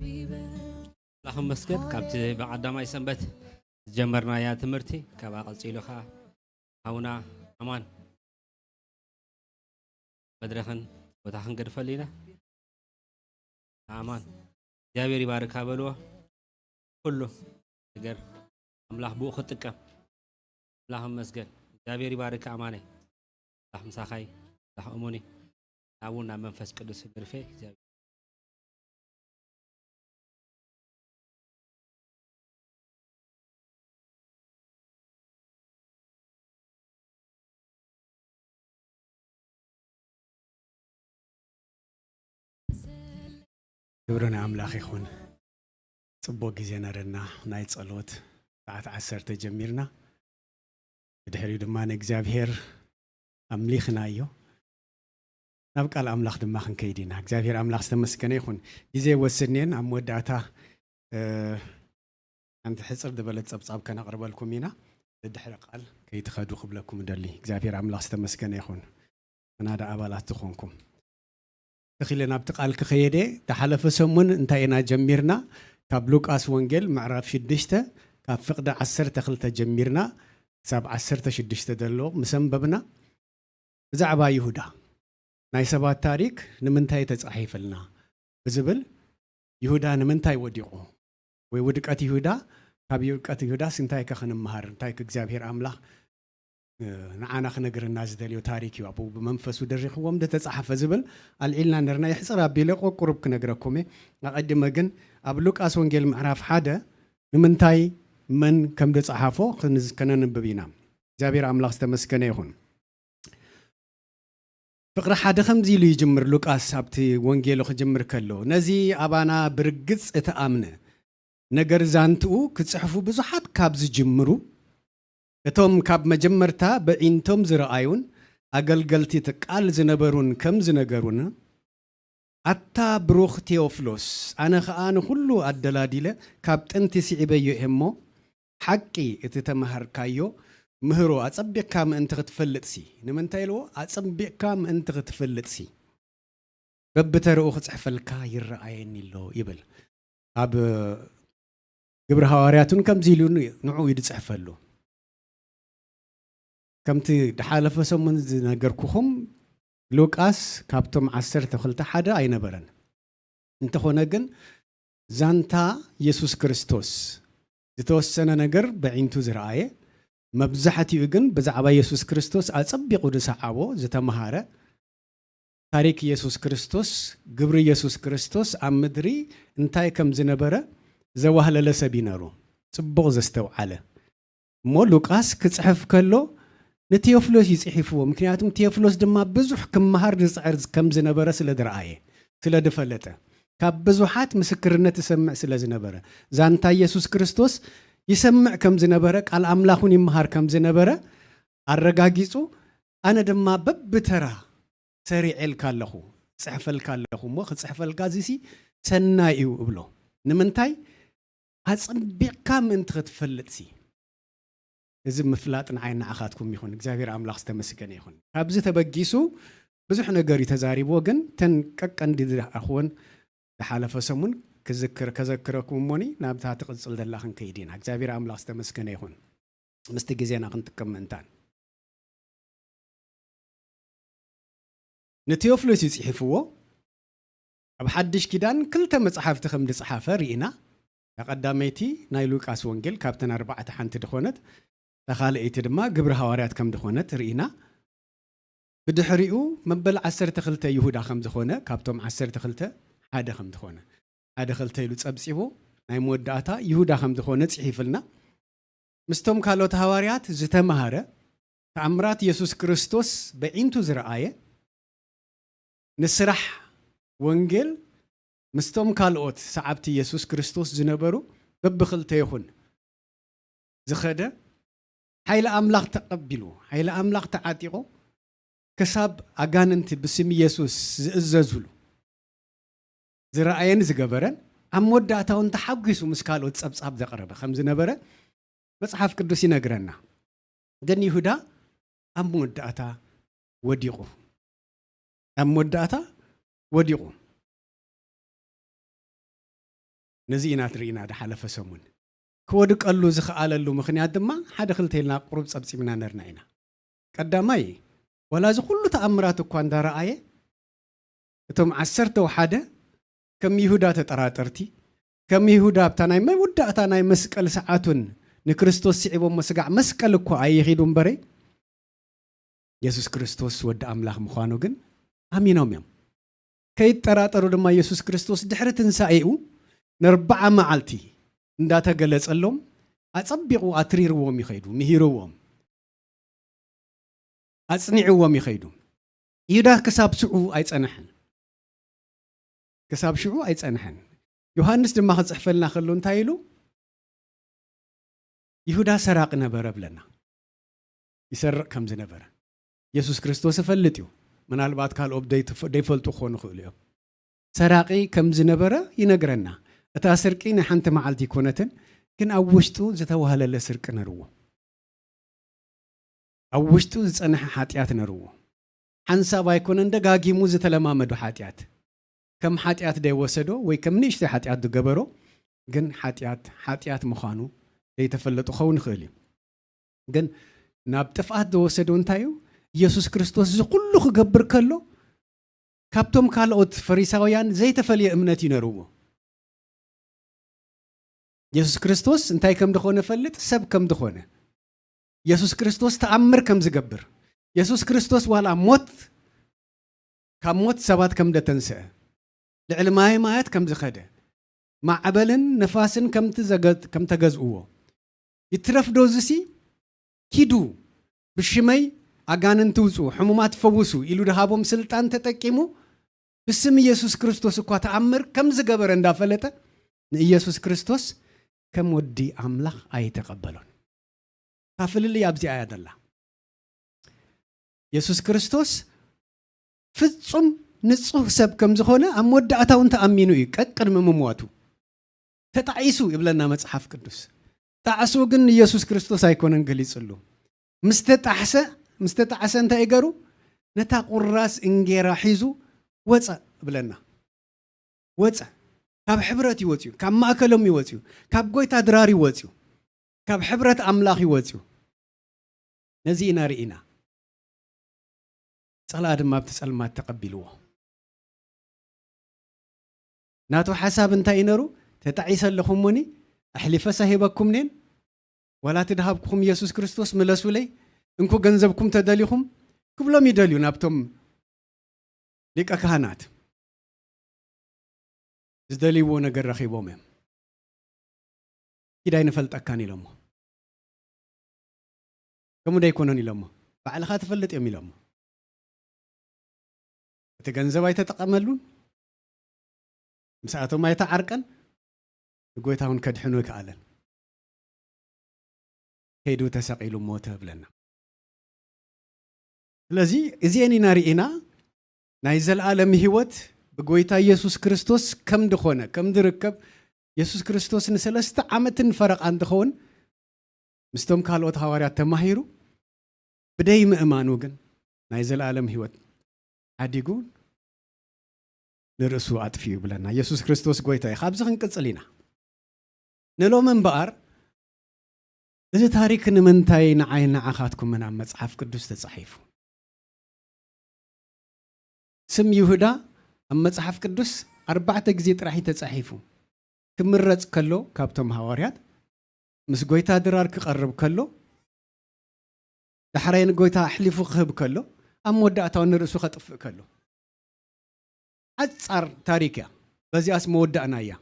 ኣምላኽ ይመስገን። ካብቲ ብቐዳማይ ሰንበት ዝጀመርናያ ትምህርቲ፣ ካብኣ ቀጺሉ ኸኣ ሓውና ኣማን መድረኽን ቦታ ክንገድፈሉ ኢና። ኣማን፣ እግዚኣብሔር ይባርካ በልዎ። ኩሉ ነገር ኣምላኽ ብኡ ክጥቀም። ኣምላኽ ይመስገን። እግዚኣብሔር ይባርካ ኣማነይ። ኣምላኽ ምሳኻይ፣ ኣምላኽ እሙን እዩ። ናብ ናብ መንፈስ ቅዱስ ንርፌ። እግዚኣብሔር ክብሪ ንኣምላኽ ይኹን። ጽቡቕ ግዜ ነረና፣ ናይ ጸሎት ሰዓት ዓሰርተ ጀሚርና። ብድሕሪኡ ድማ ንእግዚኣብሔር ኣምሊኽናዮ። ናብ ቃል ኣምላኽ ድማ ክንከይድ ኢና። እግዚኣብሔር ኣምላኽ ዝተመስገነ ይኹን። ግዜ ወስድኔን ኣብ መወዳእታ፣ እ፣ ሓንቲ ሕጽር ዝበለት ጸብጻብ ከነቕርበልኩም ኢና። ድሕሪ ቃል ከይትኸዱ ክብለኩም እደሊ። እግዚኣብሔር ኣምላኽ ዝተመስገነ ይኹን። ምናዳ ኣባላት ዝኾንኩም። ተኺለ ናብቲ ቃል ክኸየደ፣ ዝሓለፈ ሰሙን እንታይ ኢና ጀሚርና? ካብ ሉቃስ ወንጌል ምዕራፍ ሽዱሽተ፣ ካብ ፍቕዲ ዓሰርተ ክልተ ጀሚርና ክሳብ ዓሰርተ ሽዱሽተ ዘሎ ምስ ኣንበብና፣ ብዛዕባ ይሁዳ ናይ ሰባት ታሪክ ንምንታይ ተጻሒፍልና ብዝብል፣ ይሁዳ ንምንታይ ወዲቑ ወይ ውድቀት ይሁዳ፣ ካብ ውድቀት ይሁዳስ እንታይ ከ ክንመሃር፣ እንታይ ከ እግዚኣብሔር ኣምላኽ፣ እ፣ ንዓና ክነግረና ዝደልዮ ታሪክ እዩ፣ ኣብኡ ብመንፈሱ ደሪኽዎም ዝተጻሕፈ ዝብል ኣልዒልና ነርና። የሕጽር ኣቢለ ቆቁሩብ ክነግረኩም እየ። ኣቐድመ ግን ኣብ ሉቃስ ወንጌል ምዕራፍ ሓደ ንምንታይ መን ከም ዝጸሓፎ ክንዝ-፣ ከነንብብ ኢና። እግዚኣብሔር ኣምላኽ ዝተመስገነ ይኹን። ፍቕሪ ሓደ ከምዚ ኢሉ ይጅምር። ሉቃስ ኣብቲ ወንጌሉ ክጅምር ከሎ፣ ነዚ ኣባና ብርግጽ እተኣምነ ነገር ዛንትኡ ክጽሕፉ ብዙሓት ካብ ዝጅምሩ፣ እቶም ካብ መጀመርታ በዒንቶም ዝረኣዩን ኣገልገልቲ እቲ ቃል ዝነበሩን ከም ዝነገሩን፣ ኣታ ብሩኽ ቴዎፍሎስ፣ ኣነ ኸኣ ንኹሉ ኣደላዲለ ካብ ጥንቲ ስዒበዮ እየ እሞ፣ ሓቂ እቲ ተማሃርካዮ ምህሮ ኣጸቢቕካ ምእንቲ ክትፈልጥሲ። ንምንታይ ኢልዎ? ኣጸቢቕካ ምእንቲ ክትፈልጥሲ። በብተረኡ ክጽሕፈልካ ይረኣየኒ ኣሎ ይብል። ኣብ ግብሪ ሃዋርያት እውን ከምዚ ኢሉ ንዕኡ እዩ ዝጽሕፈሉ። ከምቲ ድሓለፈ ሰሙን ዝነገርኩኹም፣ ሉቃስ ካብቶም ዓሰርተ ክልተ ሓደ ኣይነበረን። እንተኾነ ግን፣ ዛንታ የሱስ ክርስቶስ ዝተወሰነ ነገር በዒንቱ ዝረኣየ፣ መብዛሕትኡ ግን ብዛዕባ የሱስ ክርስቶስ ኣጸቢቑ ዝሰዓቦ፣ ዝተመሃረ፣ ታሪክ የሱስ ክርስቶስ፣ ግብሪ የሱስ ክርስቶስ ኣብ ምድሪ እንታይ ከም ዝነበረ ዘዋህለለ ሰብ እዩ ነሩ። ጽቡቕ ዘስተውዓለ። እሞ ሉቃስ ክጽሕፍ ከሎ ንቴዎፍሎስ እዩ ጽሒፍዎ። ምክንያቱም ቴዎፍሎስ ድማ ብዙሕ ክመሃር ዝጽዕር ከም ዝነበረ ስለ ዝረኣየ፣ ስለ ዝፈለጠ፣ ካብ ብዙሓት ምስክርነት ይሰምዕ ስለ ዝነበረ፣ ዛንታ የሱስ ክርስቶስ ይሰምዕ ከም ዝነበረ፣ ቃል ኣምላኽ እውን ይመሃር ከም ዝነበረ ኣረጋጊጹ፣ ኣነ ድማ በብተራ ሰሪዐልካ ኣለኹ፣ ጽሕፈልካ ኣለኹ፣ እሞ ክጽሕፈልካ እዚሲ ሰናይ እዩ እብሎ። ንምንታይ? ኣጸቢቕካ ምእንቲ ክትፈልጥሲ። እዚ ምፍላጥ ንዓይ ንዓኻትኩም ይኹን። እግዚኣብሔር ኣምላኽ ዝተመስገነ ይኹን። ካብዚ ተበጊሱ ብዙሕ ነገር እዩ ተዛሪብዎ፣ ግን ተን ቀቀንዲ ዝረኣኽወን ዝሓለፈ ሰሙን ክዝክር፣ ከዘክረኩም እሞኒ ናብታ ትቕጽል ዘላ ክንከይድ ኢና። እግዚኣብሔር ኣምላኽ ዝተመስገነ ይኹን። ምስቲ ግዜና ክንጥቀም ምእንታን። ንቴዎፍሎስ እዩ ጽሒፍዎ። ኣብ ሓድሽ ኪዳን ክልተ መጽሓፍቲ ከም ዝጸሓፈ ርኢና። እታ ቀዳመይቲ ናይ ሉቃስ ወንጌል ካብተን ኣርባዕተ ሓንቲ ዝኾነት፣ እታ ካልኣይቲ ድማ ግብሪ ሃዋርያት ከም ዝኾነት ርኢና። ብድሕሪኡ መበል ዓሰርተ ክልተ ይሁዳ ከም ዝኾነ፣ ካብቶም ዓሰርተ ክልተ ሓደ ከም ዝኾነ፣ ሓደ ክልተ ኢሉ ጸብጺቡ ናይ መወዳእታ ይሁዳ ከም ዝኾነ ጽሒፍልና። ምስቶም ካልኦት ሃዋርያት ዝተማሃረ፣ ተኣምራት የሱስ ክርስቶስ በዒንቱ ዝረኣየ፣ ንስራሕ ወንጌል ምስቶም ካልኦት ሰዓብቲ የሱስ ክርስቶስ ዝነበሩ በብኽልተ ይኹን ዝኸደ፣ ሓይሊ ኣምላኽ ተቐቢሉ፣ ሓይሊ ኣምላኽ ተዓጢቑ፣ ክሳብ ኣጋንንቲ ብስም የሱስ ዝእዘዙሉ ዝረኣየን ዝገበረን፣ ኣብ መወዳእታ እውን ተሓጒሱ ምስ ካልኦት ጸብጻብ ዘቕረበ ከም ዝነበረ መጽሓፍ ቅዱስ ይነግረና። ግን ይሁዳ ኣብ መወዳእታ ወዲቑ። ኣብ መወዳእታ ወዲቑ። ነዚ ኢና ርኢና ድሓለፈ ሰሙን። ክወድቀሉ ዝኸኣለሉ ምኽንያት ድማ ሓደ ክልተ ኢልና ቁሩብ ጸብጺብና ነርና ኢና። ቀዳማይ፣ ዋላ እዚ ኩሉ ተኣምራት እኳ እንዳረኣየ፣ እቶም ዓሰርተ ወሓደ ከም ይሁዳ ተጠራጠርቲ፣ ከም ይሁዳ ኣብታ ናይ መወዳእታ ናይ መስቀል ሰዓቱን ንክርስቶስ ስዒቦሞ ስጋዕ መስቀል እኳ ኣይኺዱ እምበረይ፣ የሱስ ክርስቶስ ወዲ ኣምላኽ ምዃኑ ግን ኣሚኖም እዮም። ከይጠራጠሩ ድማ የሱስ ክርስቶስ ድሕሪ ትንሳኤኡ ንኣርብዓ መዓልቲ እንዳተገለጸሎም ኣጸቢቑ ኣትሪርዎም ይኸይዱ፣ ምሂርዎም፣ ኣጽኒዕዎም ይኸይዱ። ይሁዳ ክሳብ ሽዑ ኣይጸንሐን። ክሳብ ሽዑ ኣይጸንሐን። ዮሃንስ ድማ ክጽሕፈልና ከሎ እንታይ ኢሉ? ይሁዳ ሰራቂ ነበረ ብለና። ይሰርቕ ከም ዝነበረ የሱስ ክርስቶስ ይፈልጥ እዩ። ምናልባት ካልኦት ደይትፈ-፣ ደይፈልጡ ክኾኑ ይኽእሉ እዮም። ሰራቂ ከም ዝነበረ ይነግረና። እታ ስርቂ ናይ ሓንቲ መዓልቲ ኣይኮነትን፣ ግን ኣብ ውሽጡ ዝተዋህለለ ስርቂ ነርዎ። ኣብ ውሽጡ ዝጸንሐ ሓጢኣት ነርዎ። ሓንሳብ ኣይኮነን ደጋጊሙ ዝተለማመዶ ሓጢኣት። ከም ሓጢኣት ደይወሰዶ ወይ ከም ንእሽተይ ሓጢኣት ዝገበሮ፣ ግን ሓጢኣት፣ ሓጢኣት ምዃኑ ዘይተፈለጡ ክኸውን ይኽእል እዩ። ግን ናብ ጥፍኣት ዝወሰዶ እንታይ እዩ? ኢየሱስ ክርስቶስ እዚ ኩሉ ክገብር ከሎ፣ ካብቶም ካልኦት ፈሪሳውያን ዘይተፈልየ እምነት እዩ ነርዎ። የሱስ ክርስቶስ እንታይ ከም ዝኾነ ፈልጥ፣ ሰብ ከም ዝኾነ። የሱስ ክርስቶስ ተኣምር ከም ዝገብር። የሱስ ክርስቶስ ዋላ ሞት፣ ካብ ሞት ሰባት ከም ደተንስአ፣ ልዕሊ ማየ ማያት ከም ዝኸደ፣ ማዕበልን ነፋስን ከም ትዘገ-፣ ከም ተገዝእዎ። ይትረፍ ዶ እዚሲ? ኪዱ፣ ብሽመይ ኣጋንንቲ ውጹ፣ ሕሙማት ፈውሱ ኢሉ ድሃቦም ስልጣን ተጠቂሙ፣ ብስም ኢየሱስ ክርስቶስ እኳ ተኣምር ከም ዝገበረ እንዳፈለጠ፣ ንኢየሱስ ክርስቶስ ከም ወዲ ኣምላኽ ኣይተቐበሎን። እታ ፍልልይ ኣብዚኣ እያ ዘላ። የሱስ ክርስቶስ ፍጹም ንጹህ ሰብ ከም ዝኾነ ኣብ መወዳእታ እውን ተኣሚኑ እዩ፣ ቀቅድሚ ምሟቱ። ተጣዒሱ ይብለና መጽሓፍ ቅዱስ። ጣዕሱ ግን ንየሱስ ክርስቶስ ኣይኮነን ገሊጽሉ። ምስ ተጣሕሰ፣ ምስ ተጣዕሰ እንታይ ገሩ? ነታ ቁራስ እንጌራ ሒዙ ወጸ ይብለና። ወጸ። ካብ ሕብረት እዩ ወጺኡ፣ ካብ ማእከሎም እዩ ወጺኡ፣ ካብ ጎይታ ድራር እዩ ወጺኡ፣ ካብ ሕብረት ኣምላኽ እዩ ወጺኡ። ነዚ ኢና ርኢና። ጸላእ ድማ ኣብቲ ጸልማት ተቐቢልዎ። ናቱ ሓሳብ እንታይ እዩ ነሩ? ተጣዒሰ ኣለኹ እሞኒ፣ ኣሕሊፈስ ኣይህበኩምኔን፣ ዋላ እቲ ድሃብኩኹም ኢየሱስ ክርስቶስ ምለሱለይ፣ እንኩ ገንዘብኩም ተደሊኹም፣ ክብሎም ይደልዩ ናብቶም ሊቀ ካህናት። ዝደልይዎ ነገር ረኺቦም እዮም። ኪድ ኣይንፈልጠካን ኢሎሞ። ከምኡ ዶ ኣይኮነን ኢሎሞ። ባዕልኻ ትፈልጥ እዮም ኢሎሞ። እቲ ገንዘብ ኣይተጠቐመሉን፣ ምስኣቶም ኣይተዓርቀን፣ ንጎይታ እውን ከድሕኖ ኣይከኣለን። ከይዱ ተሰቒሉ ሞተ ብለና። ስለዚ እዚኤን ኢና ርኢና ናይ ዘለኣለም ህይወት ብጎይታ ኢየሱስ ክርስቶስ ከም ድኾነ፣ ከም ድርከብ፣ ኢየሱስ ክርስቶስ ንሰለስተ ዓመትን ፈረቓን እንትኸውን ምስቶም ካልኦት ሃዋርያት ተማሂሩ፣ ብደይ ምእማኑ ግን ናይ ዘለኣለም ህይወት ሓዲጉ ንርእሱ ኣጥፊኡ ይብለና። ኢየሱስ ክርስቶስ ጎይታ እዩ። ካብዚ ክንቅጽል ኢና። ንሎሚ እምበኣር፣ እዚ ታሪክ ንምንታይ ንዓይ ንዓኻትኩምን ኣብ መጽሓፍ ቅዱስ ተጻሒፉ? ስም ይሁዳ ኣብ መጽሓፍ ቅዱስ ኣርባዕተ ግዜ ጥራሕ እዩ ተጻሒፉ። ክምረጽ ከሎ ካብቶም ሃዋርያት፣ ምስ ጎይታ ድራር ክቐርብ ከሎ፣ ዳሕራይ ንጎይታ ኣሕሊፉ ክህብ ከሎ፣ ኣብ መወዳእታውን ንርእሱ ከጥፍእ ከሎ። ሓጻር ታሪክ እያ። በዚኣስ መወዳእና እያ።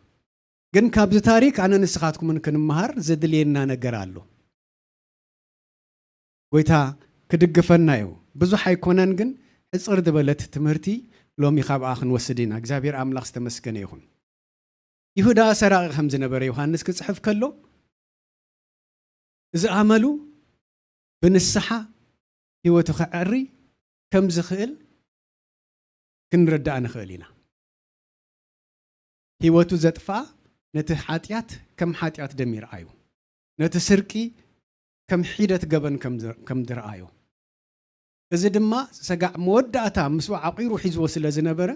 ግን ካብዚ ታሪክ ኣነ ንስኻትኩምን ክንመሃር ዘድልየና ነገር ኣሎ። ጎይታ ክድግፈና እዩ። ብዙሕ ኣይኮነን፣ ግን ሕጽር ዝበለት ትምህርቲ ሎሚ ካብኣ ክንወስድ ኢና። እግዚኣብሔር ኣምላኽ ዝተመስገነ ይኹን። ይሁዳ ሰራቒ ከም ዝነበረ ዮሃንስ ክጽሕፍ ከሎ፣ እዚ ኣመሉ ብንስሓ ህይወቱ ከዐሪ ከም ዝኽእል ክንርዳእ ንኽእል ኢና። ህይወቱ ዘጥፍኣ ነቲ ሓጢኣት ከም ሓጢኣት ደሚርኣዩ፣ ነቲ ስርቂ ከም ሒደት ገበን ከም ዝ-፣ ከም ዝረኣዮ፣ እዚ ድማ ሰጋዕ መወዳእታ ምስኡ ዓቒሩ ሒዝዎ ስለ ዝነበረ፣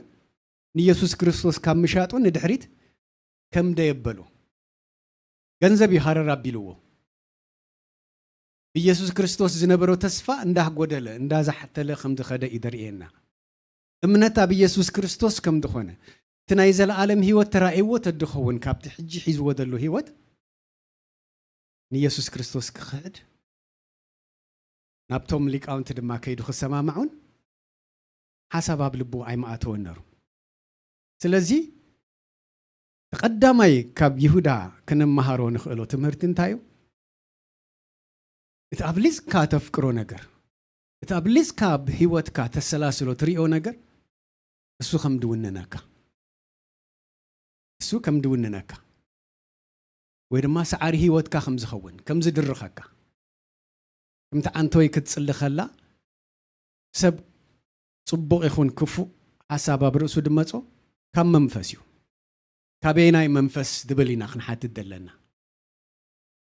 ንየሱስ ክርስቶስ ካብ ምሻጡ ንድሕሪት ከም ደየበሎ፣ ገንዘብ እዩ ሃረር ኣቢልዎ። ብየሱስ ክርስቶስ ዝነበሮ ተስፋ እንዳጎደለ፣ እንዳዛሕተለ ከም ዝኸደ እዩ ዘርእየና። እምነት ኣብ ኢየሱስ ክርስቶስ ከም ዝኾነ፣ እቲ ናይ ዘለኣለም ህይወት ተራእይዎ ተድኸውን፣ ካብቲ ሕጂ ሒዝዎ ዘሎ ህይወት ንየሱስ ክርስቶስ ክኽሕድ፣ ናብቶም ሊቃውንቲ ድማ ከይዱ ክሰማማዑን ሓሳብ ኣብ ልቡ ኣይመኣተወን ነሩ። ስለዚ፣ እቲ ቀዳማይ ካብ ይሁዳ ክንመሃሮ ንኽእሎ ትምህርቲ እንታይ እዩ? እቲ ኣብሊጽካ ተፍቅሮ ነገር፣ እቲ ኣብሊጽካ ኣብ ህይወትካ ተሰላስሎ ትሪኦ ነገር፣ እሱ ከም ድውንነካ፣ እሱ ከም ድውንነካ፣ ወይ ድማ ሰዓሪ ህይወትካ ከም ዝኸውን፣ ከም ዝድርኸካ፣ ከምቲ ዓንተወይ ክትጽሊ ከላ፣ ሰብ ጽቡቕ ይኹን ክፉእ ሓሳብ ኣብ ርእሱ ድመጾ ካብ መንፈስ እዩ። ካበየናይ መንፈስ ድብል ኢና ክንሓትት ዘለና።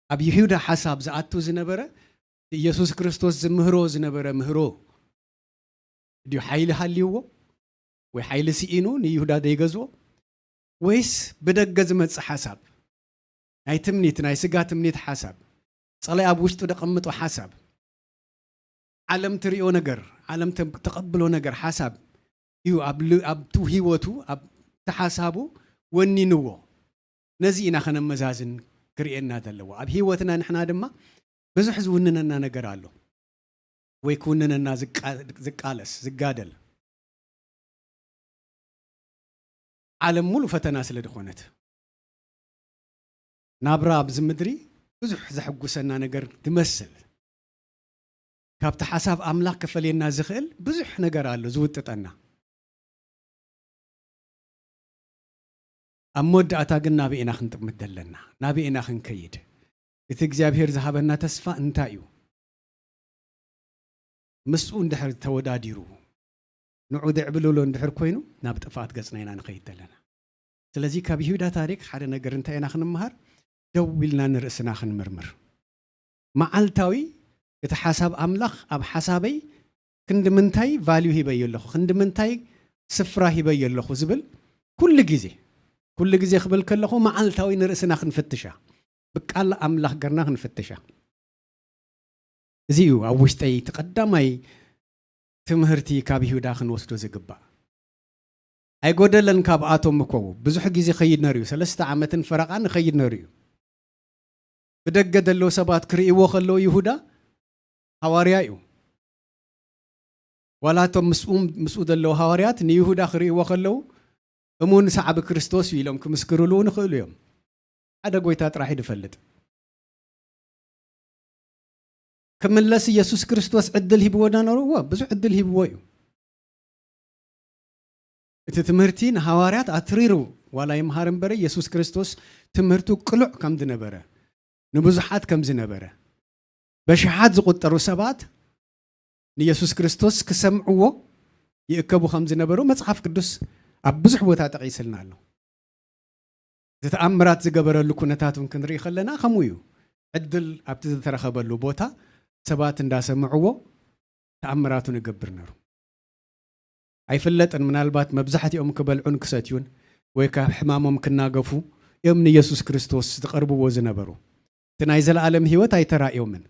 ኣብ ይሁዳ ሓሳብ ዝኣቱ ዝነበረ፣ ኢየሱስ ክርስቶስ ዝምህሮ ዝነበረ ምህሮ ድዩ ሓይሊ ሃልይዎ? ወይ ሓይሊ ስኢኑ ንይሁዳ ደይገዝኦ? ወይስ ብደገ ዝመጽእ ሓሳብ? ናይ ትምኒት፣ ናይ ስጋ ትምኒት ሓሳብ፣ ጸላይ ኣብ ውሽጡ ደቐምጦ ሓሳብ፣ ዓለም ትሪኦ ነገር፣ ዓለም ተ-፣ ተቐብሎ ነገር ሓሳብ እዩ ኣብ ል-፣ ኣብቱ ህይወቱ፣ ኣብ ተሓሳቡ ወኒንዎ። ነዚ ኢና ከነመዛዝን ክርእየና ዘለዎ። ኣብ ህይወትና ንሕና ድማ ብዙሕ ዝውንነና ነገር ኣሎ። ወይ ክውንነና ዝቃ-፣ ዝቃለስ፣ ዝጋደል። ዓለም ሙሉ ፈተና ስለ ዝኾነት። ናብራ ኣብዚ ምድሪ ብዙሕ ዘሐጉሰና ነገር ትመስል። ካብቲ ሓሳብ ኣምላኽ ከፈልየና ዝኽእል ብዙሕ ነገር ኣሎ ዝውጥጠና። ኣብ መወዳእታ ግን ናበይ ኢና ክንጥምት ዘለና? ናበይ ኢና ክንከይድ? እቲ እግዚኣብሔር ዝሃበና ተስፋ እንታይ እዩ? ምስኡ እንድሕር ተወዳዲሩ፣ ንዑ ድዕብልሎ እንድሕር ኮይኑ፣ ናብ ጥፍኣት ገጽና ኢና ንኸይድ ዘለና። ስለዚ ካብ ይሁዳ ታሪክ ሓደ ነገር እንታይ ኢና ክንመሃር? ደው ኢልና ንርእስና ክንምርምር። መዓልታዊ እቲ ሓሳብ ኣምላኽ ኣብ ሓሳበይ ክንዲ ምንታይ ቫልዩ ሂበዮ ኣለኹ፣ ክንዲ ምንታይ ስፍራ ሂበዮ ኣለኹ ዝብል ኩሉ ግዜ፣ ኩሉ ግዜ ክብል ከለኹ መዓልታዊ ንርእስና ክንፍትሻ፣ ብቃል ኣምላኽ ገርና ክንፍትሻ። እዚ እዩ ኣብ ውሽጠይ እቲ ቀዳማይ ትምህርቲ ካብ ይሁዳ ክንወስዶ ዝግባእ። ኣይጎደለን ካብኣቶም እኮ ብዙሕ ግዜ ኸይድ ነሩ እዩ። ሰለስተ ዓመትን ፈረቓን ኸይድ ነሩ እዩ። ብደገ ዘለዉ ሰባት ክርእይዎ ከለዉ ይሁዳ ሃዋርያ እዩ። ዋላ እቶም ምስኡ፣ ምስኡ ዘለዉ ሃዋርያት ንይሁዳ ክርእይዎ ከለዉ እሙን ሰዓቢ ክርስቶስ እዩ ኢሎም ክምስክርሉ እውን ይኽእሉ እዮም። ሓደ ጎይታ ጥራሕ እዩ ዝፈልጥ። ክምለስ ኢየሱስ ክርስቶስ ዕድል ሂብዎ ዶ ነርዎ? ብዙሕ ዕድል ሂብዎ እዩ። እቲ ትምህርቲ ንሃዋርያት ኣትሪሩ ዋላ ይምሃር እምበረ፣ ኢየሱስ ክርስቶስ ትምህርቱ ቅሉዕ ከም ዝነበረ፣ ንብዙሓት ከም ዝነበረ፣ በሽሓት ዝቑጠሩ ሰባት ንየሱስ ክርስቶስ ክሰምዕዎ ይእከቡ ከም ዝነበሩ መጽሓፍ ቅዱስ ኣብ ብዙሕ ቦታ ጠቒስልና ኣሎ። እቲ ተኣምራት ዝገበረሉ ኩነታት እውን ክንርኢ ከለና ከምኡ እዩ። ዕድል ኣብቲ ዝተረኸበሉ ቦታ ሰባት እንዳሰምዕዎ ተኣምራቱ ንገብር ነሩ። ኣይፍለጥን፣ ምናልባት መብዛሕትኦም ክበልዑን ክሰትዩን ወይ ካብ ሕማሞም ክናገፉ እዮም ንየሱስ ክርስቶስ ዝቐርብዎ ዝነበሩ። እቲ ናይ ዘለኣለም ህይወት ኣይተራእዮምን።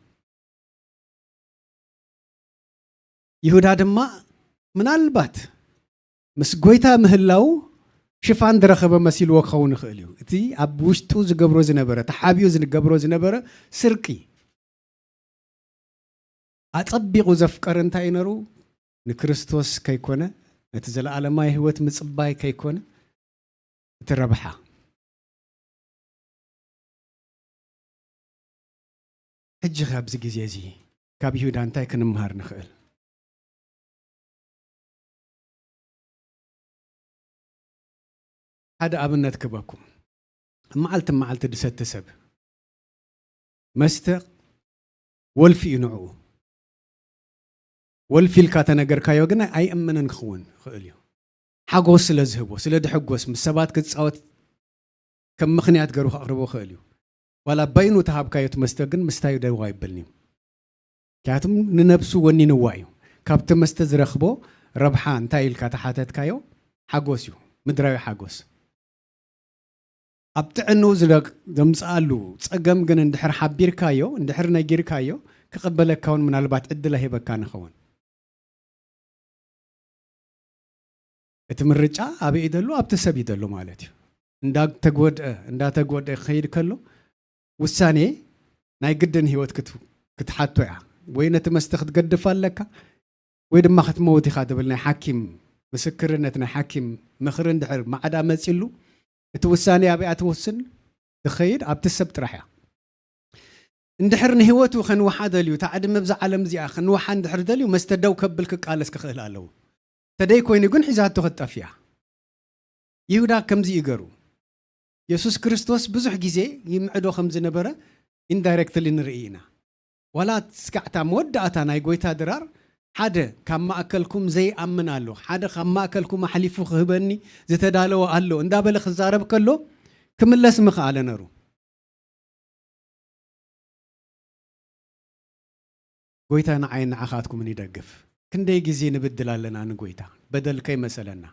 ይሁዳ ድማ ምናልባት ምስ ጎይታ ምህላው ሽፋን ዝረኸበ መሲልዎ ክኸውን ይኽእል እዩ። እቲ ኣብ ውሽጡ ዝገብሮ ዝነበረ፣ ተሓቢኡ ዝገብሮ ዝነበረ ስርቂ ኣጸቢቑ ዘፍቀረ እንታይ እዩ ነሩ? ንክርስቶስ ከይኮነ፣ ነቲ ዘለኣለማዊ ህይወት ምጽባይ ከይኮነ፣ እቲ ረብሓ። ሕጂ ኸ ኣብዚ ግዜ እዚ ካብ ይሁዳ እንታይ ክንምሃር ንኽእል? ሓደ ኣብነት ክበኩም። መዓልቲ መዓልቲ ድሰቲ ሰብ መስተ ወልፊ እዩ ንዕኡ። ወልፊ ኢልካ ተነገርካዮ ግን ኣይእምንን ክኸውን ይኽእል እዩ። ሓጎስ ስለ ዝህቦ፣ ስለ ድሕጎስ፣ ምስ ሰባት ክጻወት ከም ምኽንያት ገሩ ከቕርቦ ይኽእል እዩ። ዋላ ባይኑ ተሃብካዮ እቲ መስተ ግን ምስታዩ ደው ኣይብልን እዩ። ምክንያቱም ንነብሱ ወኒንዋ እዩ። ካብቲ መስተ ዝረኽቦ ረብሓ እንታይ ኢልካ ተሓተትካዮ? ሓጎስ እዩ፣ ምድራዊ ሓጎስ። ኣብ ጥዕንኡ ዝደግ-፣ ዘምጽኣሉ ጸገም ግን እንድሕር ሓቢርካዮ፣ እንድሕር ነጊርካዮ፣ ክቕበለካ እውን ምናልባት ዕድል ኣይህበካን ይኸውን። እቲ ምርጫ ኣበይ እዩ ዘሎ? ኣብቲ ሰብ እዩ ዘሎ ማለት እዩ። እንዳተጎድአ፣ እንዳተጎድአ ክኸይድ ከሎ፣ ውሳኔ ናይ ግድን ህይወት ክት-፣ ክትሓቶ እያ። ወይ ነቲ መስተ ክትገድፍ ኣለካ፣ ወይ ድማ ክትመውት ኢኻ ዝብል ናይ ሓኪም ምስክርነት፣ ናይ ሓኪም ምኽሪ እንድሕር ማዕዳ መጺሉ፣ እቲ ውሳኔ ኣበይኣ ትወስን ትኸይድ ኣብቲ ሰብ ጥራሕ እያ። እንድሕር ንህይወቱ ከንውሓ ደልዩ፣ እታ ዕድመ ብዛ ዓለም እዚኣ ከንውሓ እንድሕር ደልዩ፣ መስተ ደው ከብል ክቃለስ ክኽእል ኣለዎ። ተደይ ኮይኑ ግን ሒዛቶ ክትጠፍያ። ይሁዳ ከምዚ እዩ ገሩ። የሱስ ክርስቶስ ብዙሕ ግዜ ይምዕዶ ከም ዝነበረ ኢንዳይሬክትሊ ንርኢ ኢና። ዋላ ስጋዕታ መወዳእታ ናይ ጎይታ ድራር፣ "ሓደ ካብ ማእከልኩም ዘይኣምን ኣሎ፣ ሓደ ካብ ማእከልኩም ኣሕሊፉ ክህበኒ ዝተዳለወ ኣሎ" እንዳበለ ክዛረብ ከሎ፣ ክምለስ ምኽኣለ ነሩ። ጎይታ ንዓይን ንዓኻትኩምን ይደግፍ። ክንደይ ግዜ ንብድል ኣለና ንጎይታ፣ በደል ከይመሰለና።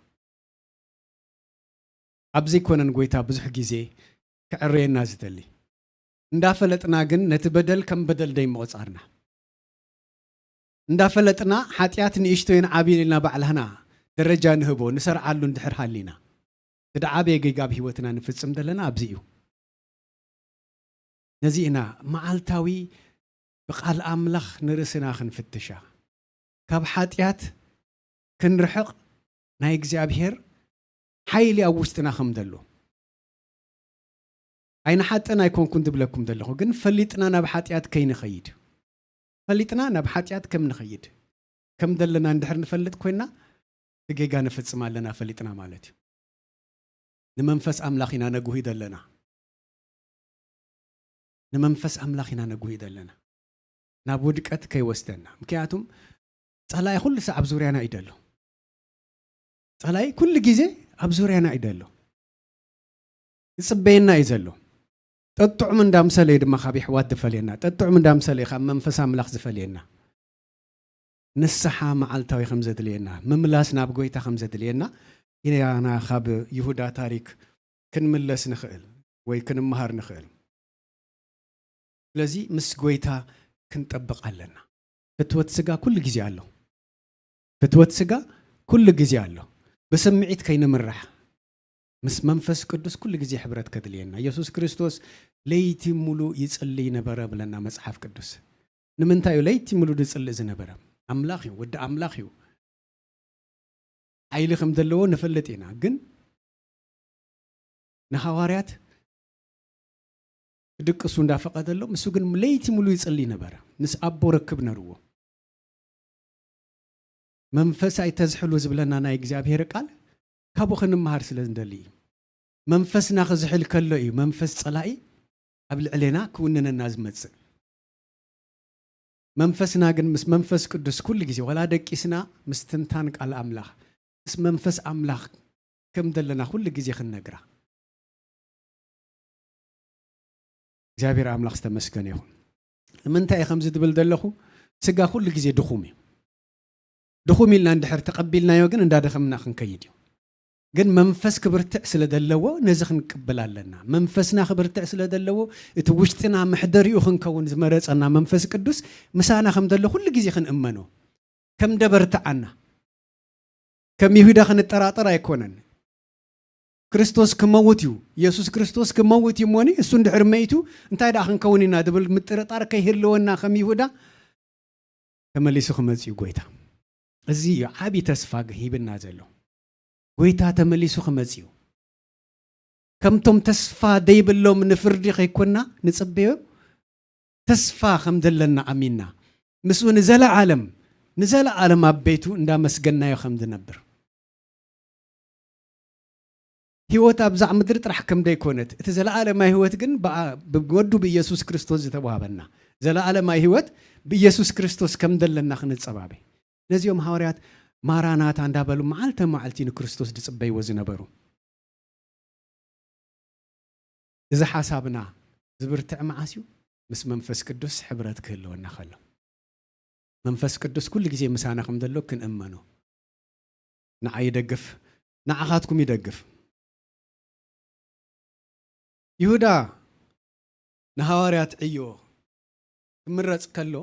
ኣብ ዘይኮነን ጎይታ ብዙሕ ግዜ ክዕረየና ዝደሊ። እንዳፈለጥና ግን ነቲ በደል ከም በደል ደይ ምቑጻርና። እንዳፈለጥና ሓጢኣት ንእሽቶይን ዓብይን ኢልና ባዕላህና ደረጃ ንህቦ፣ ንሰርዓሉ እንድሕር ሃሊና። እቲ ደዓበየ ጌጋ ኣብ ህይወትና ንፍጽም ዘለና ኣብዚ እዩ። ነዚ ኢና መዓልታዊ ብቃል ኣምላኽ ንርእስና ክንፍትሻ፣ ካብ ሓጢኣት ክንርሕቕ ናይ እግዚኣብሔር ሓይሊ ኣብ ውሽጥና ከም ዘሎ። ኣይንሓጥን ኣይኮንኩን ዝብለኩም ዘለኹ፣ ግን ፈሊጥና ናብ ሓጢኣት ከይንኸይድ፣ ፈሊጥና ናብ ሓጢኣት ከም ንኸይድ፣ ከም ዘለና እንድሕር ንፈልጥ ኮይና፣ እቲ ጌጋ ንፍጽም ኣለና ፈሊጥና ማለት እዩ። ንመንፈስ ኣምላኽ ኢና ነጉሂ ዘለና። ንመንፈስ ኣምላኽ ኢና ነጉሂ ዘለና። ናብ ውድቀት ከይወስደና። ምክንያቱም ጸላኢ ኩሉ ሳዕ ኣብ ዙርያና እዩ ደሎ። ጸላኢ ኩሉ ግዜ ኣብ ዙርያና እዩ ደሎ። ይጽበየና እዩ ዘሎ። ጠጥዑም እንዳምሰለ እዩ ድማ ካብ የሕዋት ዝፈልየና። ጠጥዑም እንዳምሰለ እዩ ካብ መንፈስ ኣምላኽ ዝፈልየና። ንስሓ መዓልታዊ ከም ዘድልየና፣ ምምላስ ናብ ጎይታ ከም ዘድልየና ኢና ካብ ይሁዳ ታሪክ ክንምለስ ንኽእል ወይ ክንመሃር ንኽእል። ስለዚ ምስ ጎይታ ክንጠብቕ ኣለና። ፍትወት ስጋ ኩሉ ግዜ ኣሎ። ፍትወት ስጋ ኩሉ ግዜ ኣሎ። ብስምዒት ከይንምራሕ፣ ምስ መንፈስ ቅዱስ ኩሉ ግዜ ሕብረት ከድልየና። የሱስ ክርስቶስ ለይቲ ሙሉእ ይጽልይ ነበረ ብለና መጽሓፍ ቅዱስ። ንምንታይ እዩ ለይቲ ሙሉእ ዝጽልእ ዝነበረ? ኣምላኽ እዩ፣ ወዲ ኣምላኽ እዩ። ሓይሊ ከም ዘለዎ ንፈልጥ ኢና፣ ግን ንሃዋርያት ክድቅሱ እንዳፈቐደሎም፣ እሱ ግን ለይቲ ሙሉ ይጽልይ ነበረ። ምስ ኣቦ ርክብ ነርዎ። መንፈስ ኣይተዝሕሉ ዝብለና ናይ እግዚኣብሔር ቃል ካብኡ ክንመሃር ስለ እንደሊ እዩ። መንፈስና ክዝሕል ከሎ እዩ መንፈስ ጸላኢ ኣብ ልዕሌና ክውንነና ዝመጽእ። መንፈስና ግን ምስ መንፈስ ቅዱስ ኩሉ ግዜ፣ ዋላ ደቂስና፣ ምስ ትንታን ቃል ኣምላኽ፣ ምስ መንፈስ ኣምላኽ ከም ዘለና ኩሉ ግዜ ክንነግራ። እግዚኣብሔር ኣምላኽ ዝተመስገነ ይኹን። ንምንታይ እየ ከምዚ ዝብል ዘለኹ? ስጋ ኩሉ ግዜ ድኹም እዩ። ድኹም ኢልና እንድሕር ተቐቢልናዮ ግን እንዳደኸምና ክንከይድ እዩ። ግን መንፈስ ክብርትዕ ስለ ዘለዎ ነዚ ክንቅበል ኣለና። መንፈስና ክብርትዕ ስለ ዘለዎ እቲ ውሽጥና መሕደሪኡ ክንከውን ዝመረጸና መንፈስ ቅዱስ ምሳና ከም ዘሎ ኩሉ ግዜ ክንእመኖ። ከም ደበርትዓና። ከም ይሁዳ ክንጠራጠር ኣይኮነን። ክርስቶስ ክመውት እዩ። የሱስ ክርስቶስ ክመውት እዩ እሞኒ፣ እሱ እንድሕር መይቱ እንታይ ደኣ ክንከውን ኢና ዝብል ምጥርጣር ከይህልወና ከም ይሁዳ ተመሊሱ ክመጽእ እዩ ጎይታ። እዚ እዩ ዓቢ ተስፋ ሂብና ዘሎ። ጎይታ ተመሊሱ ክመጽእ እዩ። ከምቶም ተስፋ ደይብሎም ንፍርዲ ከይኮንና ንጽበዮ፣ ተስፋ ከም ዘለና ኣሚንና፣ ምስኡ ንዘለዓለም፣ ንዘለዓለም ኣብ ቤቱ እንዳመስገናዮ ከም ዝነብር። ህይወት ኣብዛ ምድሪ ጥራሕ ከም ደይኮነት፣ እቲ ዘለዓለማዊ ህይወት ግን ብኣ-፣ ብወዱ ብኢየሱስ ክርስቶስ ዝተዋህበና፣ ዘለዓለማዊ ህይወት ብኢየሱስ ክርስቶስ ከም ዘለና ክንጸባበ። ነዚኦም ሃዋርያት ማራናታ እንዳበሉ መዓልተ መዓልቲ ንክርስቶስ ዝጽበይዎ ዝነበሩ። እዚ ሓሳብና ዝብርትዕ መዓስ እዩ? ምስ መንፈስ ቅዱስ ሕብረት ክህልወና ከሎ። መንፈስ ቅዱስ ኩሉ ግዜ ምሳና ከም ዘሎ ክንእመኖ። ንዓይ ይደግፍ፣ ንዓኻትኩም ይደግፍ። ይሁዳ ንሃዋርያት ዕዮ ክምረጽ ከሎ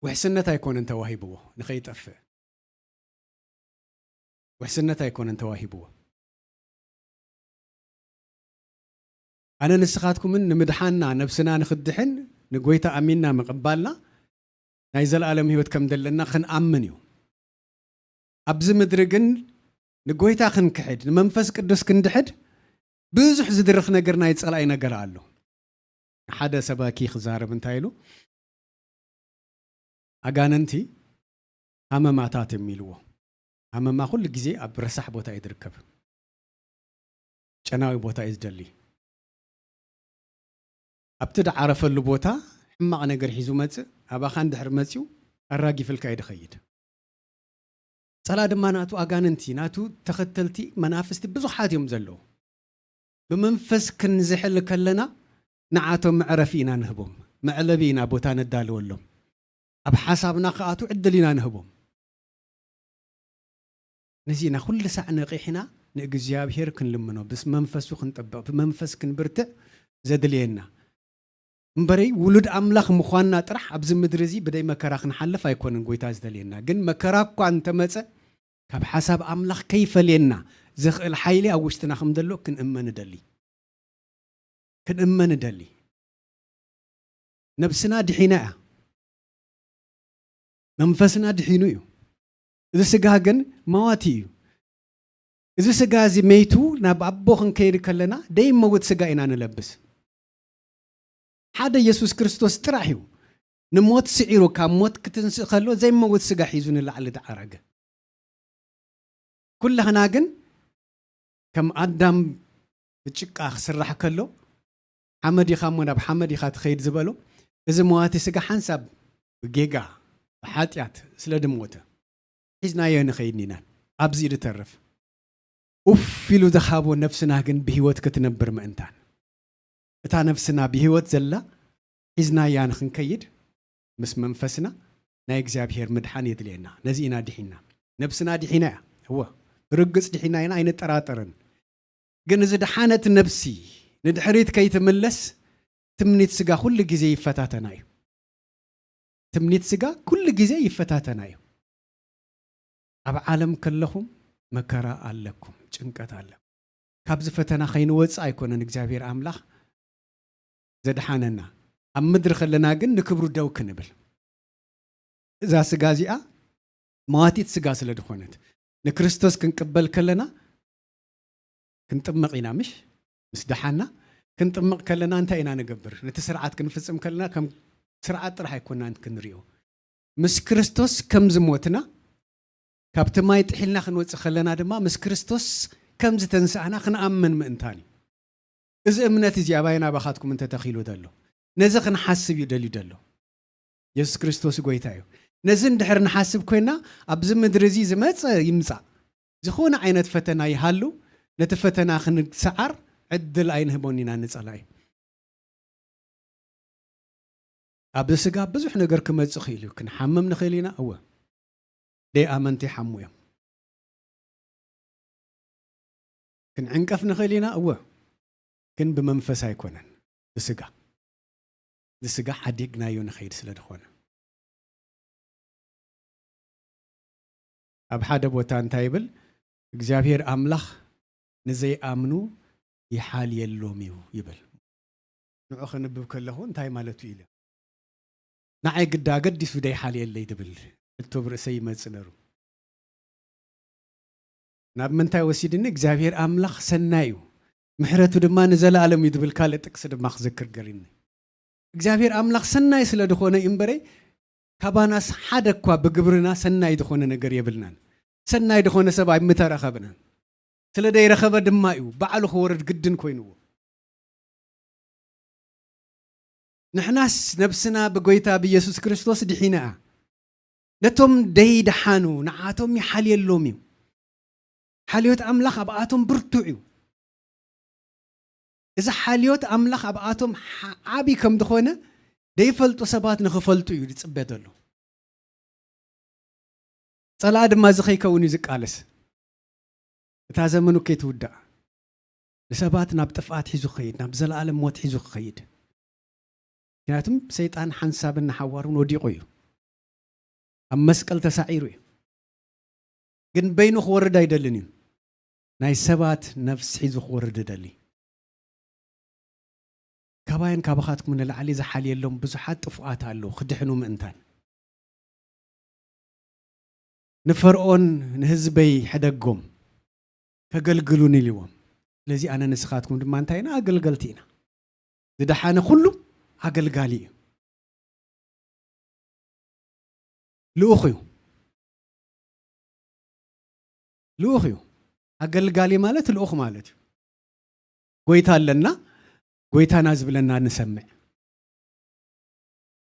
ውሕስነት ኣይኮነን ተዋሂብዎ ንኸይጠፍእ። ውሕስነት ኣይኮነን ተዋሂብዎ። ኣነ ንስኻትኩምን ንምድሓንና ነብስና ንኽድሕን ንጎይታ ኣሚንና ምቕባልና ናይ ዘለኣለም ህይወት ከም ዘለና ክንኣምን እዩ። ኣብዚ ምድሪ ግን ንጎይታ ክንክሕድ ንመንፈስ ቅዱስ ክንድሕድ ብዙሕ ዝድርኽ ነገር ናይ ጸላኢ ነገር ኣሎ። ሓደ ሰባኪ ክዛረብ እንታይ ኢሉ ኣጋንንቲ ሃመማታት እዮም ኢልዎ። ሃመማ ኩሉ ግዜ ኣብ ረሳሕ ቦታ እዩ ዝርከብ። ጨናዊ ቦታ እዩ ዝደሊ። ኣብቲ ዝዓረፈሉ ቦታ ሕማቕ ነገር ሒዙ መጽእ፣ ኣባኻ እንድሕር መጺኡ ኣራጊፍልካ እዩ ዝኸይድ። ጸላ ድማ ናቱ ኣጋንንቲ ናቱ ተኸተልቲ መናፍስቲ ብዙሓት እዮም ዘለዉ። ብመንፈስ ክንዝሕል ከለና ንዓቶም መዕረፊ ኢና ንህቦም፣ መዕለቢ ኢና ቦታ ነዳልወሎም። ኣብ ሓሳብና ክኣቱ ዕድል ኢና ንህቦም። ነዚ ኢና ኩሉ ሳዕ ነቒሕና ንእግዚኣብሔር ክንልምኖ፣ ብመንፈሱ ክንጠብቕ፣ ብመንፈስ ክንብርትዕ ዘድልየና። እምበረይ ውሉድ ኣምላኽ ምዃንና ጥራሕ ኣብዚ ምድሪ እዚ ብደይ መከራ ክንሓልፍ ኣይኮነን ጎይታ ዝደልየና። ግን መከራ እኳ እንተመጸ ካብ ሓሳብ ኣምላኽ ከይፈልየና ዘኽእል ሓይሊ ኣብ ውሽጥና ከም ዘሎ ክንእመን እደሊ። ክንእመን እደሊ። ነብስና ድሒና እያ። መንፈስና ድሒኑ እዩ። እዚ ስጋ ግን መዋቲ እዩ። እዚ ስጋ እዚ መይቱ ናብ ኣቦ ክንከይድ ከለና ደይመውት ስጋ ኢና ንለብስ። ሓደ የሱስ ክርስቶስ ጥራሕ እዩ ንሞት ስዒሩ ካብ ሞት ክትንስእ ከሎ ዘይመውት ስጋ ሒዙ ንላዕሊ ዝዓረገ። ኩላህና ግን ከም ኣዳም ብጭቃ ክስራሕ ከሎ ሓመድ ኢኻ እሞ ናብ ሓመድ ኢኻ ትኸይድ ዝበሎ እዚ መዋቲ ስጋ ሓንሳብ ብጌጋ ብሓጢኣት ስለ ድሞተ ሒዝናዮ ንኸይድ ኢና። ኣብዚ ድተርፍ ኡፍ ኢሉ ዝሃቦ ነፍስና ግን ብህይወት ክትነብር ምእንታን እታ ነፍስና ብህይወት ዘላ ሒዝናያ ንኽንከይድ ምስ መንፈስና ናይ እግዚኣብሔር ምድሓን የድልየና። ነዚ ኢና ድሒና። ነብስና ድሒና እያ። እወ፣ ብርግጽ ድሒና ኢና፣ ኣይንጠራጠርን። ግን እዚ ድሓነት ነብሲ ንድሕሪት ከይትምለስ ትምኒት ስጋ ኩሉ ግዜ ይፈታተና እዩ። ትምኒት ስጋ ኩሉ ግዜ ይፈታተና እዩ። ኣብ ዓለም ከለኹም መከራ ኣለኩም፣ ጭንቀት ኣለኩም። ካብዚ ፈተና ከይንወጽእ ኣይኮነን እግዚኣብሔር ኣምላኽ ዘድሓነና። ኣብ ምድሪ ከለና ግን ንክብሩ ደው ክንብል። እዛ ስጋ እዚኣ መዋቲት ስጋ ስለ ዝኾነት ንክርስቶስ ክንቅበል ከለና ክንጥመቕ ኢና፣ ምሽ? ምስ ደሓና ክንጥመቕ ከለና እንታይ ኢና ንገብር? ነቲ ስርዓት ክንፍጽም ከለና ከም ስርዓት ጥራሕ ኣይኮናን ክንሪኦ። ምስ ክርስቶስ ከም ዝሞትና ካብቲ ማይ ጥሒልና ክንወጽእ ከለና ድማ ምስ ክርስቶስ ከም ዝተንሳእና ክንኣምን ምእንታን እዩ። እዚ እምነት እዚ ኣባይን ኣባኻትኩም እንተተኺሉ ዘሎ ነዚ ክንሓስብ እዩ ደልዩ ዘሎ። የሱስ ክርስቶስ ጎይታ እዩ። ነዚ እንድሕር ንሓስብ ኮይና ኣብዚ ምድሪ እዚ ዝመጸ ይምጻእ ዝኾነ ዓይነት ፈተና ይሃሉ ነቲ ፈተና ክንሰዓር ዕድል ኣይንህቦን ኢና ንጸላኢ። ኣብዚ ስጋ ብዙሕ ነገር ክመጽእ ክእል እዩ። ክንሓምም ንኽእል ኢና፣ እወ። ደይ ኣመንቲ ይሓሙ እዮም። ክንዕንቀፍ ንኽእል ኢና፣ እወ። ግን ብመንፈስ ኣይኮነን፣ ብስጋ። ብስጋ ሓዲግናዮ ንኸይድ ስለ ዝኾነ። ኣብ ሓደ ቦታ እንታይ ይብል? እግዚኣብሔር ኣምላኽ ንዘይኣምኑ ይሓልየሎም እዩ ይብል። ንዑ ከንብብ ከለኹ እንታይ ማለቱ ኢለ ንዓይ ግዳ ኣገዲሱ ደይሓልየለይ ትብል ሕቶ ኣብ ርእሰይ ይመጽእ ነሩ። ናብ ምንታይ ወሲድኒ? እግዚኣብሔር ኣምላኽ ሰናይ እዩ፣ ምሕረቱ ድማ ንዘለኣለም እዩ ዝብል ካልእ ጥቅሲ ድማ ክዝክር ገሪኒ። እግዚኣብሔር ኣምላኽ ሰናይ ስለ ዝኾነ እዩ እምበረይ ካባናስ ሓደ እኳ ብግብርና ሰናይ ዝኾነ ነገር የብልናን። ሰናይ ዝኾነ ሰብ ኣይምተረኸብናን። ስለ ደይረኸበ ድማ እዩ ባዕሉ ክወርድ ግድን ኮይንዎ። ንሕናስ ነብስና ብጎይታ ብኢየሱስ ክርስቶስ ድሒና እያ። ነቶም ደይደሓኑ ንዓቶም ይሓልየሎም እዩ። ሓልዮት ኣምላኽ ኣብኣቶም ብርቱዕ እዩ። እዚ ሓልዮት ኣምላኽ ኣብኣቶም ዓቢ ከም ዝኾነ ዘይፈልጡ ሰባት ንኽፈልጡ እዩ ዝጽበ ዘሎ። ጸላኢ ድማ እዚ ከይከውን እዩ ዝቃለስ። እታ ዘመኑ ከይትውዳእ፣ ንሰባት ናብ ጥፍኣት ሒዙ ክኸይድ፣ ናብ ዘለኣለም ሞት ሒዙ ክኸይድ። ምክንያቱም ሰይጣን ሓንሳብን ንሓዋሩን ወዲቑ እዩ። ኣብ መስቀል ተሳዒሩ እዩ። ግን በይኑ ክወርድ ኣይደልን እዩ። ናይ ሰባት ነፍስ ሒዙ ክወርድ ይደሊ። ካባይን ካባኻትኩም ንላዕሊ ዝሓልየሎም ብዙሓት ጥፉኣት ኣለዉ፣ ክድሕኑ ምእንታን። ንፈርዖን ንህዝበይ ሕደጎም፣ ከገልግሉኒ ኢልዎም። ስለዚ ኣነ ንስኻትኩም ድማ እንታይ ኢና? ኣገልገልቲ ኢና። ዝደሓነ ኩሉ ኣገልጋሊ እዩ። ልኡኽ እዩ። ልኡኽ እዩ። ኣገልጋሊ ማለት ልኡኽ ማለት እዩ። ጎይታ ኣለና፣ ጎይታና ዝብለና ንሰምዕ።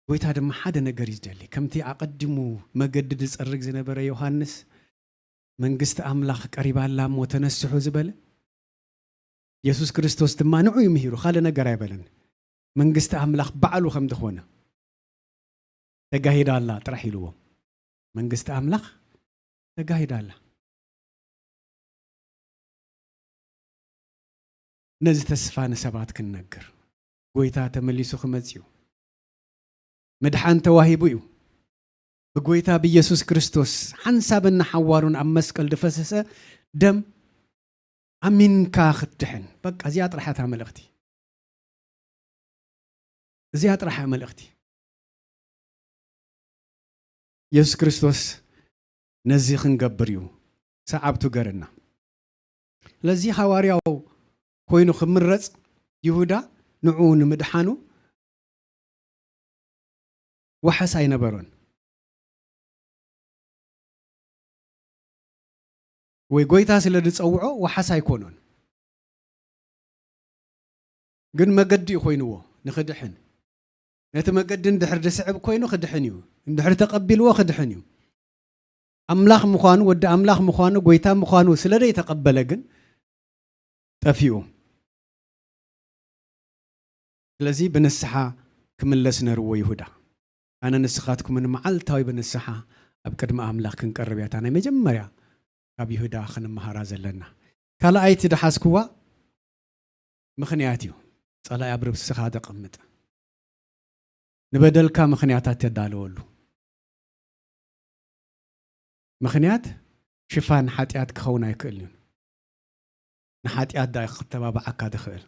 ጎይታ ድማ ሓደ ነገር እዩ ዝደሊ። ከምቲ ኣቐዲሙ መገዲ ዝጸርግ ዝነበረ ዮሃንስ፣ "መንግስቲ ኣምላኽ ቀሪባ ኣላ እሞ ተነስሑ" ዝበለ፣ የሱስ ክርስቶስ ድማ ንዑ እዩ ምሂሩ፣ ካልእ ነገር ኣይበለን። መንግስቲ ኣምላኽ ባዕሉ ከም ዝኾነ፣ "ተጋሂዳ ኣላ" ጥራሕ ኢልዎም። መንግስቲ ኣምላኽ ተጋሂዳ ኣላ። ነዚ ተስፋ ንሰባት ክንነግር፣ ጎይታ ተመሊሱ ክመጽእ እዩ። ምድሓን ተዋሂቡ እዩ። ብጎይታ ብኢየሱስ ክርስቶስ ሓንሳብን ንሓዋሩን ኣብ መስቀል ዝፈሰሰ ደም ኣሚንካ ክትድሕን። በቃ እዚኣ ጥራሕ እታ መልእኽቲ። እዚኣ ጥራሕ እያ መልእኽቲ። የሱስ ክርስቶስ ነዚ ክንገብር እዩ ሰዓብቱ ገርና። ስለዚ ሃዋርያው ኮይኑ ክምረጽ ይሁዳ ንዕኡ ንምድሓኑ ዋሕስ ኣይነበሮን። ወይ ጎይታ ስለ ዝጸውዖ ዋሕስ ኣይኮኖን። ግን መገዲ እዩ ኮይንዎ ንኽድሕን። ነቲ መገዲ እንድሕር ዝስዕብ ኮይኑ ክድሕን እዩ። እንድሕር ተቐቢልዎ ክድሕን እዩ። ኣምላኽ ምዃኑ፣ ወዲ ኣምላኽ ምዃኑ፣ ጎይታ ምዃኑ ስለ ዘይተቐበለ ግን ጠፊኡ። ስለዚ ብንስሓ ክምለስ ነርዎ ይሁዳ። ኣነ ንስኻትኩምን መዓልታዊ ብንስሓ ኣብ ቅድሚ ኣምላኽ ክንቀርብ እያ እታ ናይ መጀመርያ ካብ ይሁዳ ክንመሃራ ዘለና። ካልኣይቲ ድሓዝክዋ ምኽንያት እዩ። ጸላኢ ኣብ ርእስኻ ዘቐምጥ። ንበደልካ ምኽንያታት ተዳለወሉ። ምኽንያት ሽፋን ሓጢኣት ክኸውን ኣይክእልን እዩ። ንሓጢኣት ዳኣ ክተባብዓካ ዝኽእል።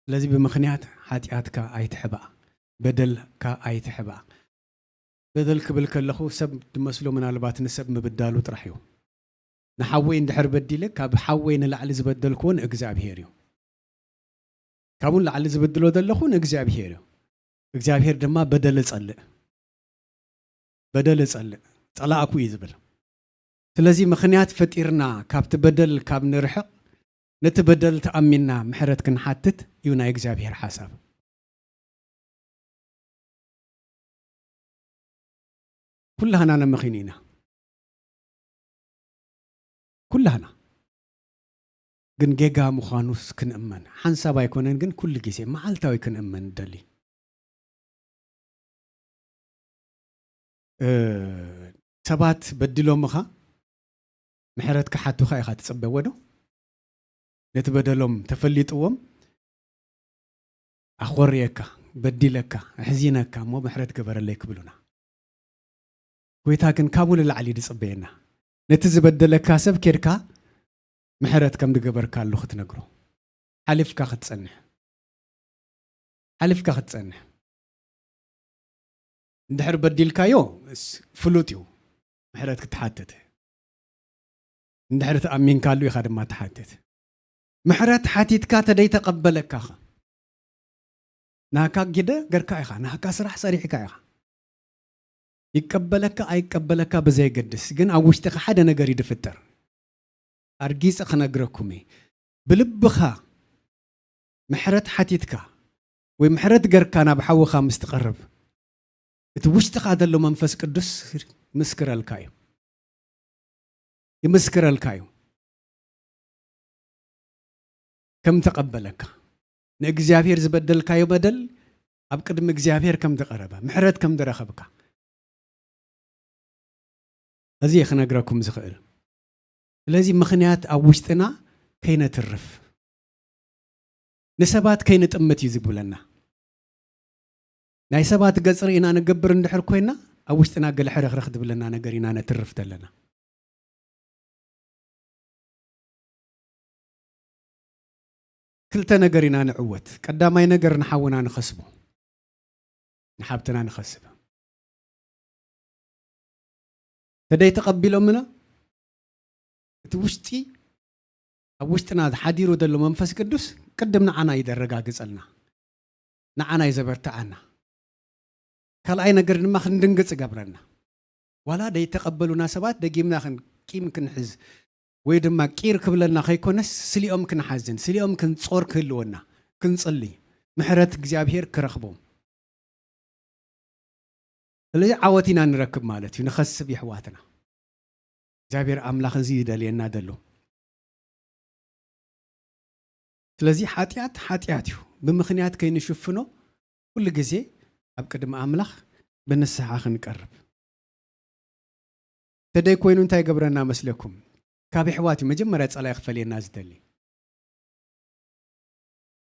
ስለዚ ብምኽንያት ሓጢኣትካ ኣይትሕባእ፣ በደልካ ኣይትሕባእ። በደል ክብል ከለኹ ሰብ ዝመስሎ ምናልባት ንሰብ ምብዳሉ ጥራሕ እዩ። ንሓወይ እንድሕር በዲለ፣ ካብ ሓወይ ንላዕሊ ዝበደልክዎ ንእግዚኣብሄር እዩ። ካብኡ ንላዕሊ ዝብድሎ ዘለኹ ንእግዚኣብሄር እዩ። እግዚኣብሄር ድማ በደል እጸልእ፣ በደል እጸልእ፣ ጸላእኩ እዩ ዝብል። ስለዚ ምኽንያት ፈጢርና ካብቲ በደል ካብ ንርሕቕ፣ ነቲ በደል ተኣሚንና ምሕረት ክንሓትት እዩ ናይ እግዚኣብሄር ሓሳብ። ኩላህና ነመኺን ኢና። ኩላህና። ግን ጌጋ ምዃኑስ ክንእመን። ሓንሳብ ኣይኮነን፣ ግን ኩሉ ግዜ መዓልታዊ ክንእመን ንደሊ። እ፣ ሰባት በዲሎምኻ ምሕረት ክሓቱኻ ኢኻ ትጽበ ወዶ? ነቲ በደሎም ተፈሊጥዎም ኣኾርየካ፣ በዲለካ፣ ኣሕዚነካ እሞ ምሕረት ገበረለይ ክብሉና። ጎይታ ግን ካብኡ ንላዕሊ እዩ ዝጽበየና። ነቲ ዝበደለካ ሰብ ኬድካ ምሕረት ከም ዝገበርካሉ ክትነግሮ። ሓሊፍካ ክትጸንሕ። ሓሊፍካ ክትጸንሕ። እንድሕር በዲልካዮ፣ እስ-፣ ፍሉጥ እዩ ምሕረት ክትሓትት። እንድሕር ተኣሚንካሉ ኢኻ ድማ ትሓትት። ምሕረት ሓቲትካ ተደይተቐበለካ ኸ? ናካ ግደ ገርካ ኢኻ፣ ናካ ስራሕ ሰሪሕካ ኢኻ። ይቀበለካ ኣይቀበለካ ብዘየገድስ፣ ግን ኣብ ውሽጥኻ ሓደ ነገር እዩ ዝፍጠር። ኣርጊጸ ክነግረኩም እየ። ብልብኻ ምሕረት ሓቲትካ ወይ ምሕረት ገርካ ናብ ሓውኻ ምስ ትቐርብ፣ እቲ ውሽጥኻ ዘሎ መንፈስ ቅዱስ ይምስክረልካ እዩ። ይምስክረልካ እዩ። ከም ተቐበለካ። ንእግዚኣብሔር ዝበደልካዮ በደል ኣብ ቅድሚ እግዚኣብሔር ከም ዝቐረበ፣ ምሕረት ከም ዝረኸብካ፣ እዚ እየ ክነግረኩም ዝኽእል። ስለዚ ምኽንያት ኣብ ውሽጥና ከይነትርፍ፣ ንሰባት ከይንጥምት እዩ ዝብለና። ናይ ሰባት ገጽ ርኢና ንገብር እንድሕር ኮይና፣ ኣብ ውሽጥና ገለ ሕርኽርኽ ዝብለና ነገር ኢና ነትርፍ ዘለና። ክልተ ነገር ኢና ንዕወት። ቀዳማይ ነገር ንሓውና ንኸስቦ፣ ንሓብትና ንኸስብ። ተደይ ተቐቢሎምና፣ እቲ ውሽጢ፣ ኣብ ውሽጥና ሓዲሩ ዘሎ መንፈስ ቅዱስ ቅድም ንዓና እዩ ዘረጋግጸልና፣ ንዓና እዩ ዘበርትዓና። ካልኣይ ነገር ድማ ክንድንግጽ ይገብረና። ዋላ ደይተቐበሉና ሰባት ደጊምና ክን-፣ ቂም ክንሕዝ ወይ ድማ ቂር ክብለና ከይኮነስ፣ ስሊኦም ክንሓዝን ስሊኦም ክንጾር ክህልወና፣ ክንጽሊ፣ ምሕረት እግዚኣብሔር ክረኽቦም። ስለዚ ዓወት ኢና ንረክብ ማለት እዩ፣ ንኸስብ የሕዋትና። እግዚኣብሔር ኣምላኽ እዚ ይደልየና ዘሎ። ስለዚ ሓጢኣት፣ ሓጢኣት እዩ። ብምኽንያት ከይንሽፍኖ፣ ኩሉ ግዜ ኣብ ቅድሚ ኣምላኽ ብንስሓ ክንቀርብ። ተደይ ኮይኑ እንታይ ይገብረና መስለኩም? ካብ የሕዋት እዩ መጀመርያ ጸላኢ ክፈልየና ዝደሊ።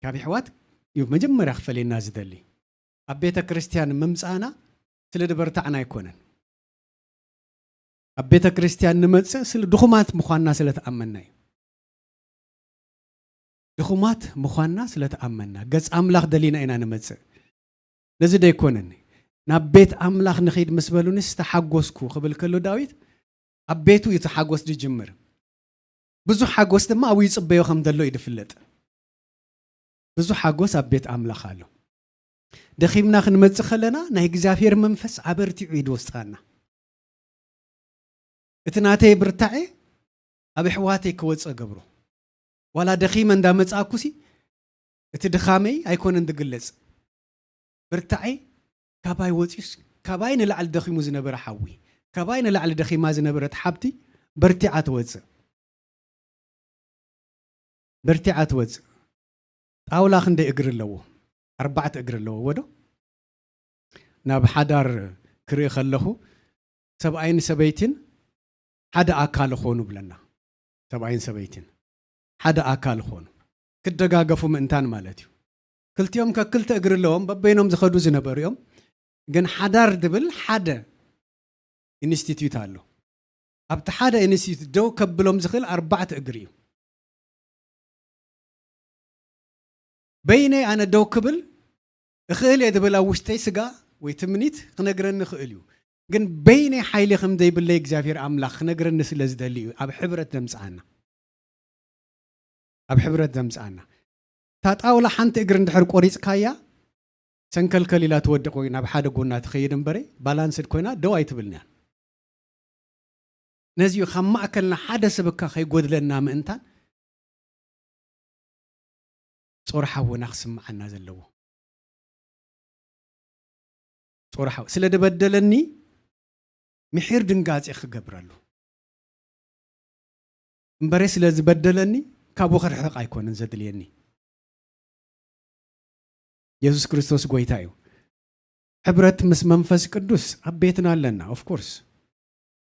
ካብ የሕዋት እዩ መጀመርያ ክፈልየና ዝደሊ። ኣብ ቤተ ክርስቲያን ምምጻእና ስለ ዝበርታዕና ኣይኮነን። ኣብ ቤተ ክርስቲያን ንመጽእ ስለ ድኹማት ምዃንና ስለ ተኣመንና እዩ። ድኹማት ምዃንና ስለ ተኣመንና፣ ገጽ ኣምላኽ ደሊና ኢና ንመጽእ። ነዚ ደይኮነን፣ ናብ ቤት ኣምላኽ ንኺድ ምስ በሉንስ ተሓጎስኩ ክብል ከሎ ዳዊት፣ ኣብ ቤቱ እዩ እቲ ሓጎስ ዝጅምር። ብዙሕ ሓጎስ ድማ ኣብኡ ይጽበዮ ከም ዘሎ እዩ ዝፍለጥ። ብዙሕ ሓጎስ ኣብ ቤት ኣምላኽ ኣሎ። ደኺምና ክንመጽእ ከለና ናይ እግዚኣብሔር መንፈስ ኣበርቲዑ እዩ ዝወስዳና። እቲ ናተይ ብርታዐ ኣብ ኣሕዋተይ ክወጽእ ገብሮ። ዋላ ደኺመ እንዳመጻእኩሲ እቲ ድኻመይ ኣይኮነን ዝግለጽ። ብርታዐይ ካባይ ወጺኡስ ካባይ ንላዕሊ ደኺሙ ዝነበረ ሓዊ፣ ካባይ ንላዕሊ ደኺማ ዝነበረት ሓብቲ በርቲዓ ትወጽእ። በርቲዓ ትወጽእ። ጣውላ ክንደይ እግሪ ኣለዎ? ኣርባዕተ እግሪ ኣለዎ ወዶ? ናብ ሓዳር ክርኢ ከለኹ ሰብኣይን ሰበይትን ሓደ ኣካል ኾኑ ብለና። ሰብኣይን ሰበይትን ሓደ ኣካል ኾኑ። ክደጋገፉ ምእንታን ማለት እዩ። ክልቲኦም ከክልተ እግሪ ኣለዎም፣ በበይኖም ዝኸዱ ዝነበሩ እዮም። ግን ሓዳር ድብል ሓደ ኢንስቲትዩት ኣሎ። ኣብቲ ሓደ ኢንስቲትዩት ደው ከብሎም ዝኽእል ኣርባዕተ እግሪ እዩ። በይነይ ኣነ ደው ክብል እኽእል እየ ድብል ኣብ ውሽጠይ ስጋ ወይ ትምኒት ክነግረኒ ይኽእል እዩ። ግን በይነይ ሓይሊ ከም ዘይብለይ እግዚኣብሔር ኣምላኽ ክነግረኒ ስለ ዝደሊ እዩ ኣብ ሕብረት ዘምጽኣና። ኣብ ሕብረት ዘምጽኣና። እታ ጣውላ ሓንቲ እግሪ እንድሕር ቆሪጽካያ፣ ሰንከልከል ኢላ ትወድቕ ወይ ናብ ሓደ ጎና ትኸይድ እምበረ፣ ባላንስድ ኮይና ደው ኣይትብልን እያ። ነዚ እዩ ካብ ማእከልና ሓደ ሰብ እካ ከይጎድለና ምእንታን ጾር ሓውና ክስምዓና ዘለዎ። ጾር ሓው-፣ ስለ ዝበደለኒ ምሒር ድንጋጼ ክገብረሉ እምበረ፣ ስለ ዝበደለኒ ካብኡ ክርሕቕ ኣይኮነን ዘድልየኒ። የሱስ ክርስቶስ ጎይታ እዩ። ሕብረት ምስ መንፈስ ቅዱስ ኣብ ቤትና ኣለና። ኦፍ ኮርስ፣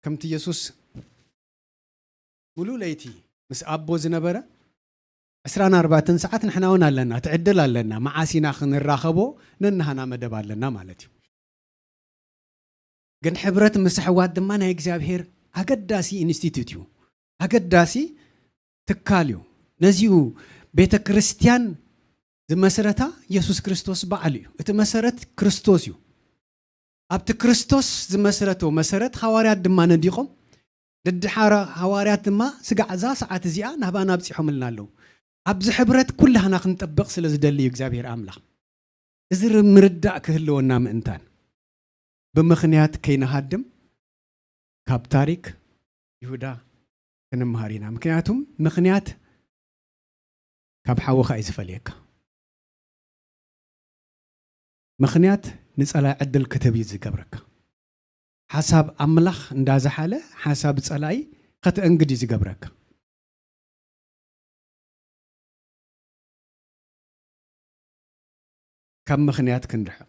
ከምቲ የሱስ ሙሉእ ለይቲ ምስ ኣቦ ዝነበረ፣ ዕስራን ኣርባዕተን ሰዓት ንሕና እውን ኣለና። እቲ ዕድል ኣለና። መዓስ ኢና ክንራኸቦ? ነንሃና መደብ ኣለና ማለት እዩ። ግን ሕብረት ምስ ኣሕዋት ድማ ናይ እግዚኣብሔር ኣገዳሲ ኢንስቲትዩት እዩ። ኣገዳሲ ትካል እዩ። ነዚኡ ቤተ ክርስቲያን ዝመስረታ የሱስ ክርስቶስ በዓሉ እዩ። እቲ መሰረት ክርስቶስ እዩ። ኣብቲ ክርስቶስ ዝመስረቶ መሰረት ሃዋርያት ድማ ነዲቖም፣ ደድሓራ ሃዋርያት ድማ ስጋዕ እዛ ሰዓት እዚኣ ናባና ኣብጺሖምልና ኣለዉ። ኣብዚ ሕብረት ኩላህና ክንጠብቕ ስለ ዝደሊ እዩ እግዚኣብሔር ኣምላኽ። እዚ ር-፣ ምርዳእ ክህልወና ምእንታን፣ ብምኽንያት ከይንሃድም ካብ ታሪክ ይሁዳ ክንምሃር ኢና። ምኽንያቱም ምኽንያት ካብ ሓውኻ እዩ ዝፈልየካ። ምኽንያት ንጸላይ ዕድል ክትህብ እዩ ዝገብረካ። ሓሳብ ኣምላኽ እንዳዝሓለ ሓሳብ ጸላይ ከተእንግድ እዩ ዝገብረካ። ካብ ምኽንያት ክንርሕቕ፣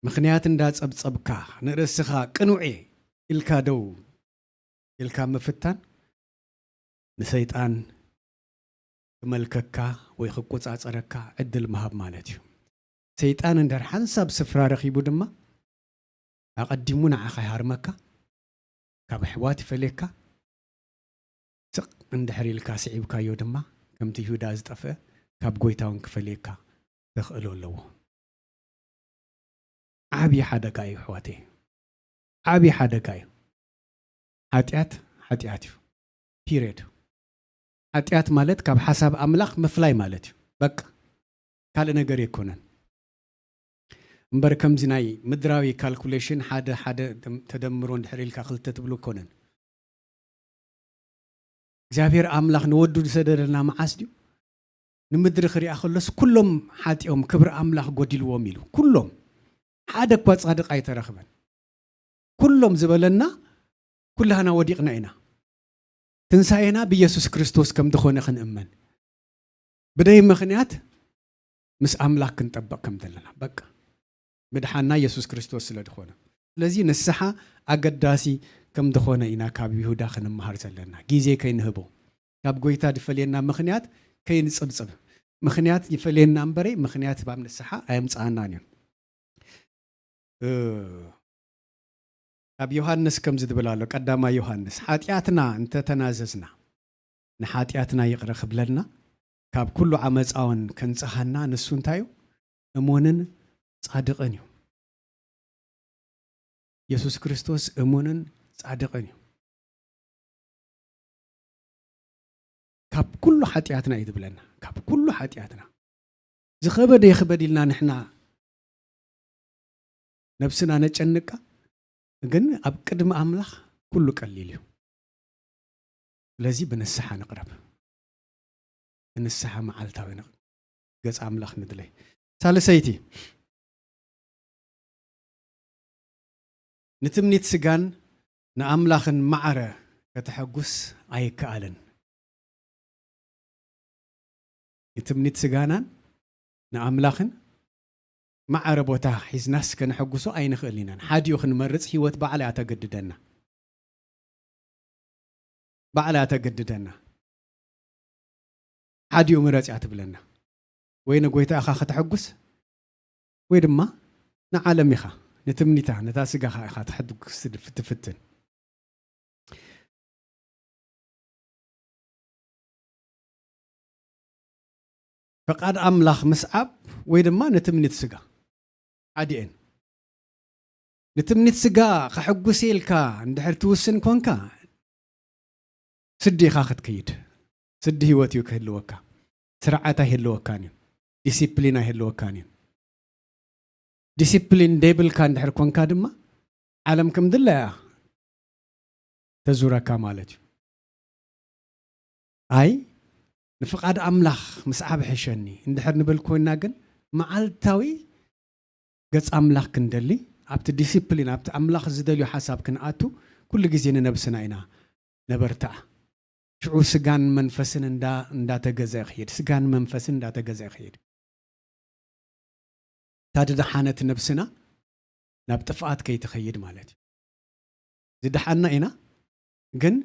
ምኽንያት እንዳጸብጸብካ ንርእስኻ ቅኑዕ እየ ኢልካ ደው ኢልካ ምፍታን ንሰይጣን ክመልከካ ወይ ክቆጻጸረካ ዕድል ምሃብ ማለት እዩ። ሰይጣን እንድሕር ሓንሳብ ስፍራ ረኺቡ ድማ ኣቐዲሙ ንዓኻ ይሃርመካ፣ ካብ ኣሕዋት ይፈልየካ። ስቕ እንድሕር ኢልካ ስዒብካዮ ድማ ከምቲ ይሁዳ ዝጠፍአ ካብ ጎይታ እውን ክፈልየካ ተኽእሎ ኣለዎ። ዓብዪ ሓደጋ እዩ ኣሕዋተይ፣ ዓብዪ ሓደጋ እዩ። ሓጢኣት ሓጢኣት እዩ፣ ፒሪየድ። ሓጢኣት ማለት ካብ ሓሳብ ኣምላኽ ምፍላይ ማለት እዩ። በቃ ካልእ ነገር ኣይኮነን። እምበር ከምዚ ናይ ምድራዊ ካልኩሌሽን ሓደ ሓደ ተደምሮ እንድሕር ኢልካ ክልተ ትብሉ ኣይኮነን። እግዚኣብሔር ኣምላኽ ንወዱ ዝሰደደልና መዓስ ድዩ? ንምድሪ ክሪኣ ከሎስ ኩሎም ሓጢኦም ክብሪ ኣምላኽ ጎዲልዎም ኢሉ። ኩሎም፣ ሓደ እኳ ጻድቕ ኣይተረኽበን። ኩሎም ዝበለና ኩላህና ወዲቕና ኢና። ትንሳኤና ብኢየሱስ ክርስቶስ ከም ዝኾነ ክንእመን፣ ብደይ ምኽንያት ምስ ኣምላኽ ክንጠበቕ ከም ዘለና በቃ ምድሓና ኢየሱስ ክርስቶስ ስለ ዝኾነ። ስለዚ ንስሓ ኣገዳሲ ከም ዝኾነ ኢና ካብ ይሁዳ ክንመሃር ዘለና። ግዜ ከይንህቦ፣ ካብ ጎይታ ዝፈልየና ምኽንያት ከይንጽብጽብ። ምኽንያት ይፈልየና እምበረይ ምኽንያት ባብ ንስሓ ኣየምጽኣናን እዩ። እ፣ ካብ ዮሃንስ ከምዚ ዝብል ኣሎ፣ ቀዳማይ ዮሃንስ፣ ሓጢኣትና እንተተናዘዝና ንሓጢኣትና ይቕረ ክብለልና ካብ ኩሉ ዓመፃውን ከንጽሃና ንሱ እንታይ እዩ? እሙንን ጻድቕን እዩ። የሱስ ክርስቶስ እሙንን ጻድቕን እዩ። ካብ ኩሉ ሓጢኣትና እዩ ዝብለና፣ ካብ ኩሉ ሓጢኣትና። ዝኸበደ ይኽበድ ኢልና ንሕና ነብስና ነጨንቃ፣ ግን ኣብ ቅድሚ ኣምላኽ ኩሉ ቀሊል እዩ። ስለዚ ብንስሓ ንቕረብ፣ ብንስሓ መዓልታዊ ንቕ-፣ ገጽ ኣምላኽ ንድለይ። ሳልሰይቲ፣ ንትምኒት ስጋን ንኣምላኽን ማዕረ ከተሐጉስ ኣይከኣልን። ንትምኒት ስጋናን ንኣምላኽን ማዕረ ቦታ ሒዝናስ ከነሐጉሶ ኣይንኽእልን ኢና። ሓዲኡ ክንመርጽ ህይወት ባዕላ እያ ተገድደና። ባዕላ እያ ተገድደና። ሓዲኡ ምረጽ እያ ትብለና። ወይ ንጎይታ ኢኻ ከተሐጉስ፣ ወይ ድማ ንዓለም ኢኻ፣ ንትምኒታ፣ ነታ ስጋኻ ኢኻ ተሐጉስ ትድፍ-፣ ትፍትን። ፈቃድ ኣምላኽ ምስዓብ ወይ ድማ ንትምኒት ስጋ። ሓዲኤን። ንትምኒት ስጋ ከሐጉስ ኢልካ እንድሕር ትውስን ኮንካ፣ ስዲ ኢኻ ክትከይድ። ስዲ ህይወት እዩ ክህልወካ። ስርዓት ኣይህልወካን እዩ። ዲሲፕሊን ኣይህልወካን እዩ። ዲሲፕሊን ደይብልካ እንድሕር ኮንካ ድማ፣ ዓለም ከም ድላያ ተዙረካ ማለት እዩ። ኣይ፣ ንፍቓድ ኣምላኽ ምስዓብ ሕሸኒ እንድሕር ንብል ኮይና ግን፣ መዓልታዊ ገጽ ኣምላኽ ክንደሊ፣ ኣብቲ ዲሲፕሊን፣ ኣብቲ ኣምላኽ ዝደልዮ ሓሳብ ክንኣቱ፣ ኩሉ ግዜ ንነብስና ኢና ነበርትዓ። ሽዑ ስጋን መንፈስን እንዳ-፣ እንዳተገዘ ይኸይድ፣ ስጋን መንፈስን እንዳተገዘ ይኸይድ። እታ ድደሓነት ነብስና ናብ ጥፍኣት ከይትኸይድ ማለት እዩ። ዝደሓና ኢና፣ ግን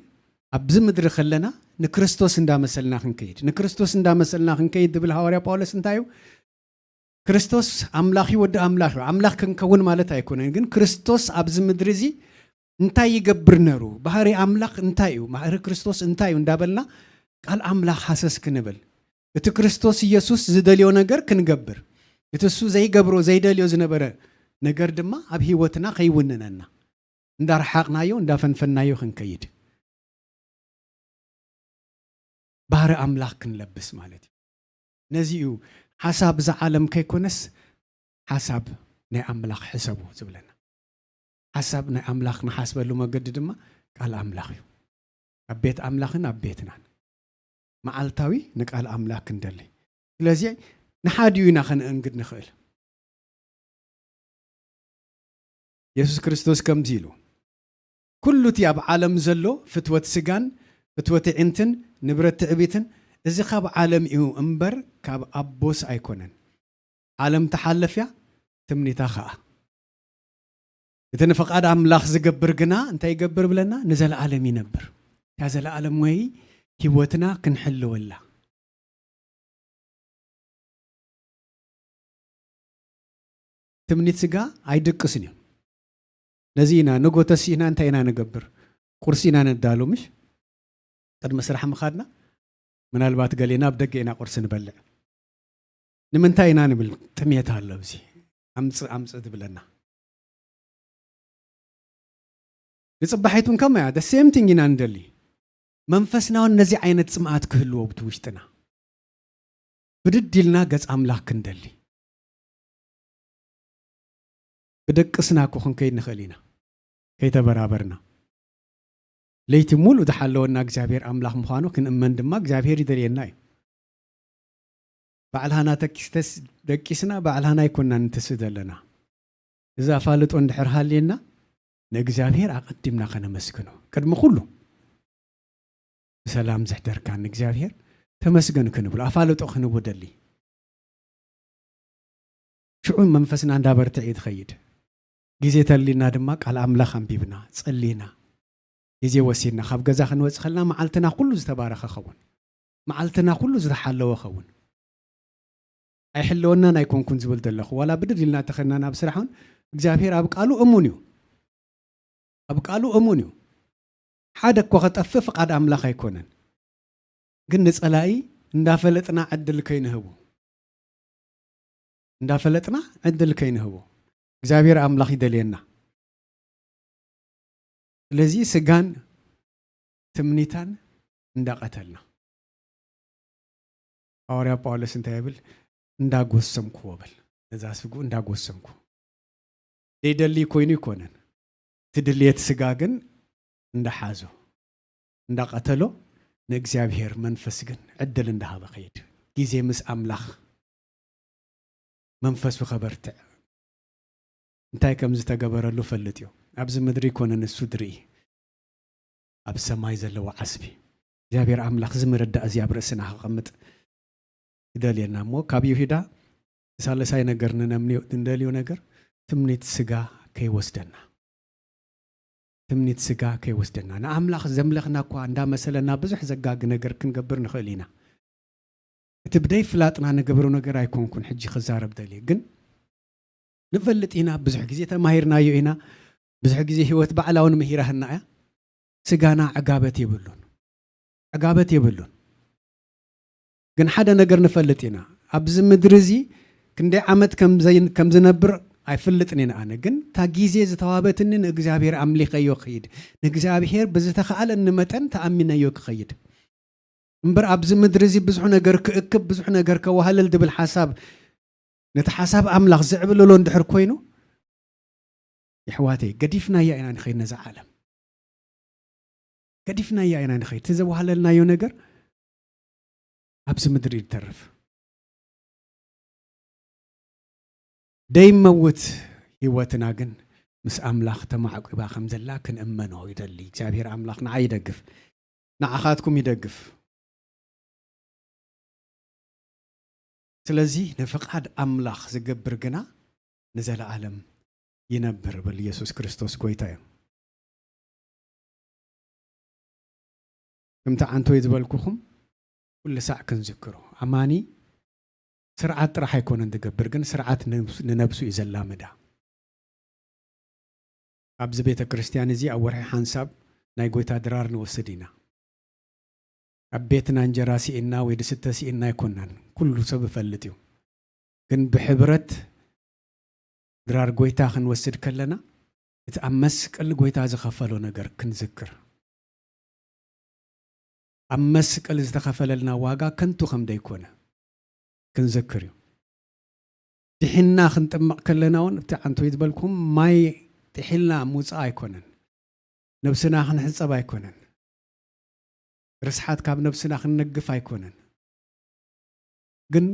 ኣብዚ ምድሪ ከለና ንክርስቶስ እንዳመሰልና ክንከይድ። ንክርስቶስ እንዳመሰልና ክንከይድ ዝብል ሃዋርያ ጳውሎስ እንታይ እዩ? ክርስቶስ ኣምላኽ እዩ፣ ወዲ ኣምላኽ እዩ። ኣምላኽ ክንከውን ማለት ኣይኮነን፣ ግን ክርስቶስ ኣብዚ ምድሪ እዚ እንታይ ይገብር ነሩ? ባህሪ ኣምላኽ እንታይ እዩ? ባህሪ ክርስቶስ እንታይ እዩ? እንዳበልና ቃል ኣምላኽ ሃሰስ ክንብል፣ እቲ ክርስቶስ ኢየሱስ ዝደልዮ ነገር ክንገብር፣ እቲ እሱ ዘይገብሮ ዘይደልዮ ዝነበረ ነገር ድማ ኣብ ህይወትና ከይውንነና፣ እንዳረሓቕናዮ እንዳፈንፈናዮ ክንከይድ፣ ባህሪ ኣምላኽ ክንለብስ ማለት እዩ። ነዚ እዩ ሓሳብ እዛ ዓለም ከይኮነስ ሓሳብ ናይ ኣምላኽ ሕሰቡ ዝብለና። ሓሳብ ናይ ኣምላኽ ንሓስበሉ መገዲ ድማ ቃል ኣምላኽ እዩ። ኣብ ቤት ኣምላኽን ኣብ ቤትናን መዓልታዊ ንቃል ኣምላኽ ክንደሊ። ስለዚ ንሓዲኡ ኢና ከነእንግድ ንኽእል። የሱስ ክርስቶስ ከምዚ ኢሉ፣ "ኩሉ እቲ ኣብ ዓለም ዘሎ ፍትወት ስጋን ፍትወት ኣዒንትን ንብረት ትዕቢትን፣ እዚ ካብ ዓለም እዩ እምበር ካብ ኣቦስ ኣይኮነን። ዓለም ትሓልፍ እያ፣ ትምኒታ ኸኣ። እቲ ንፍቓድ ኣምላኽ ዝገብር ግና እንታይ ይገብር ብለና? ንዘለኣለም ይነብር። እታ ዘለኣለማዊ ህይወትና ክንሕልወላ። ትምኒት ስጋ ኣይድቅስን እዩ። ነዚ ኢና ንጎ ተሲእና እንታይ ኢና ንገብር? ቁርሲ ኢና ነዳሉ፣ ምሽ? ቅድሚ ስራሕ ምኻድና ምናልባት ገሌና ኣብ ደገ ኢና ቁርሲ ንበልዕ። ንምንታይ ኢና ንብል? ጥሜት ኣሎ ኣብዚ። ኣምጽእ ኣምጽእ ትብለና። ንጽባሒት እውን ከማያ the same thing ኢና ንደሊ። መንፈስና እውን ነዚ ዓይነት ጽምኣት ክህልዎ ብቲ ውሽጥና። ብድድ ኢልና ገጽ ኣምላኽ ክንደሊ። ብደቅስና እኮ ክንከይድ ንኽእል ኢና፣ ከይተበራበርና። ለይቲ ሙሉእ ዝሓለወና እግዚኣብሔር ኣምላኽ ምዃኑ ክንእመን ድማ እግዚኣብሔር ይደልየና እዩ። ባዕልሃና ተኪስተስ ደቂስና ባዕልሃና ኣይኮንና ንትስእ ዘለና። እዚ ኣፋልጦ እንድሕር ሃልየና ንእግዚኣብሔር ኣቐዲምና ከነመስግኖ። ቅድሚ ኩሉ ብሰላም ዘሕደርካ ንእግዚኣብሔር ተመስገን ክንብሎ፣ ኣፋልጦ ክንቦ ደሊ። ሽዑ መንፈስና እንዳበርትዕ እዩ ትኸይድ። ግዜ ተሊና ድማ ቃል ኣምላኽ ኣንቢብና፣ ጸሊና፣ ግዜ ወሲድና ካብ ገዛ ክንወጽእ ከለና መዓልትና ኩሉ ዝተባረኸ ኸውን። መዓልትና ኩሉ ዝተሓለወ ኸውን። ኣይሕለወናን ኣይኮንኩን ዝብል ዘለኹ። ዋላ ብድድ ኢልና ተኸድና ናብ ስራሕ እውን እግዚኣብሔር ኣብ ቃሉ እሙን እዩ። ኣብ ቃሉ እሙን እዩ። ሓደ እኮ ከጠፍእ ፍቓድ ኣምላኽ ኣይኮነን። ግን ንጸላኢ እንዳፈለጥና ዕድል ከይንህቦ፣ እንዳፈለጥና ዕድል ከይንህቦ እግዚኣብሔር ኣምላኽ ይደልየና። ስለዚ ስጋን ትምኒታን እንዳቐተልና፣ ሃዋርያ ጳውሎስ እንታይ ይብል? እንዳጎሰምኩዎ በል። ነዛ ስግኡ እንዳጎሰምኩ፣ ዘይደሊ ኮይኑ ይኮነን። እቲ ድልየት ስጋ ግን እንዳሓዞ፣ እንዳቐተሎ፣ ንእግዚኣብሔር መንፈስ ግን ዕድል እንዳሃበ ኸይድ። ግዜ ምስ ኣምላኽ መንፈሱ ኸበርትዕ። እንታይ ከም ዝተገበረሉ ፈልጥ እዩ። ኣብዚ ምድሪ ይኮነ ንሱ ድርኢ፣ ኣብ ሰማይ ዘለዎ ዓስቢ። እግዚኣብሔር ኣምላኽ እዚ ምርዳእ እዚ ኣብ ርእስና ከቐምጥ ይደልየና እሞ፣ ካብ ይሁዳ ሳልሳይ ነገር ንነምንዮ-፣ ንደልዮ ነገር ትምኒት ስጋ ከይወስደና። ትምኒት ስጋ ከይወስደና። ንኣምላኽ ዘምለኽና እኳ እንዳመሰለና ብዙሕ ዘጋግ ነገር ክንገብር ንኽእል ኢና። እቲ ብደይ ፍላጥና ንገብሮ ነገር ኣይኮንኩን ሕጂ ክዛረብ ደልየ፣ ግን ንፈልጥ ኢና፣ ብዙሕ ግዜ ተማሂርናዮ ኢና፣ ብዙሕ ግዜ ህይወት ባዕላ እውን ምሂራህና እያ። ስጋና ዕጋበት የብሉን፣ ዕጋበት የብሉን። ግን ሓደ ነገር ንፈልጥ ኢና፣ ኣብዚ ምድሪ እዚ ክንደይ ዓመት ከም ዘይ-፣ ከም ዝነብር ኣይፈልጥን እየ ኣነ። ግን እታ ግዜ ዝተዋበትኒ ንእግዚኣብሔር ኣምሊኸዮ ክኸይድ፣ ንእግዚኣብሔር ብዝተኻእለኒ መጠን ተኣሚነዮ ክኸይድ። እምበር ኣብዚ ምድሪ እዚ ብዙሕ ነገር ክእክብ፣ ብዙሕ ነገር ከዋህልል ዝብል ሓሳብ፣ ነቲ ሓሳብ ኣምላኽ ዝዕብልሎ እንድሕር ኮይኑ፣ የሕዋተይ፣ ገዲፍናያ ኢና ንኸይድ ነዛ ዓለም። ገዲፍናያ ኢና ንኸይድ። እቲ ዘዋህለልናዮ ነገር ኣብዚ ምድሪ እዩ ዝተርፍ። ደይመውት ህይወትና ግን ምስ ኣምላኽ ተማዕቂባ ከም ዘላ ክንእመኖ ይደሊ። እግዚኣብሔር ኣምላኽ ንዓይ ይደግፍ፣ ንዓኻትኩም ይደግፍ። ስለዚ ንፍቓድ ኣምላኽ ዝገብር ግና ንዘለኣለም ይነብር፣ ብል ኢየሱስ ክርስቶስ ጎይታ እዩ። ከምቲ ዓንቶይ ዝበልኩኹም፣ ኩሉ ሳዕ ክንዝክሮ፣ ኣማኒ ስርዓት ጥራሕ ኣይኮነን ዝገብር፣ ግን ስርዓት ንነብስ-፣ ንነብሱ እዩ ዘላምዳ። ኣብዚ ቤተ ክርስቲያን እዚ ኣብ ወርሒ ሓንሳብ ናይ ጎይታ ድራር ንወስድ ኢና። ኣብ ቤትና እንጀራ ስኢና ወይ ድስተ ስኢና ኣይኮናን፣ ኩሉ ሰብ ይፈልጥ እዩ። ግን ብሕብረት ድራር ጎይታ ክንወስድ ከለና፣ እቲ ኣብ መስቀል ጎይታ ዝኸፈሎ ነገር ክንዝክር፣ ኣብ መስቀል ዝተኸፈለልና ዋጋ ከንቱ ከም ደይኮነ ክንዝክር እዩ። ጥሒና ክንጥመቕ ከለና እውን፣ እቲ ዓንቶይ ዝበልኩም ማይ ጥሒልና ምውፃእ ኣይኮነን፣ ነብስና ክንሕፀብ ኣይኮነን፣ ርስሓት ካብ ነብስና ክንነግፍ ኣይኮነን። ግን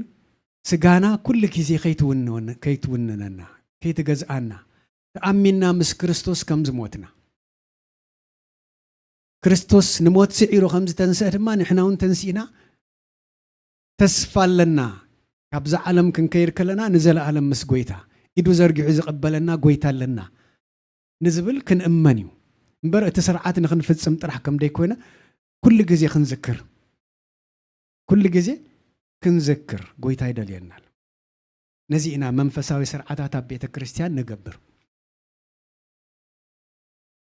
ስጋና ኩሉ ግዜ ከይትውንወን-፣ ከይትውንነና፣ ከይትገዝኣና፣ ተኣሚንና ምስ ክርስቶስ ከም ዝሞትና፣ ክርስቶስ ንሞት ስዒሩ ከም ዝተንስአ ድማ ንሕና እውን ተንሲእና ተስፋ ኣለና። ካብዛ ዓለም ክንከይድ ከለና ንዘለኣለም ምስ ጎይታ ኢዱ ዘርጊሑ ዝቕበለና ጎይታ ኣለና ንዝብል ክንእመን እዩ እምበር፣ እቲ ስርዓት ንክንፍጽም ጥራሕ ከም ደይኮነ ኩሉ ግዜ ክንዝክር፣ ኩሉ ግዜ ክንዝክር ጎይታ ይደልየናል። ነዚ ኢና መንፈሳዊ ስርዓታት ኣብ ቤተ ክርስቲያን ንገብር።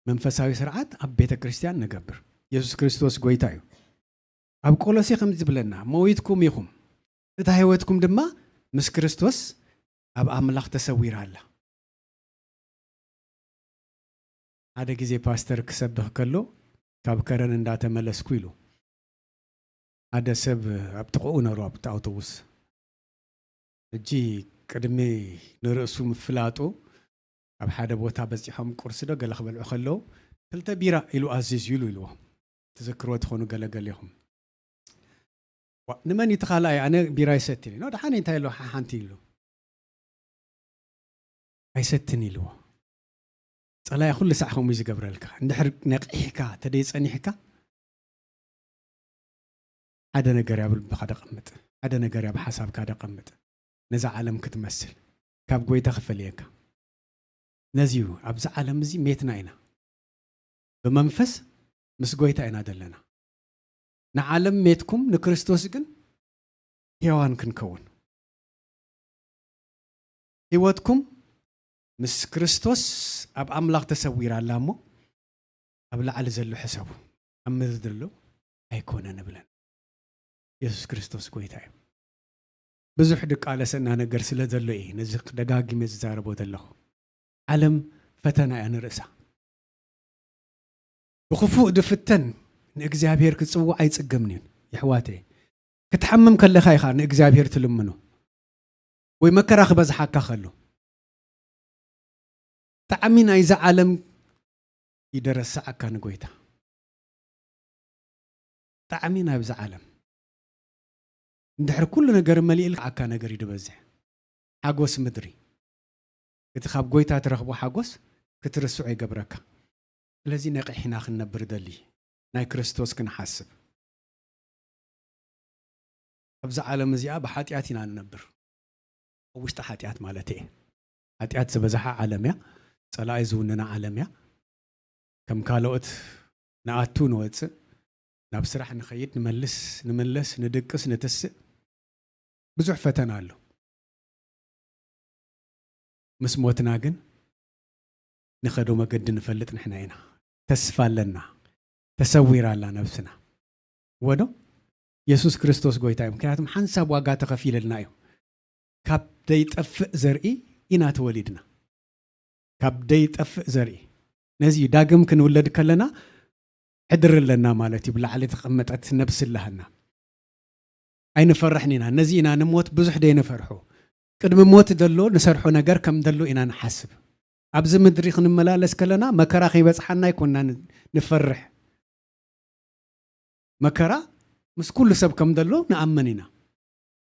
መንፈሳዊ ስርዓት ኣብ ቤተ ክርስቲያን ንገብር። የሱስ ክርስቶስ ጎይታ እዩ። ኣብ ቆሎሴ ከም ዝብለና፣ "መዊትኩም ኢኹም፣ እታ ህይወትኩም ድማ ምስ ክርስቶስ ኣብ ኣምላኽ ተሰዊራ ኣላ።" ሓደ ግዜ ፓስተር ክሰብኽ ከሎ፣ ካብ ከረን እንዳተመለስኩ ኢሉ፣ ሓደ ሰብ ኣብ ጥቕኡ ነሩ፣ ኣብቲ ኣውቶቡስ። ሕጂ ቅድሚ ንርእሱ ምፍላጡ፣ ኣብ ሓደ ቦታ በጺሖም ቁርሲ ዶ ገለ ክበልዑ ከለዉ፣ "ክልተ ቢራ" ኢሉ ኣዚዙ ኢሉ ኢልዎ። ትዝክርዎ ትኾኑ ገለ ገሊኹም። "ዋ፣ ንመን እዩ እቲ ካልኣይ? ኣነ ቢራ ኣይሰትን" ኢሉ። "ደሓን እንታይ ኣሎ?" "ሓሓንቲ" ኢሉ። "ኣይሰትን" ኢልዎ። ጸላይ ኩሉ ሳዕ ከምኡ እዩ ዝገብረልካ። እንድሕር ነቒሕካ፣ ተደይ ጸኒሕካ፣ ሓደ ነገር ኣብ ልብኻ ደቐምጥ፣ ሓደ ነገር ኣብ ሓሳብካ ደቐምጥ። ነዛ ዓለም ክትመስል፣ ካብ ጎይታ ክፈልየካ። ነዚ እዩ፣ ኣብዚ ዓለም እዚ ሜትና ኢና። ብመንፈስ ምስ ጎይታ ኢና ዘለና። ንዓለም ሜትኩም፣ ንክርስቶስ ግን ሕያዋን ክንከውን። ህይወትኩም ምስ ክርስቶስ ኣብ ኣምላኽ ተሰዊራ ኣላ እሞ፣ ኣብ ላዕሊ ዘሎ ሕሰቡ፣ ኣብ ምድሪ ዘሎ ኣይኮነን እብለን። የሱስ ክርስቶስ ጎይታ እዩ። ብዙሕ ድቃለሰና ነገር ስለ ዘሎ እየ ነዚ ደጋጊመ ዝዛረቦ ዘለኹ። ዓለም ፈተና እያ ንርእሳ። ብኽፉእ ድፍተን ንእግዚኣብሔር ክጽውዕ ኣይጽገምን እዩ። የሕዋተይ፣ ክትሓምም ከለኻ ኢኻ ንእግዚኣብሔር ትልምኖ፣ ወይ መከራ ክበዝሓካ ከሎ። ጣዕሚ ናይዛ ዓለም ይደረስዓካ ንጎይታ። ጣዕሚ ናይዛ ዓለም። እንድሕር ኩሉ ነገር መሊእልካ፣ ኣካ ነገር እዩ ድበዝሕ። ሓጎስ ምድሪ። እቲ ካብ ጎይታ ትረኽቦ ሓጎስ ክትርስዖ ይገብረካ። ስለዚ ነቒሕና ክንነብር ደሊ፣ ናይ ክርስቶስ ክንሓስብ። ኣብዚ ዓለም እዚኣ ብሓጢኣት ኢና ንነብር። ኣብ ውሽጢ ሓጢኣት ማለት እየ። ሓጢኣት ዝበዝሓ ዓለም እያ። ጸላኢ ዝውንና ዓለም እያ። ከም ካልኦት ንኣቱ ንወጽእ፣ ናብ ስራሕ ንኸይድ፣ ንመልስ፣ ንምለስ፣ ንድቅስ፣ ንትስእ። ብዙሕ ፈተና ኣሎ። ምስ ሞትና ግን ንኸዶ መገዲ ንፈልጥ ንሕና ኢና። ተስፋ ኣለና። ተሰዊራ ኣላ ነብስና። ወዶ የሱስ ክርስቶስ ጎይታ እዩ። ምክንያቱም ሓንሳብ ዋጋ ተኸፊለልና እዩ። ካብ ደይጠፍእ ዘርኢ ኢና ተወሊድና። ካብ ደይጠፍእ ዘርኢ። ነዚ እዩ ዳግም ክንውለድ ከለና ሕድሪ ኣለና ማለት እዩ። ብላዕሊ ተቐመጠት ነብሲ ኣለሃና። ኣይንፈርሕን ኢና። ነዚ ኢና ንሞት ብዙሕ ደይንፈርሖ። ቅድሚ ሞት ዘሎ ንሰርሖ ነገር ከም ዘሎ ኢና ንሓስብ። ኣብዚ ምድሪ ክንመላለስ ከለና መከራ ከይበጽሓና ኣይኮንና ን-፣ ንፈርሕ። መከራ ምስ ኩሉ ሰብ ከም ዘሎ ንኣምን ኢና።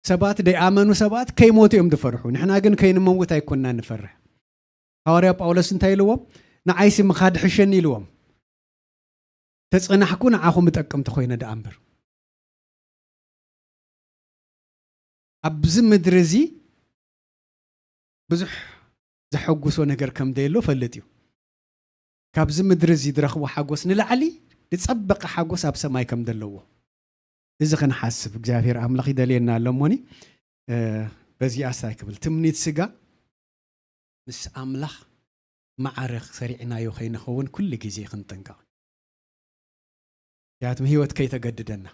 ሰባት ደይኣመኑ ሰባት ከይሞቱ እዮም ዝፈርሑ። ንሕና ግን ከይንመውት ኣይኮንና ንፈርሕ። ሃዋርያ ጳውሎስ እንታይ ኢልዎም? "ንዓይሲ ምኻድ ሕሸኒ" ኢልዎም። "ተጸናሕኩ ንዓኹም እጠቅም ተኾይነ ደኣ እምበር።" ኣብዚ ምድሪ እዚ ብዙሕ ዘሐጉሶ ነገር ከም ደየሎ ፈልጥ እዩ። ካብዚ ምድሪ እዚ ዝረኽቦ ሓጎስ ንላዕሊ ዝጸበቐ ሓጎስ ኣብ ሰማይ ከም ዘለዎ፣ እዚ ክንሓስብ እግዚኣብሔር ኣምላኽ ይደልየና ኣሎ። እሞኒ፣ እ፣ በዚኣስ እንታይ ክብል? ትምኒት ስጋ ምስ ኣምላኽ ማዕረ ሰሪዕናዮ ከይንኸውን ኩሉ ግዜ ክንጥንቀቕ። ምክንያቱም ህይወት ከይተገድደና፣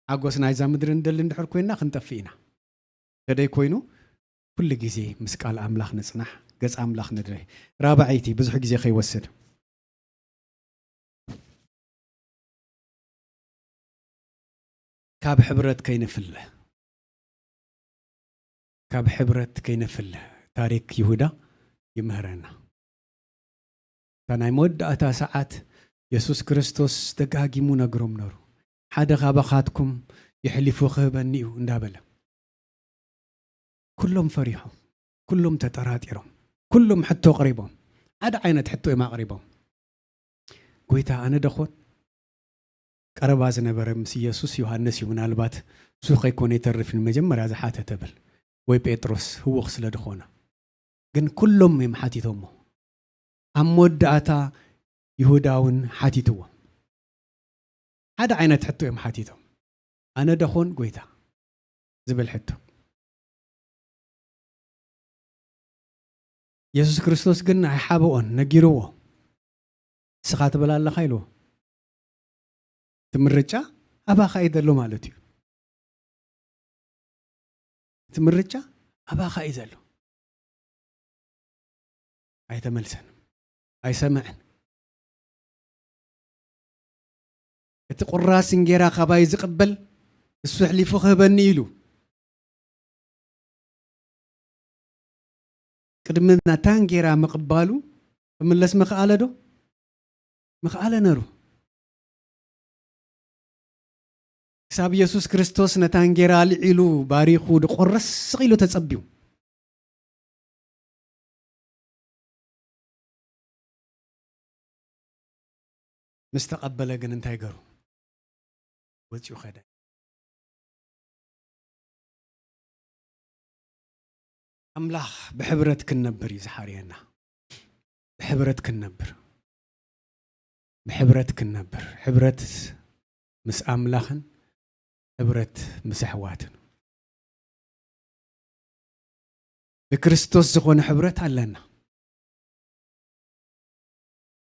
ሓጎስ ናይዛ ምድሪ ንደሊ እንድሕር ኮይንና ክንጠፍእ ኢና። ተደይ ኮይኑ ኩሉ ግዜ ምስ ቃል ኣምላኽ ንጽናሕ፣ ገጽ ኣምላኽ ንድረ። ራብዐይቲ፣ ብዙሕ ግዜ ከይወስድ፣ ካብ ሕብረት ከይንፍለ፣ ካብ ሕብረት ከይንፍለ ታሪክ ይሁዳ ይምህረና። እታ ናይ መወዳእታ ሰዓት የሱስ ክርስቶስ ደጋጊሙ ነግሮም ነሩ። "ሓደ ካባኻትኩም የሕሊፉ ክህበኒ እዩ" እንዳበለ። ኩሎም ፈሪሖም፣ ኩሎም ተጠራጢሮም፣ ኩሎም ሕቶ ኣቕሪቦም፣ ሓደ ዓይነት ሕቶ እዮም ኣቕሪቦም። "ጎይታ፣ ኣነ ዶ ኾን?" ቀረባ ዝነበረ ምስ ኢየሱስ ዮሃንስ እዩ። ምናልባት እሱ ከይኮነ ይተርፍን መጀመርያ ዝሓተ ተብል ወይ ጴጥሮስ ህውኽ ስለ ዝኾነ። ግን ኩሎም እዮም ሓቲቶሞ። ኣብ መወዳእታ ይሁዳ እውን ሓቲትዎ። ሓደ ዓይነት ሕቶ እዮም ሓቲቶም። ኣነ ደኾን ጎይታ ዝብል ሕቶ። የሱስ ክርስቶስ ግን ኣይሓበኦን፣ ነጊርዎ። "ንስኻ ትብል ኣለኻ" ኢልዎ። እቲ ምርጫ ኣባኻ እዩ ዘሎ ማለት እዩ። እቲ ምርጫ ኣባኻ እዩ ዘሎ። ኣይተመልሰን፣ ኣይሰምዕን። እቲ ቁራስ እንጌራ ካባይ ዝቕበል እሱ ኣሕሊፉ ክህበኒ ኢሉ ቅድሚ ናታ እንጌራ ምቕባሉ ክምለስ ምኽኣለ ዶ? ምኽኣለ ነሩ። ክሳብ የሱስ ክርስቶስ ነታ እንጌራ ኣልዒሉ ባሪኹ ድቆርስ ስቕ ኢሉ ተጸብዩ። ምስ ተቐበለ ግን እንታይ ገሩ? ወጺኡ ኸደ። ኣምላኽ ብሕብረት ክንነብር እዩ ዝሓርየና። ብሕብረት ክንነብር። ብሕብረት ክንነብር። ሕብረት ምስ ኣምላኽን ሕብረት ምስ ኣሕዋትን። ብክርስቶስ ዝኾነ ሕብረት ኣለና።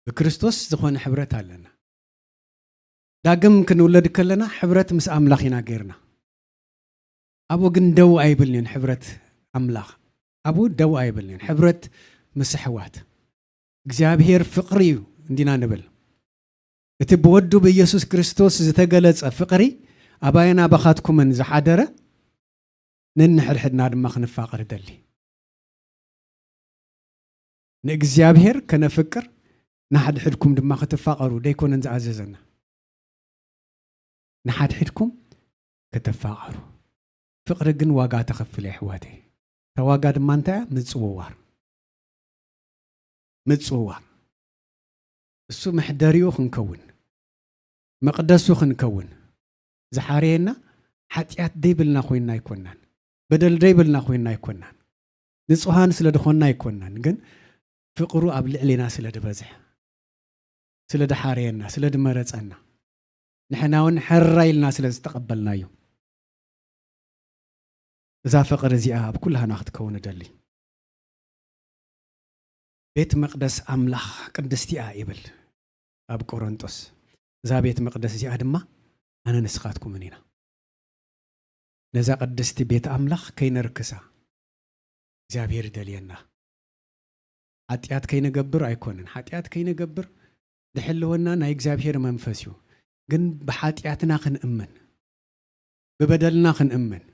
ብክርስቶስ ዝኾነ ሕብረት ኣለና። ዳግም ክንውለድ ከለና ሕብረት ምስ ኣምላኽ ኢና ጌርና። ኣብኡ ግን ደው ኣይብልን እዮን ሕብረት ኣምላኽ። ኣብኡ ደው ኣይብልን እዮን። ሕብረት ምስ ኣሕዋት። እግዚኣብሔር ፍቕሪ እዩ እንዲና ንብል። እቲ ብወዱ ብኢየሱስ ክርስቶስ ዝተገለጸ ፍቕሪ ኣባይን ኣባኻትኩምን ዝሓደረ፣ ነንሕድሕድና ድማ ክንፋቐር ይደሊ። ንእግዚኣብሔር ከነፍቅር፣ ንሓድሕድኩም ድማ ክትፋቐሩ ደይኮነን ዝኣዘዘና? ንሓድሕድኩም ክትፋቐሩ። ፍቕሪ ግን ዋጋ ተኸፍል፣ የሕዋተይ። እታ ዋጋ ድማ እንታይ እያ? ምጽውዋር። ምጽውዋር። እሱ መሕደሪኡ ክንከውን፣ መቕደሱ ክንከውን ዝሓረየና፣ ሓጢኣት ደይብልና ኮይንና ኣይኮናን፣ በደል ደይብልና ኮይንና ኣይኮናን፣ ንጹሃን ስለ ዝኾንና ኣይኮናን። ግን ፍቕሩ ኣብ ልዕሌና ስለ ዝበዝሐ፣ ስለ ድሓረየና፣ ስለ ድመረጸና፣ ንሕና እውን ሕራይ ኢልና ስለ ዝተቐበልናዮ፣ እዛ ፍቕሪ እዚኣ ኣብ ኩላህና ክትከውን እደሊ። ቤት መቕደስ ኣምላኽ ቅድስቲ እያ ይብል ኣብ ቆሮንጦስ። እዛ ቤት መቕደስ እዚኣ ድማ ኣነ ንስኻትኩምን ኢና። ነዛ ቅድስቲ ቤት ኣምላኽ ከይነርክሳ እግዚኣብሔር ይደልየና። ሓጢኣት ከይንገብር ኣይኮነን። ሓጢኣት ከይንገብር ድሕልወና ናይ እግዚኣብሔር መንፈስ እዩ። ግን ብሓጢኣትና ክንእመን፣ ብበደልና ክንእመን፣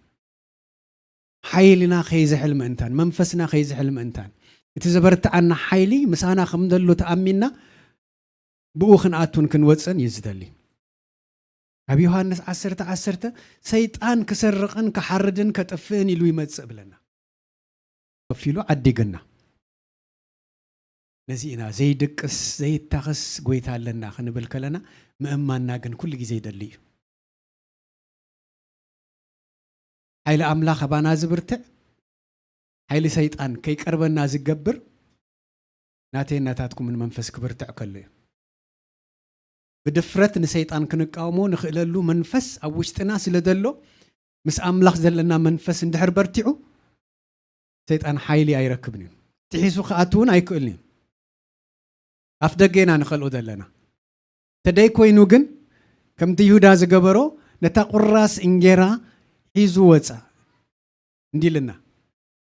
ሓይልና ከይዝሕል ምእንታን፣ መንፈስና ከይዝሕል ምእንታን፣ እቲ ዘበርትዓና ሓይሊ ምሳና ከም ዘሎ ተኣሚንና ብኡ ክንኣቱን ክንወፅን እዩ ዝደሊ። ኣብ ዮሃንስ ዓሰርተ ዓሰርተ፣ "ሰይጣን ክሰርቕን ክሓርድን ከጥፍእን ኢሉ ይመጽእ" ብለና። ከፊሉ ዓዲግና። ነዚ ኢና ዘይድቅስ ዘይታኸስ ጎይታ ኣለና ክንብል ከለና፣ ምእማንና ግን ኩሉ ግዜ ይደሊ እዩ። ሓይሊ ኣምላኽ ኣባና ዝብርትዕ፣ ሓይሊ ሰይጣን ከይቀርበና ዝገብር፣ ናተይ ናታትኩምን መንፈስ ክብርትዕ ከሎ እዩ። ብድፍረት ንሰይጣን ክንቃወሞ ንኽእለሉ መንፈስ ኣብ ውሽጥና ስለ ዘሎ፣ ምስ ኣምላኽ ዘለና መንፈስ እንድሕር በርቲዑ፣ ሰይጣን ሓይሊ ኣይረክብን እዩ። ጥሒሱ ክኣቱ እውን ኣይክእልን እዩ። ኣፍ ደገ ኢና ንኸልኦ ዘለና። ተደይ ኮይኑ ግን፣ ከምቲ ይሁዳ ዝገበሮ፣ ነታ ቁራስ እንጌራ ሒዙ ወጸ። እንዲልና፣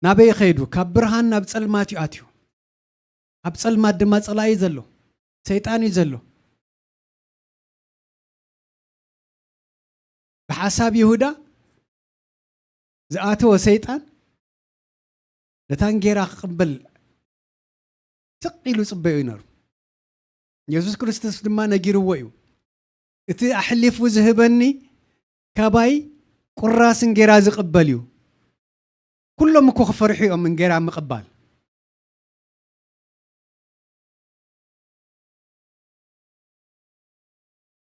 ናበይ ኸይዱ? ካብ ብርሃን ናብ ጸልማት እዩ ኣትዩ። ኣብ ጸልማት ድማ ጸላኢ ዘሎ፣ ሰይጣን እዩ ዘሎ። ብሓሳብ ይሁዳ ዝኣተወ ሰይጣን ነታ እንጌራ ክቕበል ስቕ ኢሉ ጽበዮ እዩ ነሩ። የሱስ ክርስቶስ ድማ ነጊርዎ እዩ። "እቲ ኣሕሊፉ ዝህበኒ ካባይ ቁራስ እንጌራ ዝቕበል እዩ።" ኩሎም እኮ ክፈርሑ እዮም እንጌራ ምቕባል።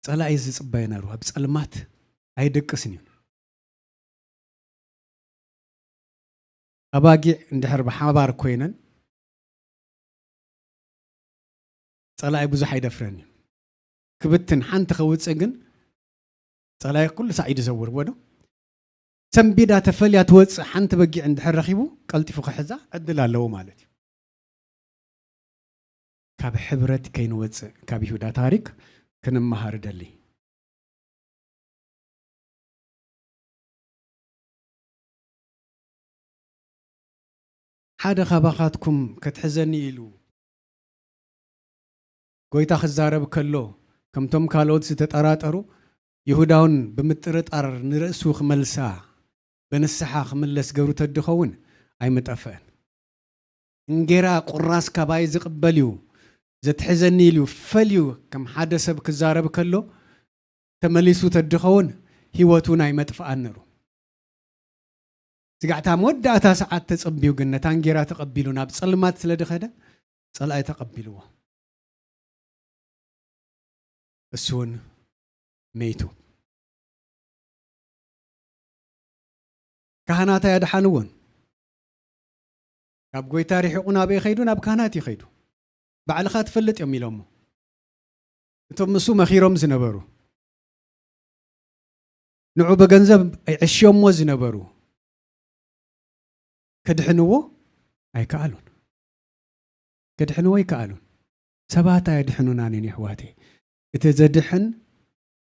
ጸላኢ ዝጽበዮ ነሩ፣ ኣብ ጸልማት ኣይድቅስን እዩ። ኣባጊዕ እንድሕር ብሓባር ኮይነን ጸላኢ ብዙሕ ኣይደፍረን እዩ። ክብትን ሓንቲ ከውጽእ ግን ጸላኢ ኩሉ ሳዕ ኢዱ ዘውርዎ ዶ? ሰንቢዳ ተፈልያ ትወጽእ ሓንቲ በጊዕ እንድሕር ረኺቡ ቀልጢፉ ክሕዛ ዕድል ኣለዎ ማለት እዩ። ካብ ሕብረት ከይንወጽእ ካብ ይሁዳ ታሪክ ክንመሃር እደሊ። ሓደ ካባኻትኩም ከትሕዘኒ ኢሉ ጎይታ ክዛረብ ከሎ፣ ከምቶም ካልኦት ዝተጠራጠሩ፣ ይሁዳውን ብምጥርጣር ንርእሱ ክመልሳ ብንስሓ ክምለስ ገብሩ ተድኸውን ኣይምጠፍአን። እንጌራ ቁራስ ካባይ ዝቕበል እዩ፣ ዘትሕዘኒ ኢሉ ፈልዩ ከም ሓደ ሰብ ክዛረብ ከሎ ተመሊሱ ተድኸውን ህይወቱ ናይ መጥፍኣን ነሩ። ስጋዕታ መወዳእታ ሰዓት ተጸቢዩ ግን ነታ እንጌራ ተቐቢሉ ናብ ጸልማት ስለ ድኸደ ጸላኢ ተቐቢልዎ። እሱ እውን መይቱ። ካህናት ኣያድሓንዎን። ካብ ጎይታ ርሒቑ ናበይ ኸይዱ? ናብ ካህናት እዩ ኸይዱ። ባዕልኻ ትፈልጥ እዮም ኢሎሞ። እቶም ንሱ መኺሮም ዝነበሩ፣ ንዑ ብገንዘብ ዕሽዮሞ ዝነበሩ ከድሕንዎ ኣይከኣሉን። ከድሕንዎ ኣይከኣሉን። ሰባት ኣየድሕኑናን እዮም የሕዋተይ። እቲ ዘድሕን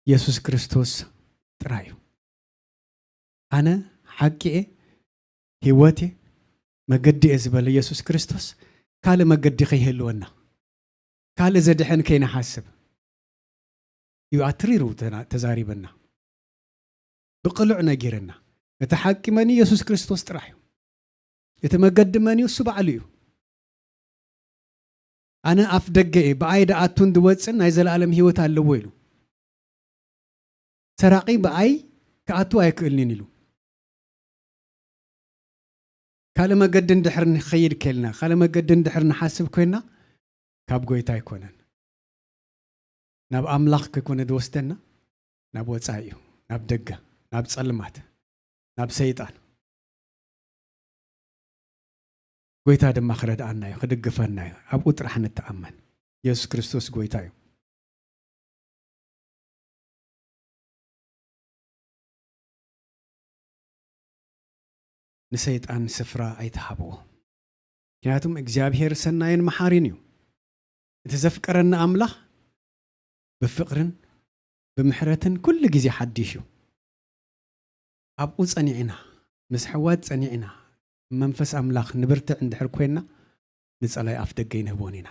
የሱስ ክርስቶስ ጥራይ እዩ። ኣነ ሓቂ እየ፣ ህይወት እየ፣ መገዲ እየ ዝበለ የሱስ ክርስቶስ ካልእ መገዲ ከይህልወና፣ ካልእ ዘድሕን ከይንሓስብ እዩ ኣትሪሩ ተና-፣ ተዛሪበና። ብቕሉዕ ነጊርና። እቲ ሓቂ መን እዩ? የሱስ ክርስቶስ ጥራሕ እዩ። እቲ መገዲ መን እዩ? እሱ ባዕሉ እዩ። ኣነ ኣፍ ደገ እየ፣ ብኣይ ድኣቱን ድወፅን ናይ ዘለኣለም ህይወት ኣለዎ ኢሉ። ሰራቒ ብኣይ ክኣቱ ኣይክእልን ኢሉ። ካልእ መገዲ እንድሕር ንኸይድ ከልና፣ ካልእ መገዲ እንድሕር ንሓስብ ኮይና፣ ካብ ጎይታ ኣይኮነን። ናብ ኣምላኽ ከይኮነ ዝወስደና፣ ናብ ወጻኢ እዩ፣ ናብ ደገ፣ ናብ ጸልማት፣ ናብ ሰይጣን። ጎይታ ድማ ክረድኣና እዩ፣ ክድግፈና እዩ። ኣብኡ ጥራሕ ንተኣመን። የሱስ ክርስቶስ ጎይታ እዩ። ንሰይጣን ስፍራ ኣይትሃብዎ። ምክንያቱም እግዚኣብሔር ሰናይን መሓሪን እዩ። እቲ ዘፍቀረና ኣምላኽ ብፍቕርን ብምሕረትን ኩሉ ግዜ ሓዲሽ እዩ። ኣብኡ ጸኒዕና፣ ምስ ኣሕዋት ጸኒዕና፣ መንፈስ ኣምላኽ ንብርትዕ እንድሕር ኮይንና፣ ንጸላይ ኣፍ ደገ ኣይንህቦን ኢና።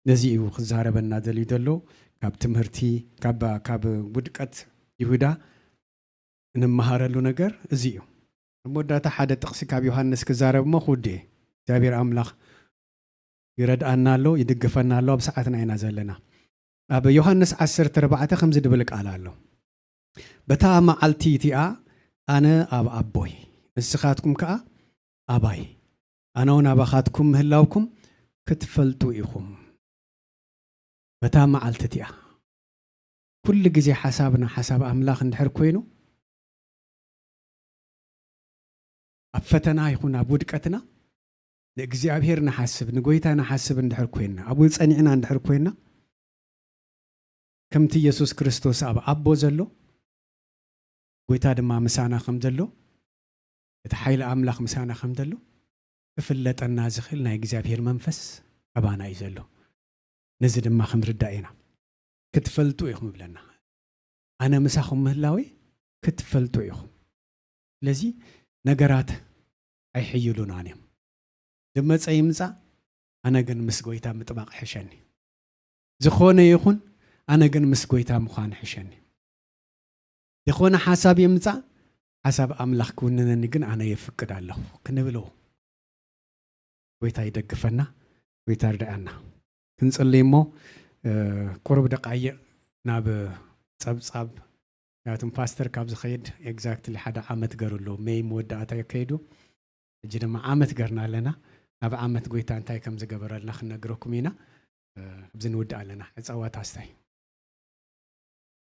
ነዚ እዩ ክዛረበና ደልዩ ዘሎ። ካብ ትምህርቲ፣ ካብ፣ ካብ ውድቀት ይሁዳ እንመሃረሉ ነገር እዚ እዩ። ኣብ መወዳእታ ሓደ ጥቕሲ ካብ ዮሃንስ ክዛረብ እሞ ክውድእ እየ። እግዚኣብሔር ኣምላኽ ይረድኣና ኣሎ፣ ይድግፈና ኣሎ። ኣብ ሰዓትና ኢና ዘለና። ኣብ ዮሃንስ ዓሰርተ ኣርባዕተ ከምዚ ድብል ቃል ኣሎ። በታ መዓልቲ እቲኣ ኣነ ኣብ ኣቦይ፣ ንስኻትኩም ከኣ ኣባይ፣ ኣነ እውን ኣባኻትኩም ምህላውኩም ክትፈልጡ ኢኹም። በታ መዓልቲ እቲኣ ኩሉ ግዜ ሓሳብና ሓሳብ ኣምላኽ እንድሕር ኮይኑ፣ ኣብ ፈተና ይኹን ኣብ ውድቀትና ንእግዚኣብሔር ንሓስብ፣ ንጎይታ ንሓስብ እንድሕር ኮይንና፣ ኣብኡ ጸኒዕና እንድሕር ኮይንና፣ ከምቲ የሱስ ክርስቶስ ኣብ ኣቦ ዘሎ፣ ጎይታ ድማ ምሳና ከም ዘሎ፣ እቲ ሓይሊ ኣምላኽ ምሳና ከም ዘሎ፣ ክፍለጠና ዝኽእል ናይ እግዚኣብሔር መንፈስ ኣባና እዩ ዘሎ። ነዚ ድማ ክንርዳእ ኢና። ክትፈልጡ ኢኹም ይብለና። ኣነ ምሳኹም ምህላወይ ክትፈልጡ ኢኹም። ስለዚ ነገራት ኣይሕይሉናን እዮም። ዝመጸ ይምጻእ፣ ኣነ ግን ምስ ጎይታ ምጥባቕ ሕሸኒ። ዝኾነ ይኹን፣ ኣነ ግን ምስ ጎይታ ምዃን ሕሸኒ። ዝኾነ ሓሳብ ይምጻእ፣ ሓሳብ ኣምላኽ ክውንነኒ ግን ኣነ የፍቅድ ኣለኹ ክንብል። ጎይታ ይደግፈና፣ ጎይታ ይርድኣና። ክንጽሊ እሞ፣ እ፣ ቁሩብ ደቃይቕ ናብ ጸብጻብ፣ ምክንያቱም ፓስተር ካብ ዝኸይድ ኤግዛክትሊ ሓደ ዓመት ገሩ ኣሎ። ሜይ መወዳእታ ከይዱ፣ ሕጂ ድማ ዓመት ገርና ኣለና። ኣብ ዓመት ጎይታ እንታይ ከም ዝገበረልና ክንነግረኩም ኢና። እ፣ ኣብዚ ንውድእ ኣለና። ዕጸዋት ኣስታይ።